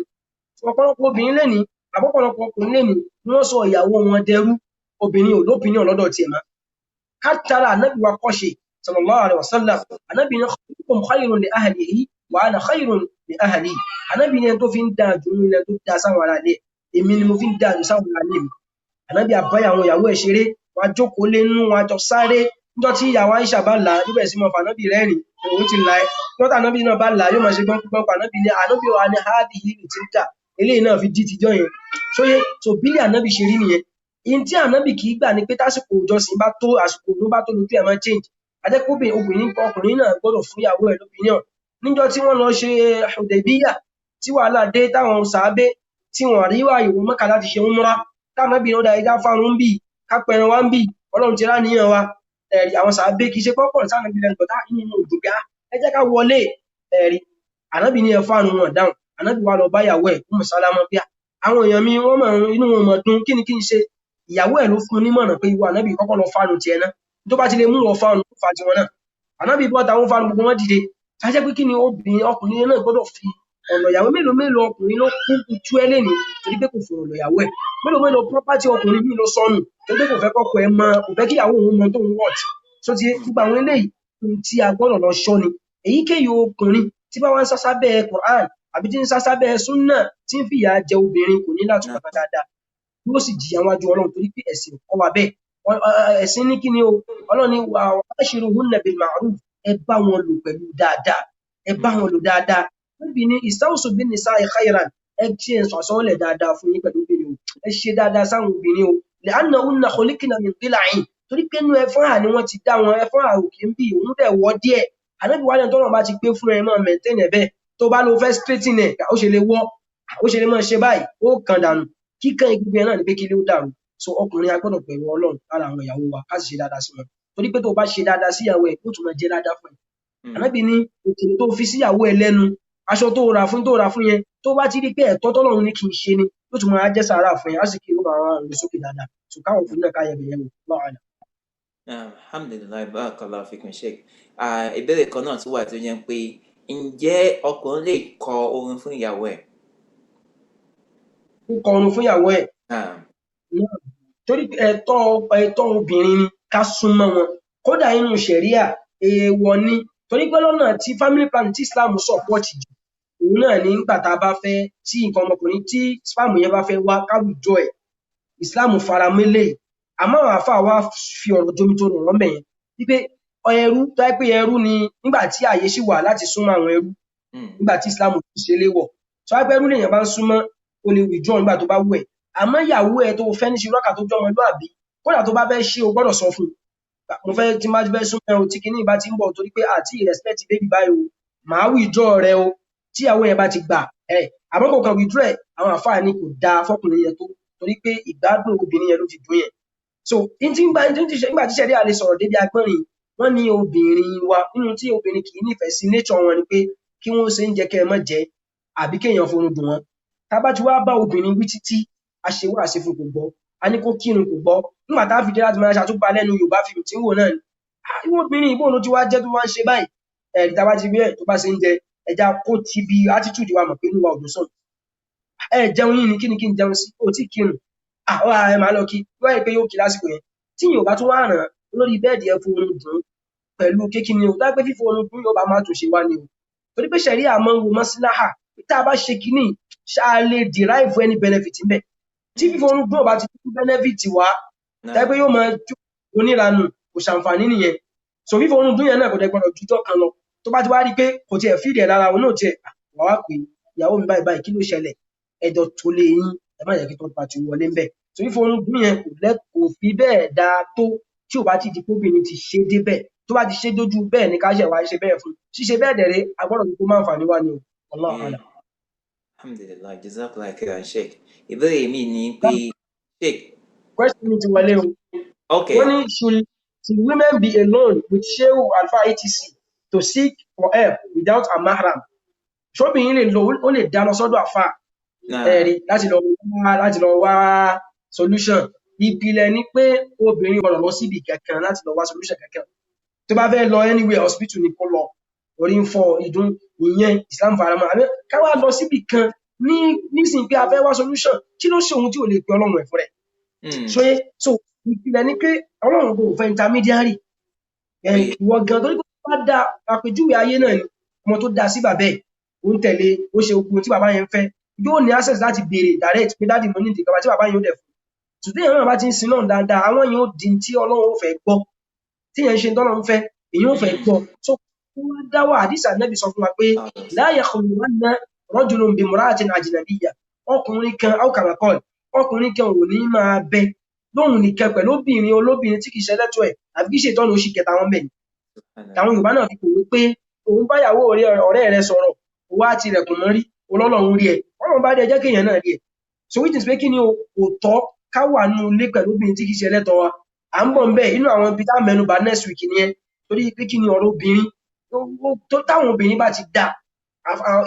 Ọ̀pọ̀lọpọ̀ obìnrin lénìí, àbọ̀pọ̀lọpọ̀ ọkùnrin lénìí, wọ́n sọ ìyàwó wọn dẹrú. Obìnrin ò lópinion lọ́dọ̀ tiẹ̀ mọ́. Ká tara ànábì wa kọ́ṣe sallallahu alaihi wasallam. Ànábì ní khayrukum khayrun li ahlihi wa ana khayrun li ahli. Ànábì ní ẹni tó fi ń dáa jù nínú ẹni tó dáa sáwọn ará ilé ẹ̀, èmi ni mo fi ń dáa jù sáwọn ará ilé mi. Ànábì àbáyà àwọn ìyàwó ẹ̀ ṣeré, wọn á jókòó lé nínú, wọn á jọ sáré. Níjọ́ tí ìyàwó Aisha bá là á, yóò bẹ̀rẹ̀ sí máa fànábì rẹ́rìn, òun ti là ẹ́. Níjọ́ tí ànábì náà bá là á, yóò máa ṣe gbọ́ngbọ́n pa ànábì ní ànábì wa ní hadhihi li tilka, eléyìí náà fi dí tijọ́ yẹn. Sóyé so bílẹ̀ ànábì ṣe rí nìyẹn. Ihun tí ànábì kì í gbà ni pé tásìkò ìjọsìn bá tó, àsìkò òun bá tó, lójú ẹ̀ máa change. Ajẹ́pọ̀bìn obìnrin, ọkùnrin náà gbọ́dọ̀ fún ìyàwó ẹ̀ lópinion. Níjọ́ tí wọ́n lọ ṣe Hudaybiyah, tí wàhálà dé, táwọn sàábé tí wọ́n rí wàyò Mẹ́kà láti ṣe umrah, tánábì ní ó da ẹja fárun ń bì, ká pẹran wá ń bì, Ọlọ́run ti ráníyàn wa. Ẹ̀rí àwọn sàábé kì í ṣe pọ́pọ̀ sànábì lẹ́nu pẹ̀lú inú òdùn pé ẹ jẹ́ ká wọlé. Ẹ̀rí ànábì ní ẹ fárun, wọn dáhùn. Ànábì wa lọ bá ìyàwó ẹ̀ Umm Salama pé àwọn èèyàn mi wọ́n mọ̀, inú wọn mọ̀ dùn, kí ni kí n ṣe? Ìyàwó ẹ̀ ló fún un nímọ̀ràn pé ìwọ ànábì kọ́kọ́ lọ fárun tiẹ̀ náà, tó bá ti lè mú wọn fárun, ó fa tiwọn náà. Ànábì bọ́ táwọn fárun, gbogbo wọn dìde. Ṣáṣẹ́ pé kí ni, obìnrin ọkùnrin náà gbọ́dọ̀ fi ọ̀nà ìyàwó. Mélòó mélòó ọkùnrin ló kú tú ẹ lẹ́ni torí pé kò fọ̀rọ̀ lọ ìyàwó ẹ̀? Mélòó mélòó property ọkùnrin míì ló sọnù torí pé kò fẹ́ kọ́kọ́ ẹ mọ, kò fẹ́ kíyàwó òun mọ tóun what? So ti gbogbo àwọn eléyìí, ohun tí a gbọ́dọ̀ lọ ṣọ́ ni. Èyíkéyìí ọkùnrin tí bá wá ń sásá bẹ́ẹ̀ Quran àbí tí ń sásá bẹ́ẹ̀ Sunnah tí ń fìyà jẹ obìnrin, kò ní láti pàtàkì dáadáa, yóò sì jìyà wájú Ọlọ́run, torí pé ẹ̀sìn kọ́ wa bẹ́ẹ̀. Ẹ̀sìn ní kí ni o, Ọlọ́run ní wa ashiruhunna bil ma'ruf, ẹ bá wọn lò pẹ̀lú dáadáa, ẹ bá wọn lò dáadáa. Níbi ní istawsu bin nisa'i khayran, ẹ ṣe ẹ̀sọ́ àsọ́ọ́lẹ̀ dáadáa fún yín pẹ̀lú obìnrin o, ẹ ṣe dáadáa sáwọn obìnrin o. Li'annahunna khuliqna min dila'in, torí pé inú ẹfọ́n à ni wọ́n ti dá wọn, ẹfọ́n à òkè ń bì, òun dẹ̀ wọ́ díẹ̀. Ànábì wálé tọ́lọ̀ bá ti gbé fún ẹ, máa maintain ẹ̀ bẹ́ẹ̀. Tó bá lo fẹ́ straighten ẹ̀, ó ṣe lè wọ́, ó ṣe lè máa ṣe báyìí, ó kàn dànù. Kíkàn egungun yẹn náà ni pé kí ló dàrú. So ọkùnrin a gbọ́dọ̀ bẹ̀rù Ọlọ́run lára àwọn ìyàwó wa, ká sì ṣe dáadáa sí wọn, torí pé tó o bá ṣe dáadáa sí ìyàwó ẹ, yóò tún máa jẹ́ dáadáa fún ẹ. Ànábì ní òkèlè tó fi síyàwó ẹ lẹ́nu, aṣọ tó rà fún, tó rà fún yẹn, tó bá ti rí pé ẹ̀tọ́ tọ́lọ́run ní kì í ṣe ni, yóò tún máa jẹ́ sàárà fún yẹn, á sì kí ó máa lọ sókè dáadáa. So káwọn òfin náà ká yẹ bẹ̀yẹ̀ wò lọ́wọ́ àná. Alhamdulilayi, barakallahu fikum sheik. Ìbéèrè kan náà tún wà tó yẹn pé ǹjẹ́ ọkùnrin lè kọ orin fún ìyàwó ẹ̀? Ó kọ orin fún ìyàwó ẹ̀ torí ẹ̀tọ́ obìnrin ni ká súnmọ́ wọn. Kódà inú ṣẹ̀ríà èèwọ̀ ni, torí pé lọ́nà tí family planning tí Islam support jù, òun náà ní nígbà tá a bá fẹ́ tí nǹkan ọmọkùnrin, tí sperm yẹn bá fẹ́ wá, ká withdraw ẹ̀. Islam fara mọ́ eléyìí. Àmọ́ àwọn àáfàá wa fi ọ̀rọ̀ jomi tó rọ̀ mẹ́yẹn wípé ẹrú tó yẹ pé ẹrú ni, nígbà tí ààyè sì wà láti súnmọ́ àwọn ẹrú, nígbà tí Islam kò ṣe léwọ̀, tó wá pé ẹrú lèèyàn bá ń súnmọ́, ó lè withdraw nígbà tó bá wù ẹ́. Àmọ́ ìyàwó ẹ tó fẹ́ ní ṣe rọ́kà tó jọmọlúàbí, kódà tó bá fẹ́ ṣe, o gbọ́dọ̀ sọ fún un, mo fẹ́ tí má fẹ́ súnmọ́ ẹ o, tí kinní bá ti ń bọ̀, torí pé àti respect baby báyìí o, màá withdraw rẹ o. Tíyàwó yẹn bá ti gbà ẹ, àmọ́ kò kàn withdraw ẹ, àwọn àfáà ní kò dáa fọkùnrin yẹn tó, torí pé ìgbádùn obìnrin yẹn ló fi dùn yẹn. So n tí ń gba n tí ṣe nígbà tí sẹ́rí àlè sọ̀rọ̀ débi agbọ́nrin, wọ́n ní obìnrin wa, nínú tí obìnrin kì í nífẹ̀ẹ́ sí nature wọn ni pé kí wọ́n ṣe ń jẹ kẹ́ ẹ mọ́ jẹ, àbí kéèyàn forun dùn wọ́n. Tá a bá ti wá bá obìnrin wí títí, a ṣe wá àṣefún kò gbọ́, a ní kó kírun kò gbọ́, nígbà tá a fi dé láti máa ṣàtúpa lẹ́nu Yorùbá fíìmù tí ń wò náà ni ìwọ obìnrin ìbò ló ti wá jẹ́ tó wá ń ṣe báyìí. Ẹ̀rí tá a bá ti rí ẹ̀ tó bá ṣe ń jẹ, ẹja kó ti bi attitude wa mọ̀ pé inú wa ò dùn sùn. Ẹ jẹun yín ni, kí ni kí n jẹun sí, o tí kírun, àwọn ẹ máa lọ kí wọ́n yẹ pé yóò kí lásìkò yẹn. Tí yóò bá tún wá ràn án lórí bẹ́ẹ̀dì, ẹ forun dùn pẹ̀lú kékinni o, tó bá pé fíforun dùn yóò bá má tún ṣe wá ni o, torí pé ṣẹ̀rí àmọ́ ń wo mọ́síláhà tá a bá ṣe kínní. Ṣáà lè derive any benefit ńbẹ̀? Tí fíforun gún ò bá ti ní benefit wá, tẹ́ pé yóò máa jó oníranù, kò ṣàǹfààní nìyẹn. So fíforun gún yẹn náà kò dẹ̀ gbọdọ̀ jújọ́ kan lọ. Tó bá ti wá rí i pé kò tiẹ̀ fíìlì ẹ̀ lára òun náà, tiẹ̀ wà wá pé ìyàwó mi báyìí báyìí, kí ló ṣẹlẹ̀, ẹjọ́ tó lé yín, ẹ má jẹ́ kí third party wọlé ńbẹ̀. So fíforun gún yẹn kò fi bẹ́ẹ̀ dáa tó tí ò bá ti di pé obìnrin ti ṣe débẹ̀. Tó bá ti ṣe dójú bẹ́ẹ̀ ni ká ṣẹ̀ wá ṣe bẹ́ẹ̀ fún. Ṣíṣe bẹ́ẹ̀ dẹ̀ rèé, a gbọ́dọ̀ ní kó má àǹfààní wá ni o. Wallahu a'lam. Alhamdulillah, jazakallah khairan, Sheikh. Ìbéèrè mi ni pé, Sheikh. Question mi ti wọlé o. Okay. Wọ́n ní should women be alone with Shehu, Alfa, etc to seek for help without a mahram? Ṣóbìnrin lè lọ, ó lè dá lọ sọ́dọ̀ àfà, ẹ̀rí, láti lọ wá solution? Ìpìlẹ̀ ni pé obìnrin gbọ́dọ̀ lọ síbi kankan láti lọ wá solution kankan. Tó bá fẹ́ lọ anywhere, hospital ni kó lọ. Orí ń fọ́, ìdún, ìyẹn Islam faramọ́. Àbí ká wá lọ síbi kan ní nísìnyí pé a fẹ́ wá solution, kí ló ṣe òun tí ò lè pe Ọlọ́run ẹ̀ fún rẹ̀? Ṣóyé? So ìpìlẹ̀ ni pé Ọlọ́run kò fẹ́ intermediary. Ìwọ gan, torí pé bá da àpèjúwe ayé náà ni ọmọ tó da sí bàbá ẹ̀, ó ń tẹ̀lé, ó ṣe ogun tí bàbá yẹn ń fẹ́, yóò ní access láti béèrè direct pé, "Daddy, mo ní ìdìkan," tí bàbá yẹn ó dẹ̀ fún. Ṣùgbọ́n èèyàn náà bá ti ń sin náà dáadáa, àwọn yẹn ó di tí Ọlọ́run ó fẹ́ gbọ́. Tí yẹn ń ṣe tọ́lọ́run fẹ́, èyàn ó fẹ́ gbọ́. So wọ́n dá wà. Àdìsá Nẹ́bí sọ fún wa pé la yakhluwanna rajulun bimra'atin ajnabiyya, ọkùnrin kan, aw kama qala, ọkùnrin kan ò ní máa bẹ lóhun nìkan pẹ̀lú obìnrin olóbìnrin tí kìí ṣẹlẹ́tọ̀ ẹ̀, àbí kí ṣètọ́nù ó sì kẹta wọn bẹ̀ ni. Àwọn Yorùbá náà fi kòwé pé òun báyàwó ọ̀rẹ́ rẹ sọ̀rọ̀, ó wá tilẹ̀kùn mọ́rí, ọlọ́run rí ẹ, Ọlọ́run bá rí ẹ, jẹ́ kéèyàn náà rí ẹ. So which is pé kí ni o, kò tọ́ ká wà nínú ilé pẹ̀lú obìnrin tí kìí ṣe ẹlẹ́tọ̀ wa. À ń bọ̀ ńbẹ̀, inú àwọn ibi tá mẹ́nubà next week nìyẹn. Torí pé kí ni, ọ̀rọ̀ obìnrin tó, táwọn obìnrin bá ti dà,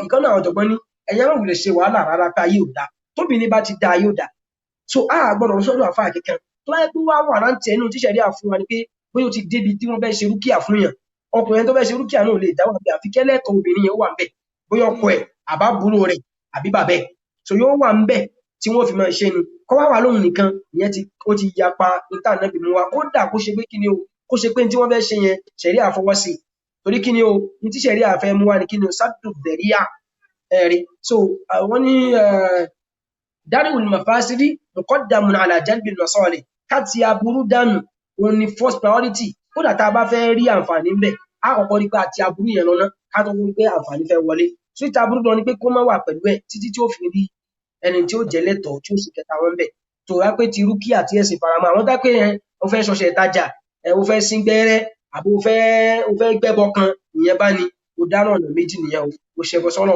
ìkan náà àwọn ọ̀jọ̀gbọ́n ní ẹ̀yin má wulẹ̀ ṣe wàhálà rárá pé ayé ò dáa. Tóbìnrin bá ti dá, ayé ò dáa. So a gbọ́dọ̀ sọ́dọ̀ àfáà kankan. Tó bá yẹ pé wá wà láǹtẹ̀ inú tíṣẹ̀rí àfún wa ni pé bóyá ó ti débi tí wọ́n fẹ́ ṣe rúkìá fún yàn, ọkùnrin tó fẹ́ ṣe rúkìá náà lè dáwọ́ bí àfi kẹ́lẹ́tọ̀ obìnrin yẹn wà ńbẹ̀, bóyá ọkọ ẹ̀, àbábúrò rẹ̀, àbí bàbá ẹ̀. So yóò wà ńbẹ̀ tí wọ́n fi máa ṣe ni. Kọ́ wá wà lóhùn nìkan, ìyẹn ti ó ti yapa níta Ànábì mú wa. Kódà kó ṣe pé kí ni o, kó ṣe pé tí wọ́n fẹ́ ṣe yẹn, ṣẹ̀rí àfọwọ́sí. Torí kí ni o, ní tí ṣẹ̀rí àfẹ́ mú wa ni kí ni o, saddu dhari'a, ẹ̀rí. So wọ́n ní dar'ul mafasidi muqaddamun ala jalbil masalih, ká ti aburú dànù, òun ni first priority. Kódà tá a bá fẹ́ rí àǹfààní ńbẹ̀, á kọ́kọ́ rí pé àti aburú yẹn lọ́nà ká tó rí pé àǹfààní fẹ́ wọlé. So ìta aburú lọ ni pé kó má wà pẹ̀lú ẹ̀ títí tí ó fi rí ẹni tí ó jẹ́ lẹ́tọ̀ọ́ tí ó sì kẹta wọn bẹ̀. Tó wá pé ti rúkìá tí ẹ̀sìn faramọ́, àwọn tá pé ẹ ó fẹ́ ṣọṣẹ ìtajà ẹ, ó fẹ́ sín gbẹ́rẹ́, àbí ó fẹ́ gbẹ́bọ kan, ìyẹn bá ní ó dáná ọ̀nà méjì nìyẹn o. Ó ṣẹbọ sọ́nà,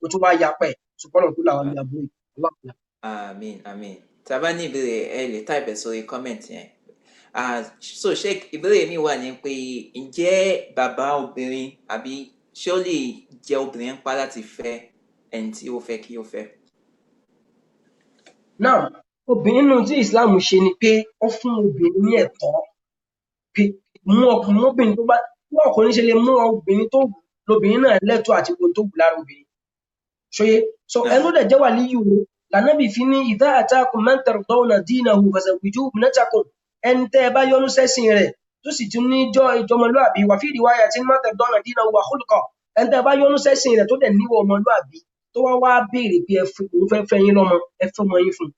ó tún wá yapẹ̀ ṣùgbọ́n tó làwọn ní aburú yìí. Àmín, àmín. Tá a bá ní ìbéèrè, ẹ lè type ẹ̀ sórí comment yẹn. So Sheikh, ìbéèrè mi wà ní pé ǹjẹ́ bàbá obìnrin àbí ṣé ó lè jẹ obìnrin ń pa láti fẹ́ ẹni tí ó fẹ́ kí ó fẹ́? Now, obìnrin, nínú tí Islam ṣe ni pé ó fún obìnrin ní ẹ̀tọ́ pé mú ọkùnrin, obìnrin tó bá bí ọkùnrin ṣe lè mú obìnrin tó wù, lobìnrin náà lẹ́tọ̀ọ́ àti ohun tó wù lára obìnrin. Ṣóyé? So ẹni tó dẹ̀ jẹ́ wàlíyù o, lànàbì fi ní idha atakum man tardawna dinahu fazawwijuhu ibnatakum, ẹni tẹ́ ẹ bá yọ́nú sẹ́sìn rẹ̀, tó sì tún ní jọ ìjọmọlúàbí, wa fi riwayatin man tardawna dinahu wa khuluqahu, ẹni tẹ́ ẹ bá yọ́nú sẹ́sìn rẹ̀, tó dẹ̀ níwọ̀ ọmọlúàbí, tó wá wá béèrè pé òun fẹ́ fẹ́ yín lọ́mọ, ẹ fẹ́ ọmọ yín fún un.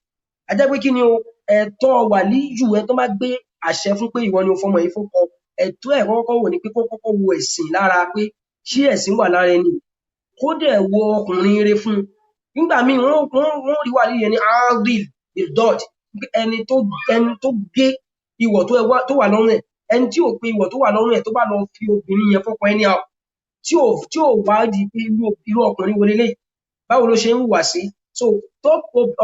A jẹ́ pé kí ni o, ẹ̀tọ́ wàlíyù, ẹ tó bá gbé àṣẹ fún pé ìwọ ni o fọmọ yìí fún kọ, ẹ̀tọ́ ẹ̀ kọ́kọ́ wò ni pé kó kọ́kọ́ wo ẹ̀sìn lára, pé ṣé ẹ̀sìn wà lára ẹni, kó dẹ̀ wo ọkùnrin rere fún un. Nígbà míì wọ́n rí wàlíyù yẹn ní adil bildod, ẹni tó gé ìwọ̀ tó wà lọ́rùn ẹ̀, ẹni tí ò pé ìwọ̀ tó wà lọ́rùn ẹ̀, tó bá lọ fi obìnrin yẹn fọ́kọ anyhow, tí ò wádìí pé irú ọkùnrin wo leléyìí, báwo ló ṣe ń hùwà sí. So tó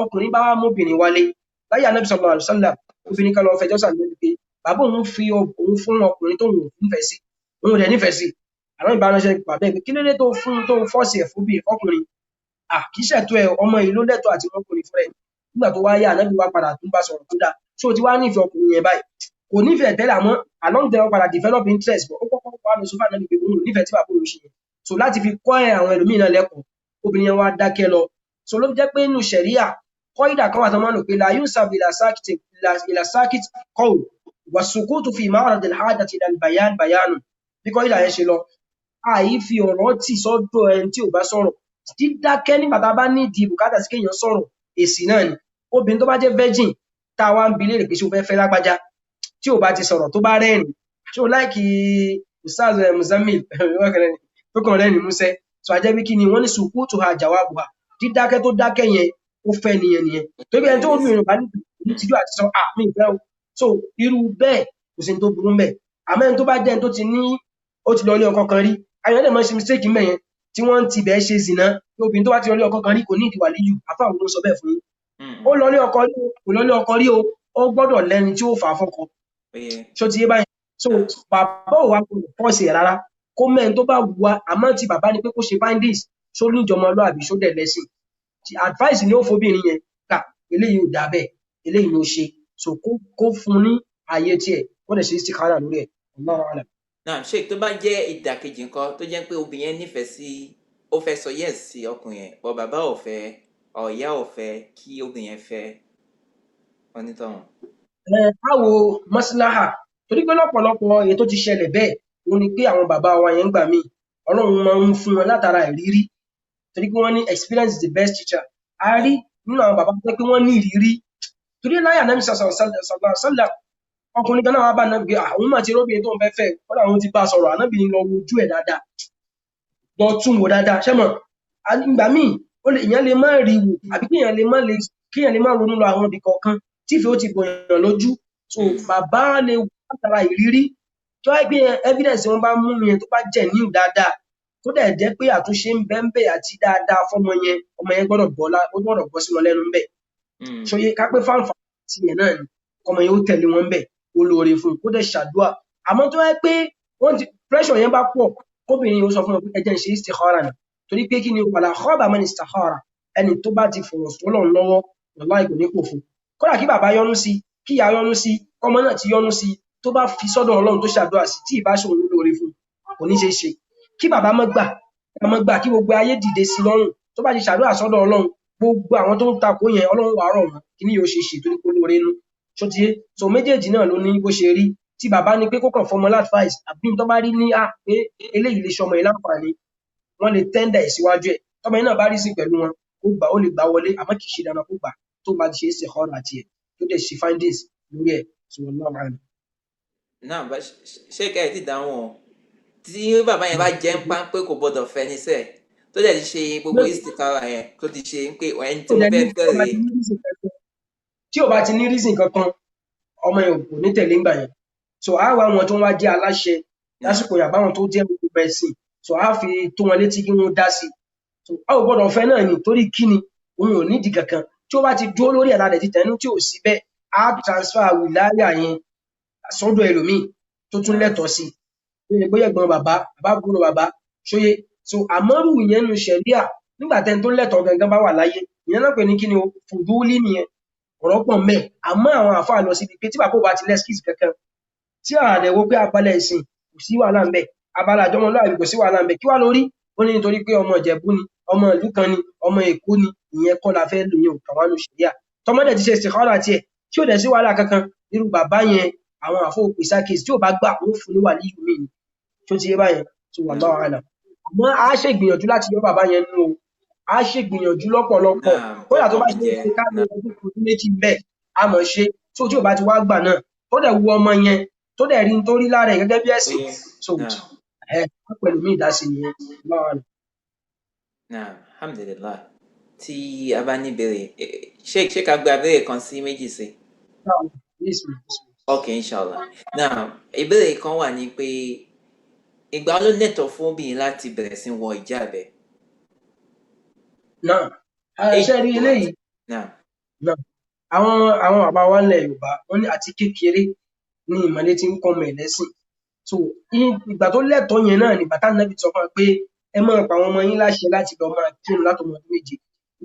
ọkùnrin bá wá móbìnrin wálé, láyé Ànábì sallallahu alaihi wasallam, obìnrin kan lọ fẹjọ́ sàn lórí pé bàbá òun fi òun fún ọkùnrin tóun ò nífẹ̀ẹ́ sí, òun ò dẹ̀ nífẹ̀ẹ́ sí. Àwọn ìbániránṣẹ́ bàbá ẹ̀ pé kí ló dé tó fún, tó force ẹ̀ fún bí fọkùnrin? À kì í ṣẹ̀tọ́ ẹ̀, ọmọ yìí ló lẹ́tọ̀ọ́ àti mọ́kùnrin fún ẹ̀. Nígbà tó wá yá, Ànábì wá padà tún bá sọ̀rọ̀ tó dáa. Ṣé o ti wá nífẹ̀ẹ́ ọkùnrin yẹn báyìí? Kò nífẹ̀ẹ́ tẹ́lẹ̀, àmọ́ along the line padà develop interest, but ó kọ́kọ́ wá lọ sọ fún Ànábì pé òun ò nífẹ̀ẹ́ tí bàbá òun ṣe yẹn. So láti fi kọ́ ẹ̀ àwọn ẹlòmíì náà lẹ́kọ̀ọ́, obìnrin yẹn wá dákẹ́ lọ. So ló fi jẹ́ pé nínú ṣẹ̀ríà, kọ́ídà kan wà tó máa ń lò pé la yunsab ila sakit qawl wa sukutu fi ma'rad al-hajati ila al-bayan bayanu. Bí kọ́ídà yẹn ṣe lọ, àì fi ọ̀rọ̀ tì sọ́dọ̀ ẹni tí ò bá sọ̀rọ̀. Dídákẹ́ nígbà tá a bá nídìí bùkátà sí kéèyàn sọ̀rọ̀, èsì náà ni. Obìnrin tó bá jẹ́ virgin tá a wá ń bi léèrè pé ṣé o fẹ́ fẹ́ lágbájá, tí ò bá ti sọ̀rọ̀ tó bá rẹ́rìn, ṣé o like Ustaz Muzammil tó kàn rẹ́rìn músẹ́, so a jẹ́ pé kí ni wọ́n ní sukutuha jawabuha, dídákẹ́ tó dákẹ́ yẹn ó fẹ́ nìyẹn nìyẹn. Torí ẹni tó ń rìn bá ní tìjú àti sọ àmì ìfẹ́ o. So irú bẹ́ẹ̀ kò sí ní tó burú mbẹ̀. Àmọ́ ẹni tó bá jẹ́ ẹni tó ti ní ó ti lọ ilé ọkọ kan rí, ayọ̀ dẹ̀ máa ń ṣe mistake mbẹ̀ yẹn tí wọ́n ń tibẹ̀ ṣe zìnà. Obìnrin tó bá ti lọ ilé ọkọ kan rí kò ní ìdí wàlíyù, àfáà wo ló sọ bẹ́ẹ̀ fún yín? Ó lọ ilé ọkọ rí o, kò lọ ilé ọkọ rí o, ó gbọ́dọ̀ lẹ́ni tí ó fà á fọ́kọ. Ṣó ti yé báyìí? So bàbá ò wá gbọ́dọ̀ pọ́ọ̀sì ẹ̀ rárá, kó mẹ́rin tó bá wù wá. Àmọ́ ti bàbá ni pé kó ṣe findings, ṣó ní ìjọmọlúàbí, ṣó dẹ̀ lẹ́sìn. Advice ni ó fobìnrin yẹn kà, eléyìí ò dáa bẹ́ẹ̀, eléyìí ló ṣe. So kó fún ní ààyè tiẹ̀, kó dẹ̀ ṣe istikhara lórí ẹ̀. Allahu a'lam. Náà ṣé tó bá jẹ́ ìdàkejì nǹkan tó jẹ́ pé obìnrin yẹn nífẹ̀ẹ́ sí, ó fẹ́ sọ yes sí ọkùnrin yẹn, but bàbá ò fẹ́, ìyá ò fẹ́ kí obìnrin yẹn fẹ́ onítọ̀hún. Ẹ káwo maslaha, torí pé lọ́pọ̀lọpọ̀ èyí tó ti ṣẹlẹ̀ bẹ́ẹ̀ òun ni pé àwọn bàbá wa yẹn ń gbà míì Ọlọ́run máa ń fún wọn látara ìrírí, torí pé wọ́n ní experience is the best teacher. A rí nínú àwọn bàbá tó pé wọ́n ní ìrírí, torí láyà Ànábì sallallahu alaihi wasallam ọkùnrin kan náà wá bá Ànábì pé àwọn máa ti róbìnrin tó ń fẹ́ fẹ́, kódà àwọn ti bá a sọ̀rọ̀, Ànábì ń lọ wojú ẹ̀ dáadáa, lọ tún wò dáadáa. Ṣé mọ̀, ìgbà míì èèyàn lè má rí wò, àbí kéèyàn lè má ronú lọ àwọn ibì kọ̀ọ̀kan tí ìfẹ́ ó ti bòyàn lójú. So bàbá lè wò látara ìrírí, tó wáyé pé evidence wọn bá mú yẹn tó bá jẹ́ níwò dáadáa, tó dẹ̀ jẹ́ pé àtúnṣe ń bẹ ń bẹ àti dáadáa fọ́mọ yẹn, ọmọ yẹn gbọ́dọ̀ bọ́ ó gbọ́dọ̀ bọ́ sí wọn lẹ́nu ń bẹ̀. Ṣòye ká pé fáǹfà tiẹ̀ náà ni kọ́mọ yẹn ó tẹ̀lé wọn ń bẹ̀, ó lóore fún un, kó dẹ̀ ṣàdúà. Àmọ́ tó wáyé pé wọ́n ti pressure yẹn bá pọ̀, kóbìnrin yẹn ó sọ fún wọn pé ẹ jẹ́ n ṣe istikhara ni, torí pé kí ni wala khaba man istakhara, ẹni tó bá ti fọ̀rọ̀ sọ́lọ́run lọ́wọ́ wallahi kò ní pòfo. Kódà kí bàbá yọ́nú sí, kí ìyá yọ́nú sí, kọ́mọ náà ti yọ́nú sí, tó bá fi sọ́dọ̀ Ọlọ́run tó ṣàdúrà sí, tí ìbá ṣòro lóore fún un, kò ní ṣe é ṣe. Kí bàbá má gbà, má gbà, kí gbogbo ayé dìde sí lọ́rùn, tó bá ti ṣàdúrà sọ́dọ̀ Ọlọ́run, gbogbo àwọn tó ń takò yẹn Ọlọ́run wàá rọ̀ wọ́n, kí ni yóò ṣe ṣe torí pé lóore inú. Ṣó ti yé? So méjèèjì náà ló ní bó ṣe rí. Tí bàbá ní pé kó kàn fọmọ l'advice, àbí tó bá rí ní à pé eléyìí lè ṣọmọ yìí láǹfààní, wọ́n lè tender ẹ̀ síwájú ẹ̀. Tọ́mọ yẹn náà bá rí sí pẹ̀lú wọn, kó gbà, ó lè gbà wọlé, àmọ́ kì í ṣe dandan kó gbà, tó bá ti ṣe istikhara àti ẹ̀, tó dẹ̀ ṣe findings lórí ẹ̀. So wallahu a'lam. Náà bá ṣé kẹ́ ẹ̀ ti dáhùn o, tí bàbá yẹn bá jẹ́ ń pa pé kò gbọ́dọ̀ fẹ́ ní sẹ́ẹ̀, tó dẹ̀ ti ṣe gbogbo istikhara yẹn, tó ti ṣe pé ẹni tí mo fẹ́ fẹ́ rèé. Tí ò bá ti ní reason kankan, ọmọ yẹn kò ní tẹ̀lé ńgbà yẹn. So á wá àwọn tó ń wá jẹ́ aláṣẹ lásìkò yàbá àwọn tó jẹ́ gbogbo ẹ̀sìn, so á fi tó wọn létí kí wọ́n dá sí. So a ò gbọ́dọ̀ fẹ́ náà ni, torí kí ni òun ò nídìí kankan. Tí ó bá ti dúró lórí ẹ̀ ládẹ̀ ti tẹ̀nú tí ò sí bẹ́ẹ̀, á transfer wìláyà yẹn sọ́dọ̀ ẹlòmíì tó tún lẹ́tọ̀ọ́ sí. Bóyá ẹ̀gbọ́n bàbá, bàbá àbúrò bàbá, ṣóyé. So àmọ́rù ìyẹn nu ṣẹ̀ríà nígbà tẹ́ni tó lẹ́tọ̀ọ́ gangan bá wà láyé, ìyẹn náà pè ní kí ni o, fùdúlì nìyẹn, ọ̀rọ̀ pọ̀ mẹ́. Àmọ́ àwọn àfáà lọ síbi pé tí bàbá ò bá ti lẹ́skìsì kankan, tí ààrẹ wo pé abala ẹ̀sìn kò sí wàhálà ń bẹ̀, abala àjọmọlúàbí kò sí wàhálà ń bẹ̀, kí wá lórí? Ó ní nítorí pé ọmọ Ìjẹ̀bú ni, ọmọ ìlú kan ni, ọmọ Èkó ni, ìyẹn kọ́ la fẹ́ lò, yẹn ò kàn wá nu ṣẹ̀ríà. Tọmọdé ti ṣe istikhara tiẹ̀, tí ò dẹ̀ sí wàhálà kankan, irú bàbá yẹn àwọn àfọ òpè sákèsì tí ò bá gbà ó fún ní wàlíyù mi ni, tó ti yé báyẹn. So wallahu a'lam. Àmọ́ a ṣe ìgbìyànjú láti yọ bàbá yẹn nú o, a ṣe ìgbìyànjú lọ́pọ̀lọpọ̀, kódà tó bá ṣe é ṣe ká ní ọdún kan ọdún méjì bẹ́ẹ̀ a mọ̀ ṣe. Tó tí ò bá ti wá gbà náà, tó dẹ̀ wu ọmọ yẹn, tó dẹ̀ rí n tó rí lára ẹ̀ gẹ́gẹ́ bí ẹ̀sìn, so ẹ pẹ̀lú mi ìdásí nìyẹn. Wallahu a'lam. Naam, alhamdulillah. Tí a bá ní ìbéèrè, ṣé ká gba ìbéèrè kan sí méjì sí? Ok, inshallah. Now, ìbéèrè kan wà ní pé ìgbà ló lẹ́tọ̀ọ́ fún obìnrin láti bẹ̀rẹ̀ sí wọ hijab ẹ̀? Náà, ṣé rí eléyìí? Náà. Náà, àwọn bàbá wa ńlẹ̀ Yorùbá, wọ́n ní àti kékeré ní ìmọ̀le tí ń kọ́ ọmọ ẹ̀ lẹ́sìn. So ìgbà tó lẹ́tọ̀ọ́ yẹn náà ni bàtà Nábì sọ fún wa pé ẹ máa pa àwọn ọmọ yín láṣẹ láti lọ máa kírun látọmọ ọdún méje.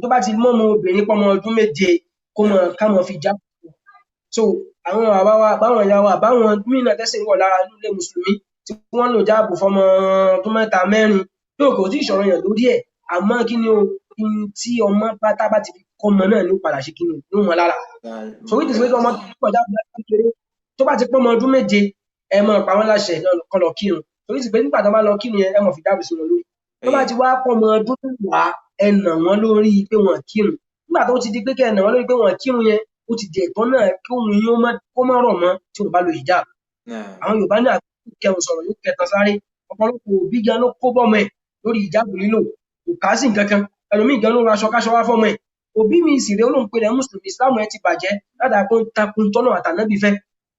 Tó bá ti mọ́ ọmọ obìnrin pọ́mọ ọdún méje, kó mọ ká mọ fi já. So àwọn bàbá wa, báwọn ìyá wa, báwọn míì náà tẹ́sìn wọ̀ lára nílé Mùsùlùmí tí wọ́n lò jáàbù fọmọ ọdún mẹ́ta mẹ́rin, yóò kò tí ì sọ̀rọ̀ yàn lórí ẹ̀. Àmọ́ kí ni o, tí ọmọ bá tá bá ti fi kọ́ ọmọ náà ní padà ṣe kí ni o, ní wọn lára. So wí ti sọ pé ọmọ tó kọjá bí wọ́n kéré, tó bá ti pọ́ ọmọ ọdún méje, ẹ máa pa wọ́n láṣẹ kó lọ kírun. Torí sì pé nígbà tó bá lọ kírun yẹn, ẹ máa fi jáàbù sí wọn lórí. Tó bá ti wá pọ́ ọmọ ọdún mẹ́wàá, Ẹ nà wọ́n lórí pé wọ́n kírun. Nígbà tó ti di pé kẹ́ ẹ nà wọ́n lórí pé wọ́n kírun yẹn, ó ti di ẹ̀tọ́ náà kí òun yín kó má rọ̀ mọ́ tí wọ́n bá lo hijab. Àwọn Yorùbá ní àkókò kẹrùn sọ̀rọ̀ yóò kẹta sáré. Ọ̀pọ̀lọpọ̀ òbí gan ló kó bọ́mọ ẹ̀ lórí hijab lílò, kò kà á sí nǹkan kan. Ẹlòmíì gan ló ra aṣọ káṣọ wá fọ́mọ ẹ̀. Òbí mi sì rèé, ó lóun pe rẹ̀ mùsùlùmí, Islam ẹ̀ ti bàjẹ́ látara pé ó ń takun tọ́nà àtànábì fẹ́.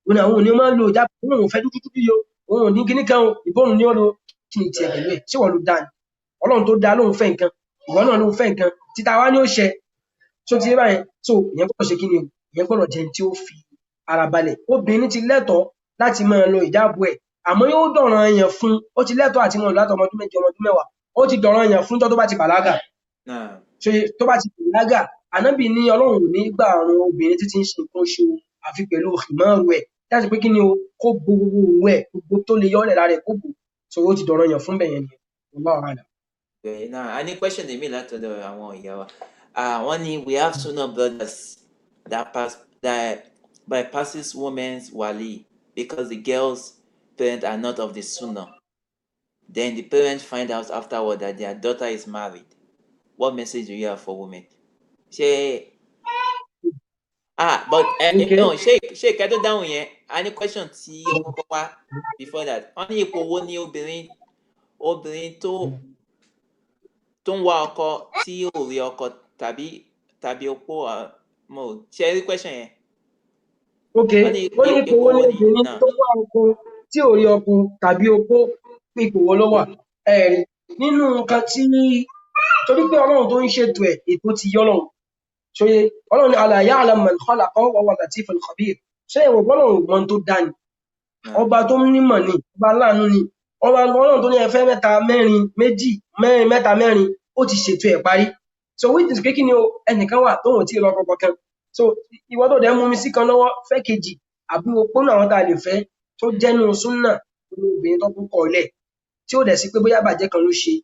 Òun ni àwọn òní máa ń lo hijab, òun ò fẹ́ dúdú dúdú yìí o, òun ò ní kíní kan o, ìbòrùn ni ó lo. Kí ni tiẹ̀ pẹ̀lú ẹ̀? Ṣé ìwọ ló dá ni? Ọlọ́run tó dá lóun fẹ́ nǹkan, ìwọ náà ló fẹ́ nǹkan, títa wá ní ó ṣẹ. Ṣó ti yé báyẹn? So ìyẹn gbọ́dọ̀ ṣe kí ni o? Ìyẹn gbọ́dọ̀ jẹ́ ẹni tí ó fi ara balẹ̀. Obìnrin ti lẹ́tọ̀ọ́ láti máa lo ìjáàbù ẹ̀, àmọ́ yóò dọ̀ràn yàn fún. Ó ti lẹ́tọ̀ọ́ àti máa lò láti ọmọ ọdún 8, ọmọ ọdún 10. Ó ti dọ̀ràn yàn fún tó bá ti bàlágà. Ṣé tó bá ti bàlágà, Ànábì ní Ọlọ́run ò ní gbà àrùn obìnrin títí ń ṣe nǹkan oṣù àfi pẹ̀lú khimaru ẹ̀. Láti pé kí ni o, kó bo gbogbo òun ẹ̀, gbogbo tó lè yọ́lẹ̀ lára ẹ̀ kó bò. So ó ti dọ̀ràn yàn fún bẹ́ẹ̀ yẹn ni. Wallahu a'lam. Okay, now a ní question èmi látọ̀dọ̀ àwọn ìyá wa. Wọ́n ní we have Sunnah brothers that pass that bypasses women's wali because the girls' parents are not of the Sunnah. Then the parents find out afterward that their daughter is married. What message do you have for women? Ṣé but Okay. no, ṣé kẹ́ tó dáhùn yẹn, a ní question tí ó kọ́kọ́ wá before that. Wọ́n ní ipò wo ni obìnrin tó ń wá ọkọ tí ò rí ọkọ tàbí opó? Mo ṣe rí question yẹn. Okay. Wọ́n ní Ó ní ipò ipò wo ni wo ni obìnrin náà? tó wá ọkọ tí ò rí ọkọ tàbí opó, ipò wo ló wà? Ẹ̀rí nínú nǹkan tí torí pé Ọlọ́run tó ń ṣètò ẹ̀, ètò ti yọ́ Ọlọ́run. Ṣóyé Ọlọ́run ní ala ya'lamu man khalaqa wa huwa al-latiful khabir. Ṣé ìwọ bọ́lọ́run ò mọ ohun tó dá ni? Ọba tó nímọ̀ ni, ọba aláàánú ni. Ọba Ọlọ́run tó ní ẹ fẹ́ mẹ́ta, mẹ́rin, méjì, mẹ́rin, mẹ́ta, mẹ́rin, ó ti ṣètò ẹ̀ parí. So which is pé kí ni o, ẹnìkan wà tóun ò tí ì lọ́kọ kankan. So ìwọ tó dẹ̀ ń mú mi sí kan lọ́wọ́ fẹ́ kejì, àbí opó náà àwọn tá a lè fẹ́ tó jẹ́nu súnà ní obìnrin tó kún kọ̀ lẹ̀ tí ó dẹ̀ sí pé bóyá bàjẹ́ kan ló ṣe.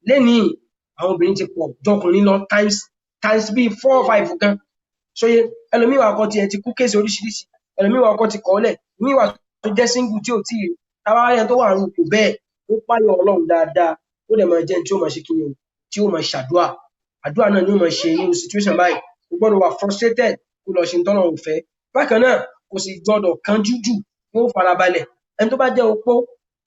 Lénìí àwọn obìnrin ti pọ̀ jọkùnrin lọ times bíi 4 or 5 kan. Ṣóyé ẹlòmíì wà ọkọ tiẹ̀ ti kú kéèsì oríṣiríṣi, ẹlòmíì wà ọkọ ti kọ̀ ọ́ lẹ̀, ẹlòmíì wà tó jẹ́ single tí ò tíì rí. Tá bá rí ẹni tó wà nínú ipò bẹ́ẹ̀, ó páyà Ọlọ́run dáadáa, ó dẹ̀ máa jẹ́ ẹni tí ó máa ṣe kí ni o, tí ó máa ṣàdúà. Àdúà náà ni ó máa ṣe nínú situation báyìí. Kò gbọ́dọ̀ wà frustrated kó lọ ṣe ntọ́lọ́run ò fẹ́. Bákan náà, kò sì gbọ́dọ̀ kánjú jù, yóò farabalẹ̀. Ẹni tó bá jẹ́ opó,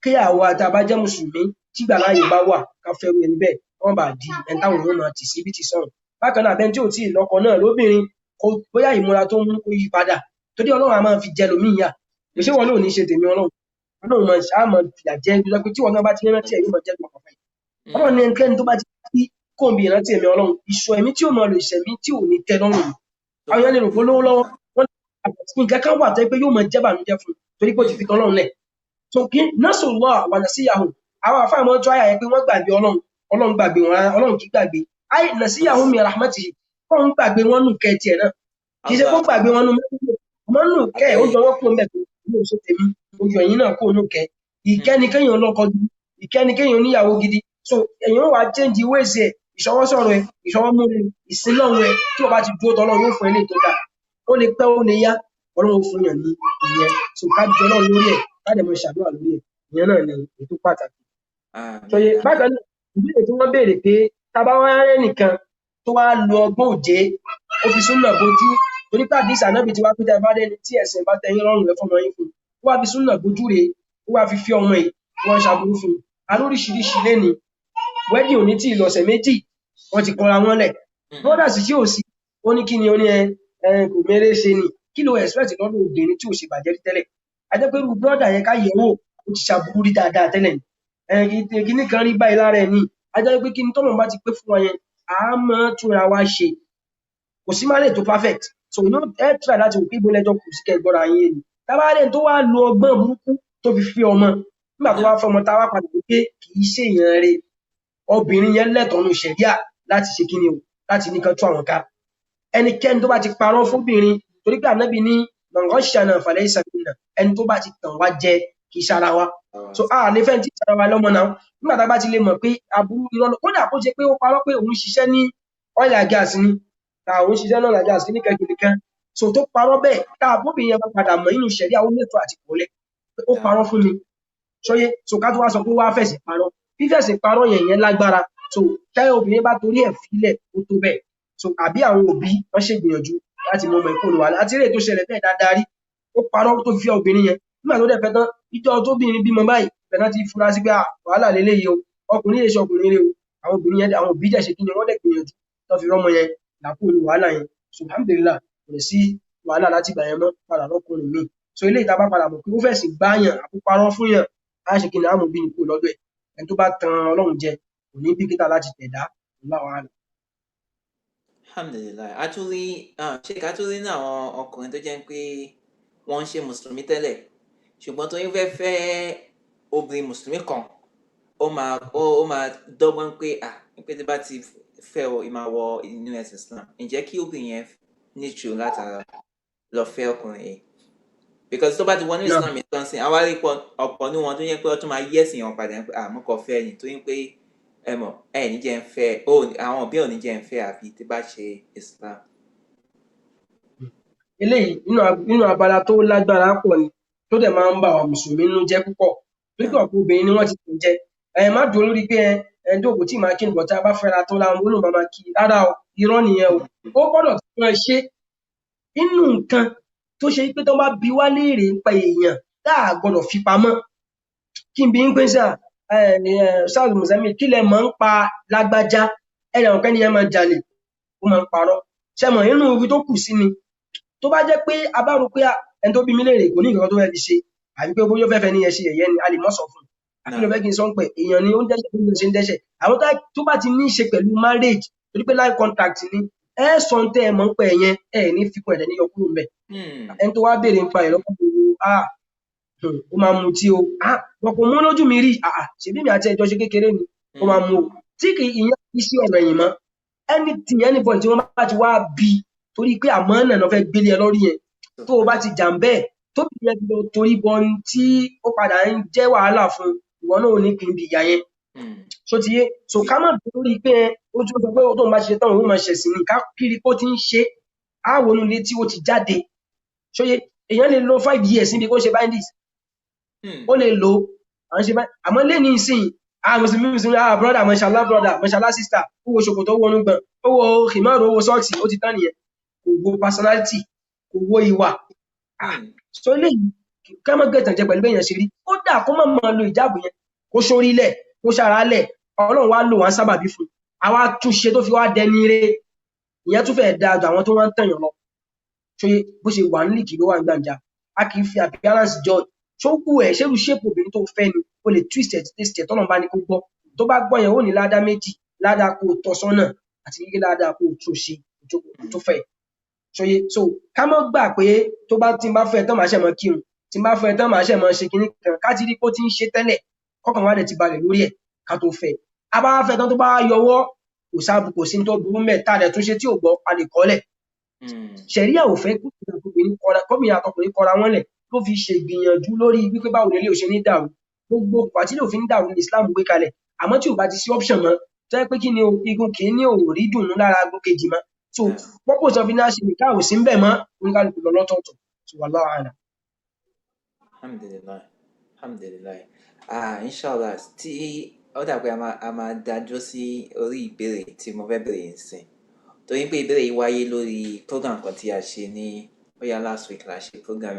kí àwa tá a bá jẹ́ mùsùlùmí, tí ìgbàláàyè bá wà, ká fẹ́ irú ẹni bẹ́ẹ̀, kó má baà di ẹni táwọn èèyàn máa tì síbí tì sọ́hùn. Bákan náà, àbẹ́ni tí ò tíì lọ́kọ náà lóbìnrin, kó bóyá ìmúra tó ń mú kó yí padà. Torí Ọlọ́run a máa fi jẹ ẹlòmíì níyà. Kò ṣé ìwọ náà ò ní ṣe tèmi Ọlọ́run. Ọlọ́run máa ṣá máa fìyà jẹ ẹ́ tó jẹ́ pé tí ìwọ náà bá ti rántí ẹ̀ yóò máa jẹ́ gbọ̀ngàn fún ẹ. Ọlọ́run ní ẹnikẹ́ni tó bá ti kí kó ń bi ìrántí èmi Ọlọ́run, ìṣọ̀ ẹ̀mí tí ó máa lò ìṣẹ̀mí tí ò ní tẹ́ lọ́rùn ni. Àwọn èèyàn lè rò pé ó lówó lọ́wọ́, wọ́n nǹkan kan wà tó jẹ́ pé yóò máa jẹ́ ìbànújẹ́ fún un torí pé ó ti fi tọ́lọ́run lẹ̀. So kí nasullah wa nasiyahu, àwọn àfáà máa ń tú àyà yẹn pé wọ́n gbàgbé Ọlọ́run, Ọlọ́run gbàgbé wọn rárá, Ọlọ́run kì í gbàgbé. Ayé nasiyahu min rahmatihi, Ọlọ́run gbàgbé wọn nù kẹ́ tiẹ̀ náà. Kì í ṣe kó gbàgbé wọn nù mẹ́rin, àmọ́ nù kẹ́ ẹ̀, ó yọ wọ́n kúrò ńbẹ̀ pé mi ò ṣe tèmi, ojú ẹ̀yin náà kúrò nù kẹ́. Ìkẹ́ ni kéèyàn lọ́kọ gidi, ìkẹ́ ni kéèyàn níyàwó gidi. So èèyàn wá change ways ẹ̀, ìṣọwọ́sọ̀rọ̀ ẹ̀, ìṣọwọ́múre, ìsinlọ́run ẹ̀, tí o bá ti dúró tọ́lọ́run yóò fún ẹ ní ètò dáa. Ó lè pẹ́, ó lè yá, Ọlọ́run ó fún yàn ní ìyẹn. So ká jọ Ọlọ́run lórí ẹ̀, ká dẹ̀ máa ṣàdúrà lórí ẹ̀. Ìyẹn náà ni ètò pàtàkì. Ṣòye bákan náà, ìbéèrè tí wọ́n béèrè pé tá a bá wá rẹ́ nìkan tó wá lo ọgbọ́n òjé, ó fi súnà bojú, torí pé àdìsí ànábì ti wá pé tá a bá rẹ́ni tí ẹ̀sìn bá tẹ́ yín lọ́rùn ẹ fọmọ yín fún un. Ó wá fi súnà bojú rèé, ó wá fi fi ọmọ yìí, wọ́n ń ṣaburú fún un. A lóríṣiríṣi lénìí, wedding ò ní tí ì lọ ọ̀sẹ̀ méjì, wọ́n ti kọra wọn lẹ̀. Brothers tí ò sí, ó ní kí ni, ó ní ẹ kò méré ṣe ni. Kí ló expect lọ́dọ̀ obìnrin tí ò ṣe bàjẹ́ rí tẹ́lẹ̀? A jẹ́ pé irú brother yẹn ká yẹ̀ wò, ó ti ṣaburú rí dáadáa tẹ́lẹ̀ ni. Kíní kan rí báyìí lára ẹ̀ ni. A jẹ́ pé kí ni tọ́lọ́run bá ti pé fún wa yẹn, à á máa túnra wa ṣe. Kò sí marriage tó perfect. So you ẹ try láti wò pé ibo lẹjọ kù sí kẹ́ ẹ gbọ́ra yín yé ni. Tá bá rí ẹni tó wá lo ọgbọ́n burúkú tó fi fi ọmọ, nígbà tó wá fẹ́ ọmọ tá a wá padà rí pé kì í ṣèèyàn re, obìnrin yẹn lẹ́tọ̀ọ́ nínú ṣẹ̀ríà láti ṣe kíni o, láti ní kán tú àwọn ká. Ẹnikẹ́ni tó bá ti parọ́ fóbìnrin, torí pé ànábì ní man ghashana falaysa minna, ẹni tó bá ti tàn wá jẹ kì í ṣara wa. So a lè fẹ́ tí ṣara wa lọ́mọ náà. Nígbà tá a bá ti lè mọ̀ pé aburú irọ́ ló, kódà kó ṣe pé ó parọ́ pé òun ṣiṣẹ́ ní oil and gas ni, òun ṣiṣẹ́ ní oil and gas kíníkan kíníkan. So tó parọ́ bẹ́ẹ̀, tá a bóbìnrin yẹn bá padà mọ̀ nínú ṣẹ̀ríà, ó lẹ́tọ̀ọ́ àti kọ̀ọ́lẹ̀ pé ó parọ́ fún mi. Ṣóyé, so ká tó wá sọ pé wá fẹ̀sìn parọ́. Fífẹ̀sìn parọ́ yẹn yẹn lágbára. So tẹ́ obìnrin bá torí ẹ̀ fílẹ̀, ó tó bẹ́ẹ̀. So àbí àwọn òbí wọ́n ṣègbìyànjú láti mú ọmọ ìkóni wàhálà àti eré tó ṣẹlẹ̀ bẹ́ẹ̀ dáadáa rí. Ó parọ́ tó fi obìnrin yẹn nígbà tó dẹ̀ fẹ́ tán, ìjọ tóbìnrin bímọ báyìí bẹ́ẹ̀ náà ti fura sí pé wàhálà leléyìí o, ọkùnrin yìí ṣe ọkùnrin rẹ o. Àwọn obìnrin yẹn, àwọn òbí dẹ̀ ṣe kí ni, wọ́n dẹ̀ gbìyànjú tó fi rọ́mọ yẹn làkúrò ní wàhálà yẹn. So alhamdulillah, kò lè sí wàhálà láti ìgbà yẹn mọ́, padà lọ́kùnrin míì. So eléyìí tá a bá padà mọ̀ pé ó fẹ̀sìn gbáyàn àbí parọ́ fún yàn, á ṣe kí ni, á mú bí ni kúrò lọ́dọ̀ ẹ̀. Ẹni tó bá tan Ọlọ́run jẹ kò ní bìkítà láti tẹ̀dá. Allahu a'lam. Alhamdulillah. Actually, ṣé ká tún rí ní àwọn ọkùnrin tó jẹ́ pé wọ́n ń ṣe mùsùlùmí tẹ́lẹ̀, ṣùgbọ́n tó ń fẹ́ fẹ́ obìnrin mùsùlùmí kan, ó máa dọ́gbọ́n pé pé tí bá ti fẹ́ ọ, ìmáa wọ inú ẹ̀sìn Islam. Ǹjẹ́ kí obìnrin yẹn níṣù látara lọ fẹ́ ọkùnrin yìí? Because tó bá ti wọnú Islam yẹn tán sí, àwa rí ọ̀pọ̀ ní wọn tó yẹ pé ó tún máa yí ẹ̀sìn wọn padà pé mo kàn fẹ́ ni, tó yẹ pé ẹ mọ̀, ẹ ní jẹ́ ń fẹ́, àwọn òbí ò ní jẹ́ ń fẹ́ àfi tí bá ṣe Islam. Eléyìí nínú abala tó lágbára pọ̀ ni, tó dẹ̀ máa ń bà wá mùsùlùmí nínú jẹ́ púpọ̀. Torí pé ọ̀pọ̀ obìnrin ni wọ́n ti tàn jẹ. Ẹ má dúró lórí pé ẹ tó kò tí ì máa kí nǹkan tí a bá fẹ́ra tó láwọn olóòmọ máa kí. Rárá o, irọ́ nìyẹn o. Ó gbọ́dọ̀ tún máa ṣe nínú nǹkan tó ṣe pé tó bá bi wá léèrè nípa èèyàn tá a gbọ́dọ̀ fi pamọ́. Kí n bí ń pín sáà Ustaz Muzamil, kí lẹ mọ̀ ń pa lágbájá? Ẹnì ọ̀kẹ́ ni ẹ máa jalè, ó máa ń parọ́. Ṣé mọ̀ nínú ibi tó kù sí ni? Tó bá jẹ́ pé a bá rò pé ẹni tó bí mi léèrè kò ní nǹkan tó fẹ́ fi ṣe, àbí pé bóyá ó fẹ́ fẹ́ ní ẹ ṣe yẹ̀yẹ́ ni, a lè mọ́ sọ fún un. Àbí ló fẹ́ kí n sọ pé èèyàn ni ó ń dẹ́ṣẹ̀, bí ó ṣe ń dẹ́ṣẹ̀. Àwọn tó bá ti ní í ṣe pẹ̀lú marriage, torí pé life contract ni, ẹ sọ ń tẹ́ ẹ mọ̀ ń pẹ́ yẹn, ẹ ní fikún ẹ̀dẹ̀ ní yọ kúrò ńbẹ̀. Ẹni tó wá béèrè ń pa ẹ̀ lọ́kàn gbogbo, ó máa mutí o, wọn kò mú lójú mi rí, ṣèbí mi àti ẹjọ́ ṣe kékeré ni, ó máa mú o. Tí kì í ìyẹn kì í sí ọ̀rọ̀ ẹ̀yìn mọ́. Anything, anybody tí wọ́n bá ti wá bí, torí pé àmọ́ náà lọ́ fẹ́ gbélé ẹ lórí yẹn, tó o bá ti jà ń bẹ́ẹ̀, tó bí yẹn lọ torí bọ ohun tí ó padà ń jẹ́ wàhálà fún ìwọ náà ò ní kí n bí ìyá yẹn. So ti yé, so ká má dúró lórí pé ó tún sọ pé ó tóun bá ṣe tán òun máa ṣẹ̀sìn ní ká kiri kó ti ń ṣe, á wọnú ilé tí ó ti jáde. Ṣóyé èèyàn lè lo 5 years níbi kó ṣe bandits, ó lè lo à ń ṣe báyìí. Àmọ́ lẹ́ni ìsìn, mùsùlùmí mùsùlùmí, brother, mashallah brother, mashallah sister, ó wo ṣòkòtò, ó wọnú gbọ̀n, ó wo khimaru, ó wo sọ́ọ̀sì, ó ti tán nìyẹn. Kò wo personality, kò wo ìwà. So eléyìí ká má gbẹ̀tàn jẹ pẹ̀lú èèyàn ṣe rí. Kódà kó má máa lo ìjáàbù yẹn, kó sórí lẹ̀, kó ṣara lẹ̀, Ọlọ́run wá lò wọ́n sábàbí fún un. Àwa túnṣe tó fi wá dẹni re, ìyẹn tún fẹ́ẹ́ dáa ju àwọn tó wá ń tẹ̀yàn lọ. Ṣé bó ṣe wà nílìkì ló wà ń gbàǹjà? A kì í fi appearance judge. Ṣó wù ẹ́, ṣé irú shape obìnrin tó fẹ́ ni? O lè twist ẹ̀ taste ẹ̀ tọ́lọ́run bá ní kó gbọ́. Tó bá gbọ́ yẹn, ó ní ládá méjì, ládá kó o tọ́ sọ́nà àti kíkí ládá kó o tún ṣe tó fẹ́. Ṣóyé, so ká má gbà pé tó bá tí n bá fẹ́ tán màá ṣẹ̀ mọ́ kírun, tí n bá fẹ́ tán màá ṣẹ̀ mọ́ ṣe kinní kan, ká ti rí pé ó ti ń ṣe tẹ́lẹ̀, kọ́kàn wá dẹ̀ ti balẹ̀ lórí ẹ̀ ká tó fẹ́. A bá fẹ́ tán tó bá yọwọ́, kò sáàbù, kò sí ní tó burú mẹ́, tá a dẹ̀ tún ṣe tí ò gbọ́, a lè kọ́lẹ̀. Ṣẹ̀ríà ò fẹ́ kóbìnrin àtọkùnrin kọra wọ́n lẹ̀, ló fi ṣe ìgbìyànjú lórí wípé báwo ni ilé ò ṣe ní dàrú. Gbogbo pàtí lè òfin dàrú ní Islam gbé kalẹ̀. Àmọ́ tí ò bá ti sí option mọ́, tó jẹ́ pé kí ni o, igun kìíní ò rí dùnú lára igun kejì mọ́. So purpose of iná ṣe nìkan ò sí ń bẹ̀ mọ́, oníkálukú lọ lọ́tọ̀ọ̀tọ̀. So wallahu a'lam. Alhamdulillah, alhamdulillah. Inshallah, tí ó dà pé a máa dájú sí orí ìbéèrè tí mo fẹ́ béèrè nsìn. Torí pé ìbéèrè yìí wáyé lórí program kan tí a ṣe ní bóyá last week la ṣe program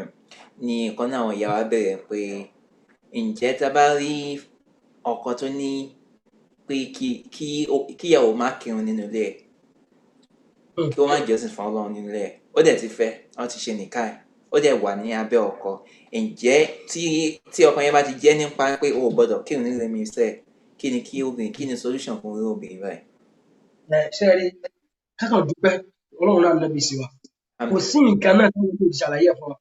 ní ìkan náà àwọn ìyá wa béèrè pé ǹjẹ́ tá a bá rí ọkọ tó ní pé kíyàwó má kírun nínú ilé ẹ̀, kí ó má jọ́sìn fún Ọlọ́run nínú ilé ẹ̀, ó dẹ̀ ti fẹ́, wọ́n ti ṣe nìka ẹ̀, ó dẹ̀ wà ní abẹ́ ọkọ. Ǹjẹ́ tí ọkọ yẹn bá ti jẹ́ nípa pé o ò gbọ́dọ̀ kírun nínú ilé mi sẹ́, kí ni kí obìnrin, kí ni solution fún irú obìnrin báyìí? Ṣé ẹ rí, kákan dúpẹ́ Ọlọ́run náà lẹ́bi sí wa. Kò sí nǹkan náà tó ń lò ṣàlàyé ẹ̀ fún wa.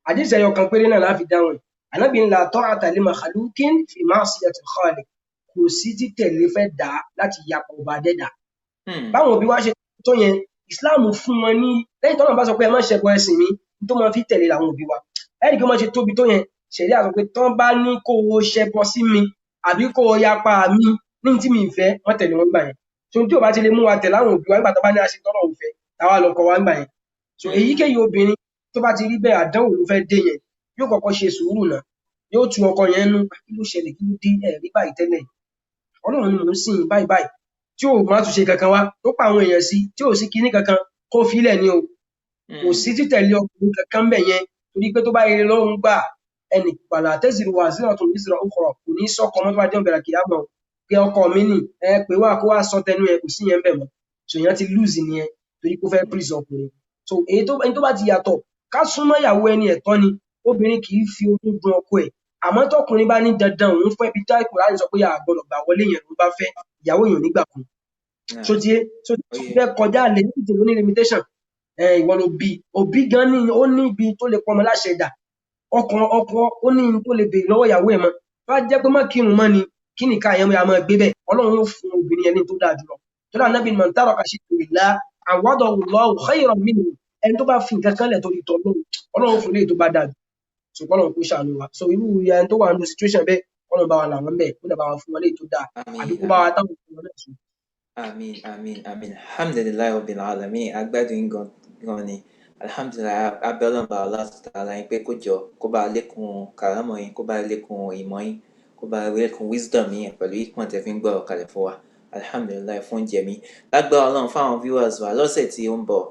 Àdìsí ẹyọ kan péré náà láfi dáhùn ẹ̀. Ànábì ńlá ta'ata li makhluqin fi ma'siyatil khaliq. Kò sí títẹ̀lé fẹ́ dà á láti yapa ọba dẹ́dà. Báwọn òbí wa ṣe tó yẹn, Islam fún wọn ní lẹ́yìn tọ́lọ́run bá sọ pé ẹ má ṣẹbọ ẹ̀sìn mi, tó máa fi tẹ̀lé làwọn òbí wa. Ẹ̀rí kí wọ́n ṣe tóbi tó yẹn, ṣẹ̀ríà sọ pé tán bá ní kó o ṣẹbọ sí mi àbí kó o yapa mi ní tí mi fẹ́, wọ́n tẹ̀lé wọn gbà yẹn. So tí ò bá ti lè mú wa tẹ̀lé àwọn òbí wa nígbà tó bá ní àṣẹ tọ́lọ́run fẹ́, táwa lọ kọ wa gbà yẹn. So èyíkéyìí obìnrin tó bá ti rí bẹ́ẹ̀, àdánwò ló fẹ́ dé yẹn, yóò kọ́kọ́ ṣe sùúrù náà, yóò tu ọkọ yẹn nú, kí ló ṣẹlẹ̀, kí ló dé, ẹ̀ rí báyìí tẹ́lẹ̀, Ọlọ́run ni mò ń sìn báyìí báyìí. Tí ò má tún ṣe kankan wá, tó pa àwọn èèyàn sí, tí ò sí kinní kankan, kó filẹ̀ ni o. Kò sí títẹ̀lé ọkùnrin kankan bẹ̀ yẹn, torí pé tó bá yẹ lọ́run gbà ẹnì wàlà tẹ́sìrì wà sí ọ̀tún ìsìrọ̀ òkùrọ̀, kò ní sọ́kọ mọ́ tó bá jẹ́ ọ̀bẹ̀rẹ̀ kìyàmọ̀ pé ọkọ mi nì ẹ pé wá kó wá sọ tẹnu ẹ, kò sí yẹn bẹ̀ mọ́. So èèyàn ti lose nìyẹn, torí kó fẹ́ please ọkùnrin. So èyí tó ẹni tó bá ti yàtọ̀, ká súnmọ́ ìyàwó ẹni ẹ̀tọ́ ni. Obìnrin kì í fi ogún dun ọkọ ẹ̀, àmọ́ tọkùnrin bá ní dandan òun fẹ́ bí táì Kùránì sọ pé a gbọ́dọ̀ gbà wọlé yẹn ló bá fẹ́, ìyàwó yẹn ò ní gbà fún un. So ti yé? So ti fẹ́ kọjá lè ní ìdìbò ní limitation. Ẹ ìwọ ló bí òbí gan ní, ó ní ibi tó lè pọnmọ láṣẹ dà, ọkàn ọkọ ó ní tó lè béèrè lọ́wọ́ ìyàwó ẹ̀ mọ́. Tó bá jẹ́ pé má kírun mọ́ ni, kí nìka yẹn máa gbé bẹ́ẹ̀, Ọlọ́run ó fún obìnrin yẹn ní tó dáa jùlọ. Tó dáa Nábì man taraka shay'an lillah awadahu Allahu khayran minhu, ẹni tó bá fi nǹkan kan lẹ̀ torí tọlọ́run, Ọlọ́run fún léyìí tó bá dáa jù. So kọ́lọ́run kó ṣàánú wa. So irú ẹni tó wà nínú situation bẹ́ẹ̀, kọ́lọ́run bá wa là wọ́n bẹ́ẹ̀, kó dẹ̀ bá wa fún wọn léyìí tó dáa, àbí kó bá wa táwọn ọmọ náà sùn. Àmín, àmín, àmín. Alhamdulillahi rabbil alamin. Agbádùn yín gan gan ni. Alhamdulillahi, abẹ́lọ́n bá Allah ta'ala yín pé kó jọ kó bá lékún kàrámọ̀ yín, kó bá lékún ìmọ̀ yín, kó bá lékún wisdom yín pẹ̀lú ìpọ́n tẹ́ fi ń gbọ́ kalẹ̀ fún wa. Alhamdulillahi fún oúnjẹ mi. Lágbára Ọlọ́run, fáwọn viewers wa lọ́sẹ̀ tí ó ń bọ̀,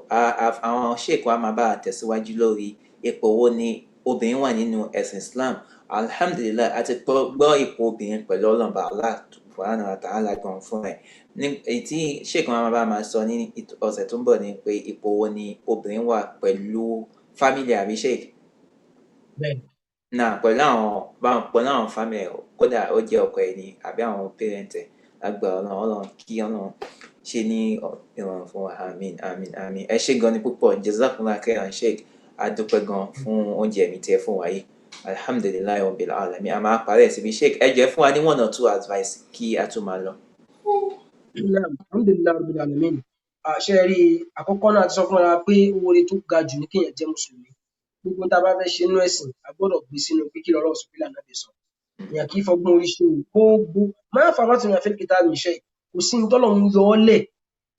àwọn sheikh wa máa bá a tẹ̀síwájú lórí ipò wo ni obìnrin wà nínú ẹ̀sìn Islam. Alhamdulillahi, a ti gbọ́ ipò obìnrin pẹ̀lú Ọlọ́run bá Allah subhanahu wa ta'ala gan fún ẹ̀. Ní èyí tí sheikh wa máa bá máa sọ ní ọ̀sẹ̀ tó ń bọ̀ ni pé ipò wo ni obìnrin wà pẹ̀lú family, àbí sheikh? Bẹ́ẹ̀. Náà pẹ̀lú àwọn pẹ̀lú àwọn family ẹ̀, kódà ó jẹ́ ọkọ ẹ̀ ni àbí àwọn parent ẹ̀. Lágbára Ọlọ́run, Ọlọ́run kí Ọlọ́run ṣe ní ìrọ̀rùn fún wa. Àmín, àmín, àmín. Ẹ ṣé gan ni púpọ̀. Jazakumullah khairan sheikh. A dúpẹ́ gan fún oúnjẹ mi tí ẹ fún wa yìí. Alhamdulillahi rabbil alamin. A máa parí ẹ̀ síbi. Sheikh, ẹ jẹ́ fún wa ní one or two advice kí a tó máa lọ. Alhamdulillahi rabbil alamin. Àṣẹ rí àkọ́kọ́ náà ti sọ fún wa pé oore tó ga jù ní kéèyàn jẹ́ mùsùlùmí. Gbogbo tá a bá fẹ́ ṣe nínú ẹ̀sìn, a gbọ́dọ̀ gbé sínú pé kí lọ́lọ́run sọ, kí lànà bí sọ. Èèyàn kì í fọgbọ́n orí ṣe o. Gbogbo máa fà láti rìn àfẹ́ kìtà mi ṣe, kò sí ní tọ́lọ́run yọ ọ́ lẹ̀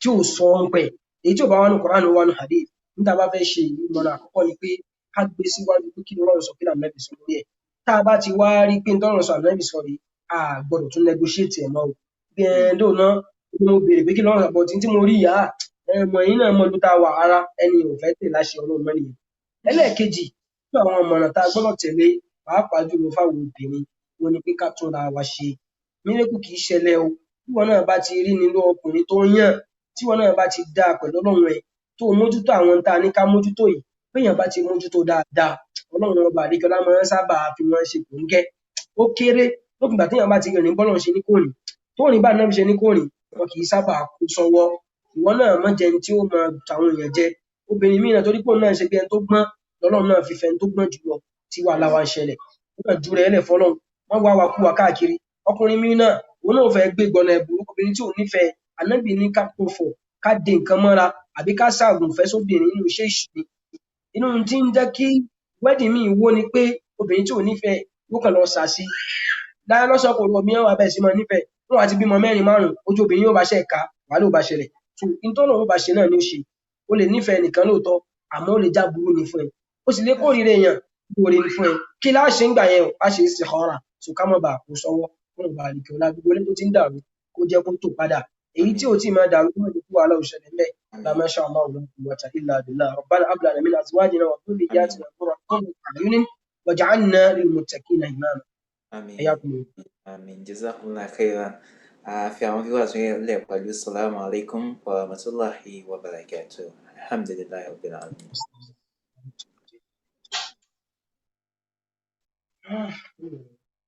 tí ò sọ ọ́n pẹ̀. Èyí tí ò bá wà ní Kùránì wà ní hadith. Ní tá a bá fẹ́ ṣe, ìmọ̀ràn àkọ́kọ́ ni pé ká gbé síwájú pé kí lọ́lọ́run sọ, kí lànà bí sọ lórí ẹ̀. Tá a bá ti wá rí pé tọ́lọ́run sọ, ànàbì sọ rí, a gbọ́dọ̀ tún negotiate ẹ̀ mọ́ o. Bí ẹ dóò náà, mo béèrè pé kí lọ́run sọ, but tí mo rí yá ẹ mọ̀, ẹ̀yin náà mọ̀ ló tá a wà, ara ẹni ò fẹ́ tẹ̀ láṣẹ Ọlọ́run mọ́ nìyẹn. Ẹlẹ́ẹ̀kejì nínú àwọn ìmọ̀ràn tá a gbọ́dọ̀ tẹ̀lé, pàápàá jùlọ fáwọn obìnrin, wọn ni pé ká túnra wa ṣe. Mírèkù kì í ṣẹlẹ̀ o. Tí wọn náà bá ti rí nínú ọkùnrin tó yàn, tí wọn náà bá ti dáa pẹ̀lú Ọlọ́run ẹ̀, tó mójútó àwọn tá a ní ká mójútó yìí, béèyàn bá ti mójútó dáadáa, Ọlọ́run ọba àdékọlá máa ń sábà fi wọn ṣe kòńgẹ́. Ó kéré lókùngbà téèyàn bá ti rìn bọ́lọ́run ṣe ní kò rìn, tó rìn bá náà ṣe ní kò rìn, wọn kì í sábà kó sọ́wọ́. Ìwọ náà má jẹni tí ó máa tàwọn èèyàn jẹ. Obìnrin míì náà, torí pé òun náà ṣe bí ẹni tó gbọ́n, lọ́lọ́run náà fi fẹ́ ẹni tó gbọ́n jùlọ tí wàhálà wa ń ṣẹlẹ̀. Ó kàn ju rẹ̀ lẹ̀ fọlọ́run, wọ́n wá wa kú wa káàkiri. Ọkùnrin míì náà, òun náà fẹ́ gbé gbọ̀nà ẹ̀bùrú. Obìnrin tí ò nífẹ̀ẹ́, Ànábì ní ká pòfọ̀, ká de nǹkan mọ́ra àbí ká ṣaàgùn fẹ́ sóbìnrin nínú iṣẹ́ ìṣù. Inú tí ń jẹ́ kí wedding míì wó ni pé obìnrin tí ò nífẹ̀ẹ́ yóò kàn lọ sàsí láyé lọ́sọ̀ kò rọ̀ mí, wọ́n wá bẹ̀rẹ̀ sí máa nífẹ̀ẹ́ wọn àti bímọ mẹ́rin márùn-ún, ojú obìnrin yóò bá ṣe ẹ̀ka, wàhálà ò bá ṣẹlẹ̀. So ìtọ́nà ó bá ṣe náà ni ó ṣe. O lè nífẹ̀ẹ́ nìkan lóòótọ́, àmọ́ ó lè já burú ni fún ẹ, ó sì lè kórìíra èèyàn, oore ni fún ẹ. Kí láá ṣe ń gbà yẹn o? Á ṣe istikhara, so ká má bàa kó sọ́wọ́. Kó má bàa lè ọlá gbogbo ilé tó ti ń dàrú, kó jẹ́ kó tò padà. Èyí tí ò tí máa dàrú, kó má jẹ́ kí wàhálà ò ṣẹlẹ̀ ńbẹ̀. La ma sha Allah la quwwata illa billah. Rabbana hab lana min azwajina wa dhurriyyatina qurrata a'yunin waj'alna lil muttaqina imama. Àmín. Hayyakum. Àmín. Jazakumullah khairan. A fi àwọn viewers yẹn lẹ̀ pẹ̀lú salamu alaikum wa rahmatulahi wa barakatuh. Alhamdulillahi rabbil alamin.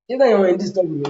Nígbà yẹn wọ́n ń disturb mi.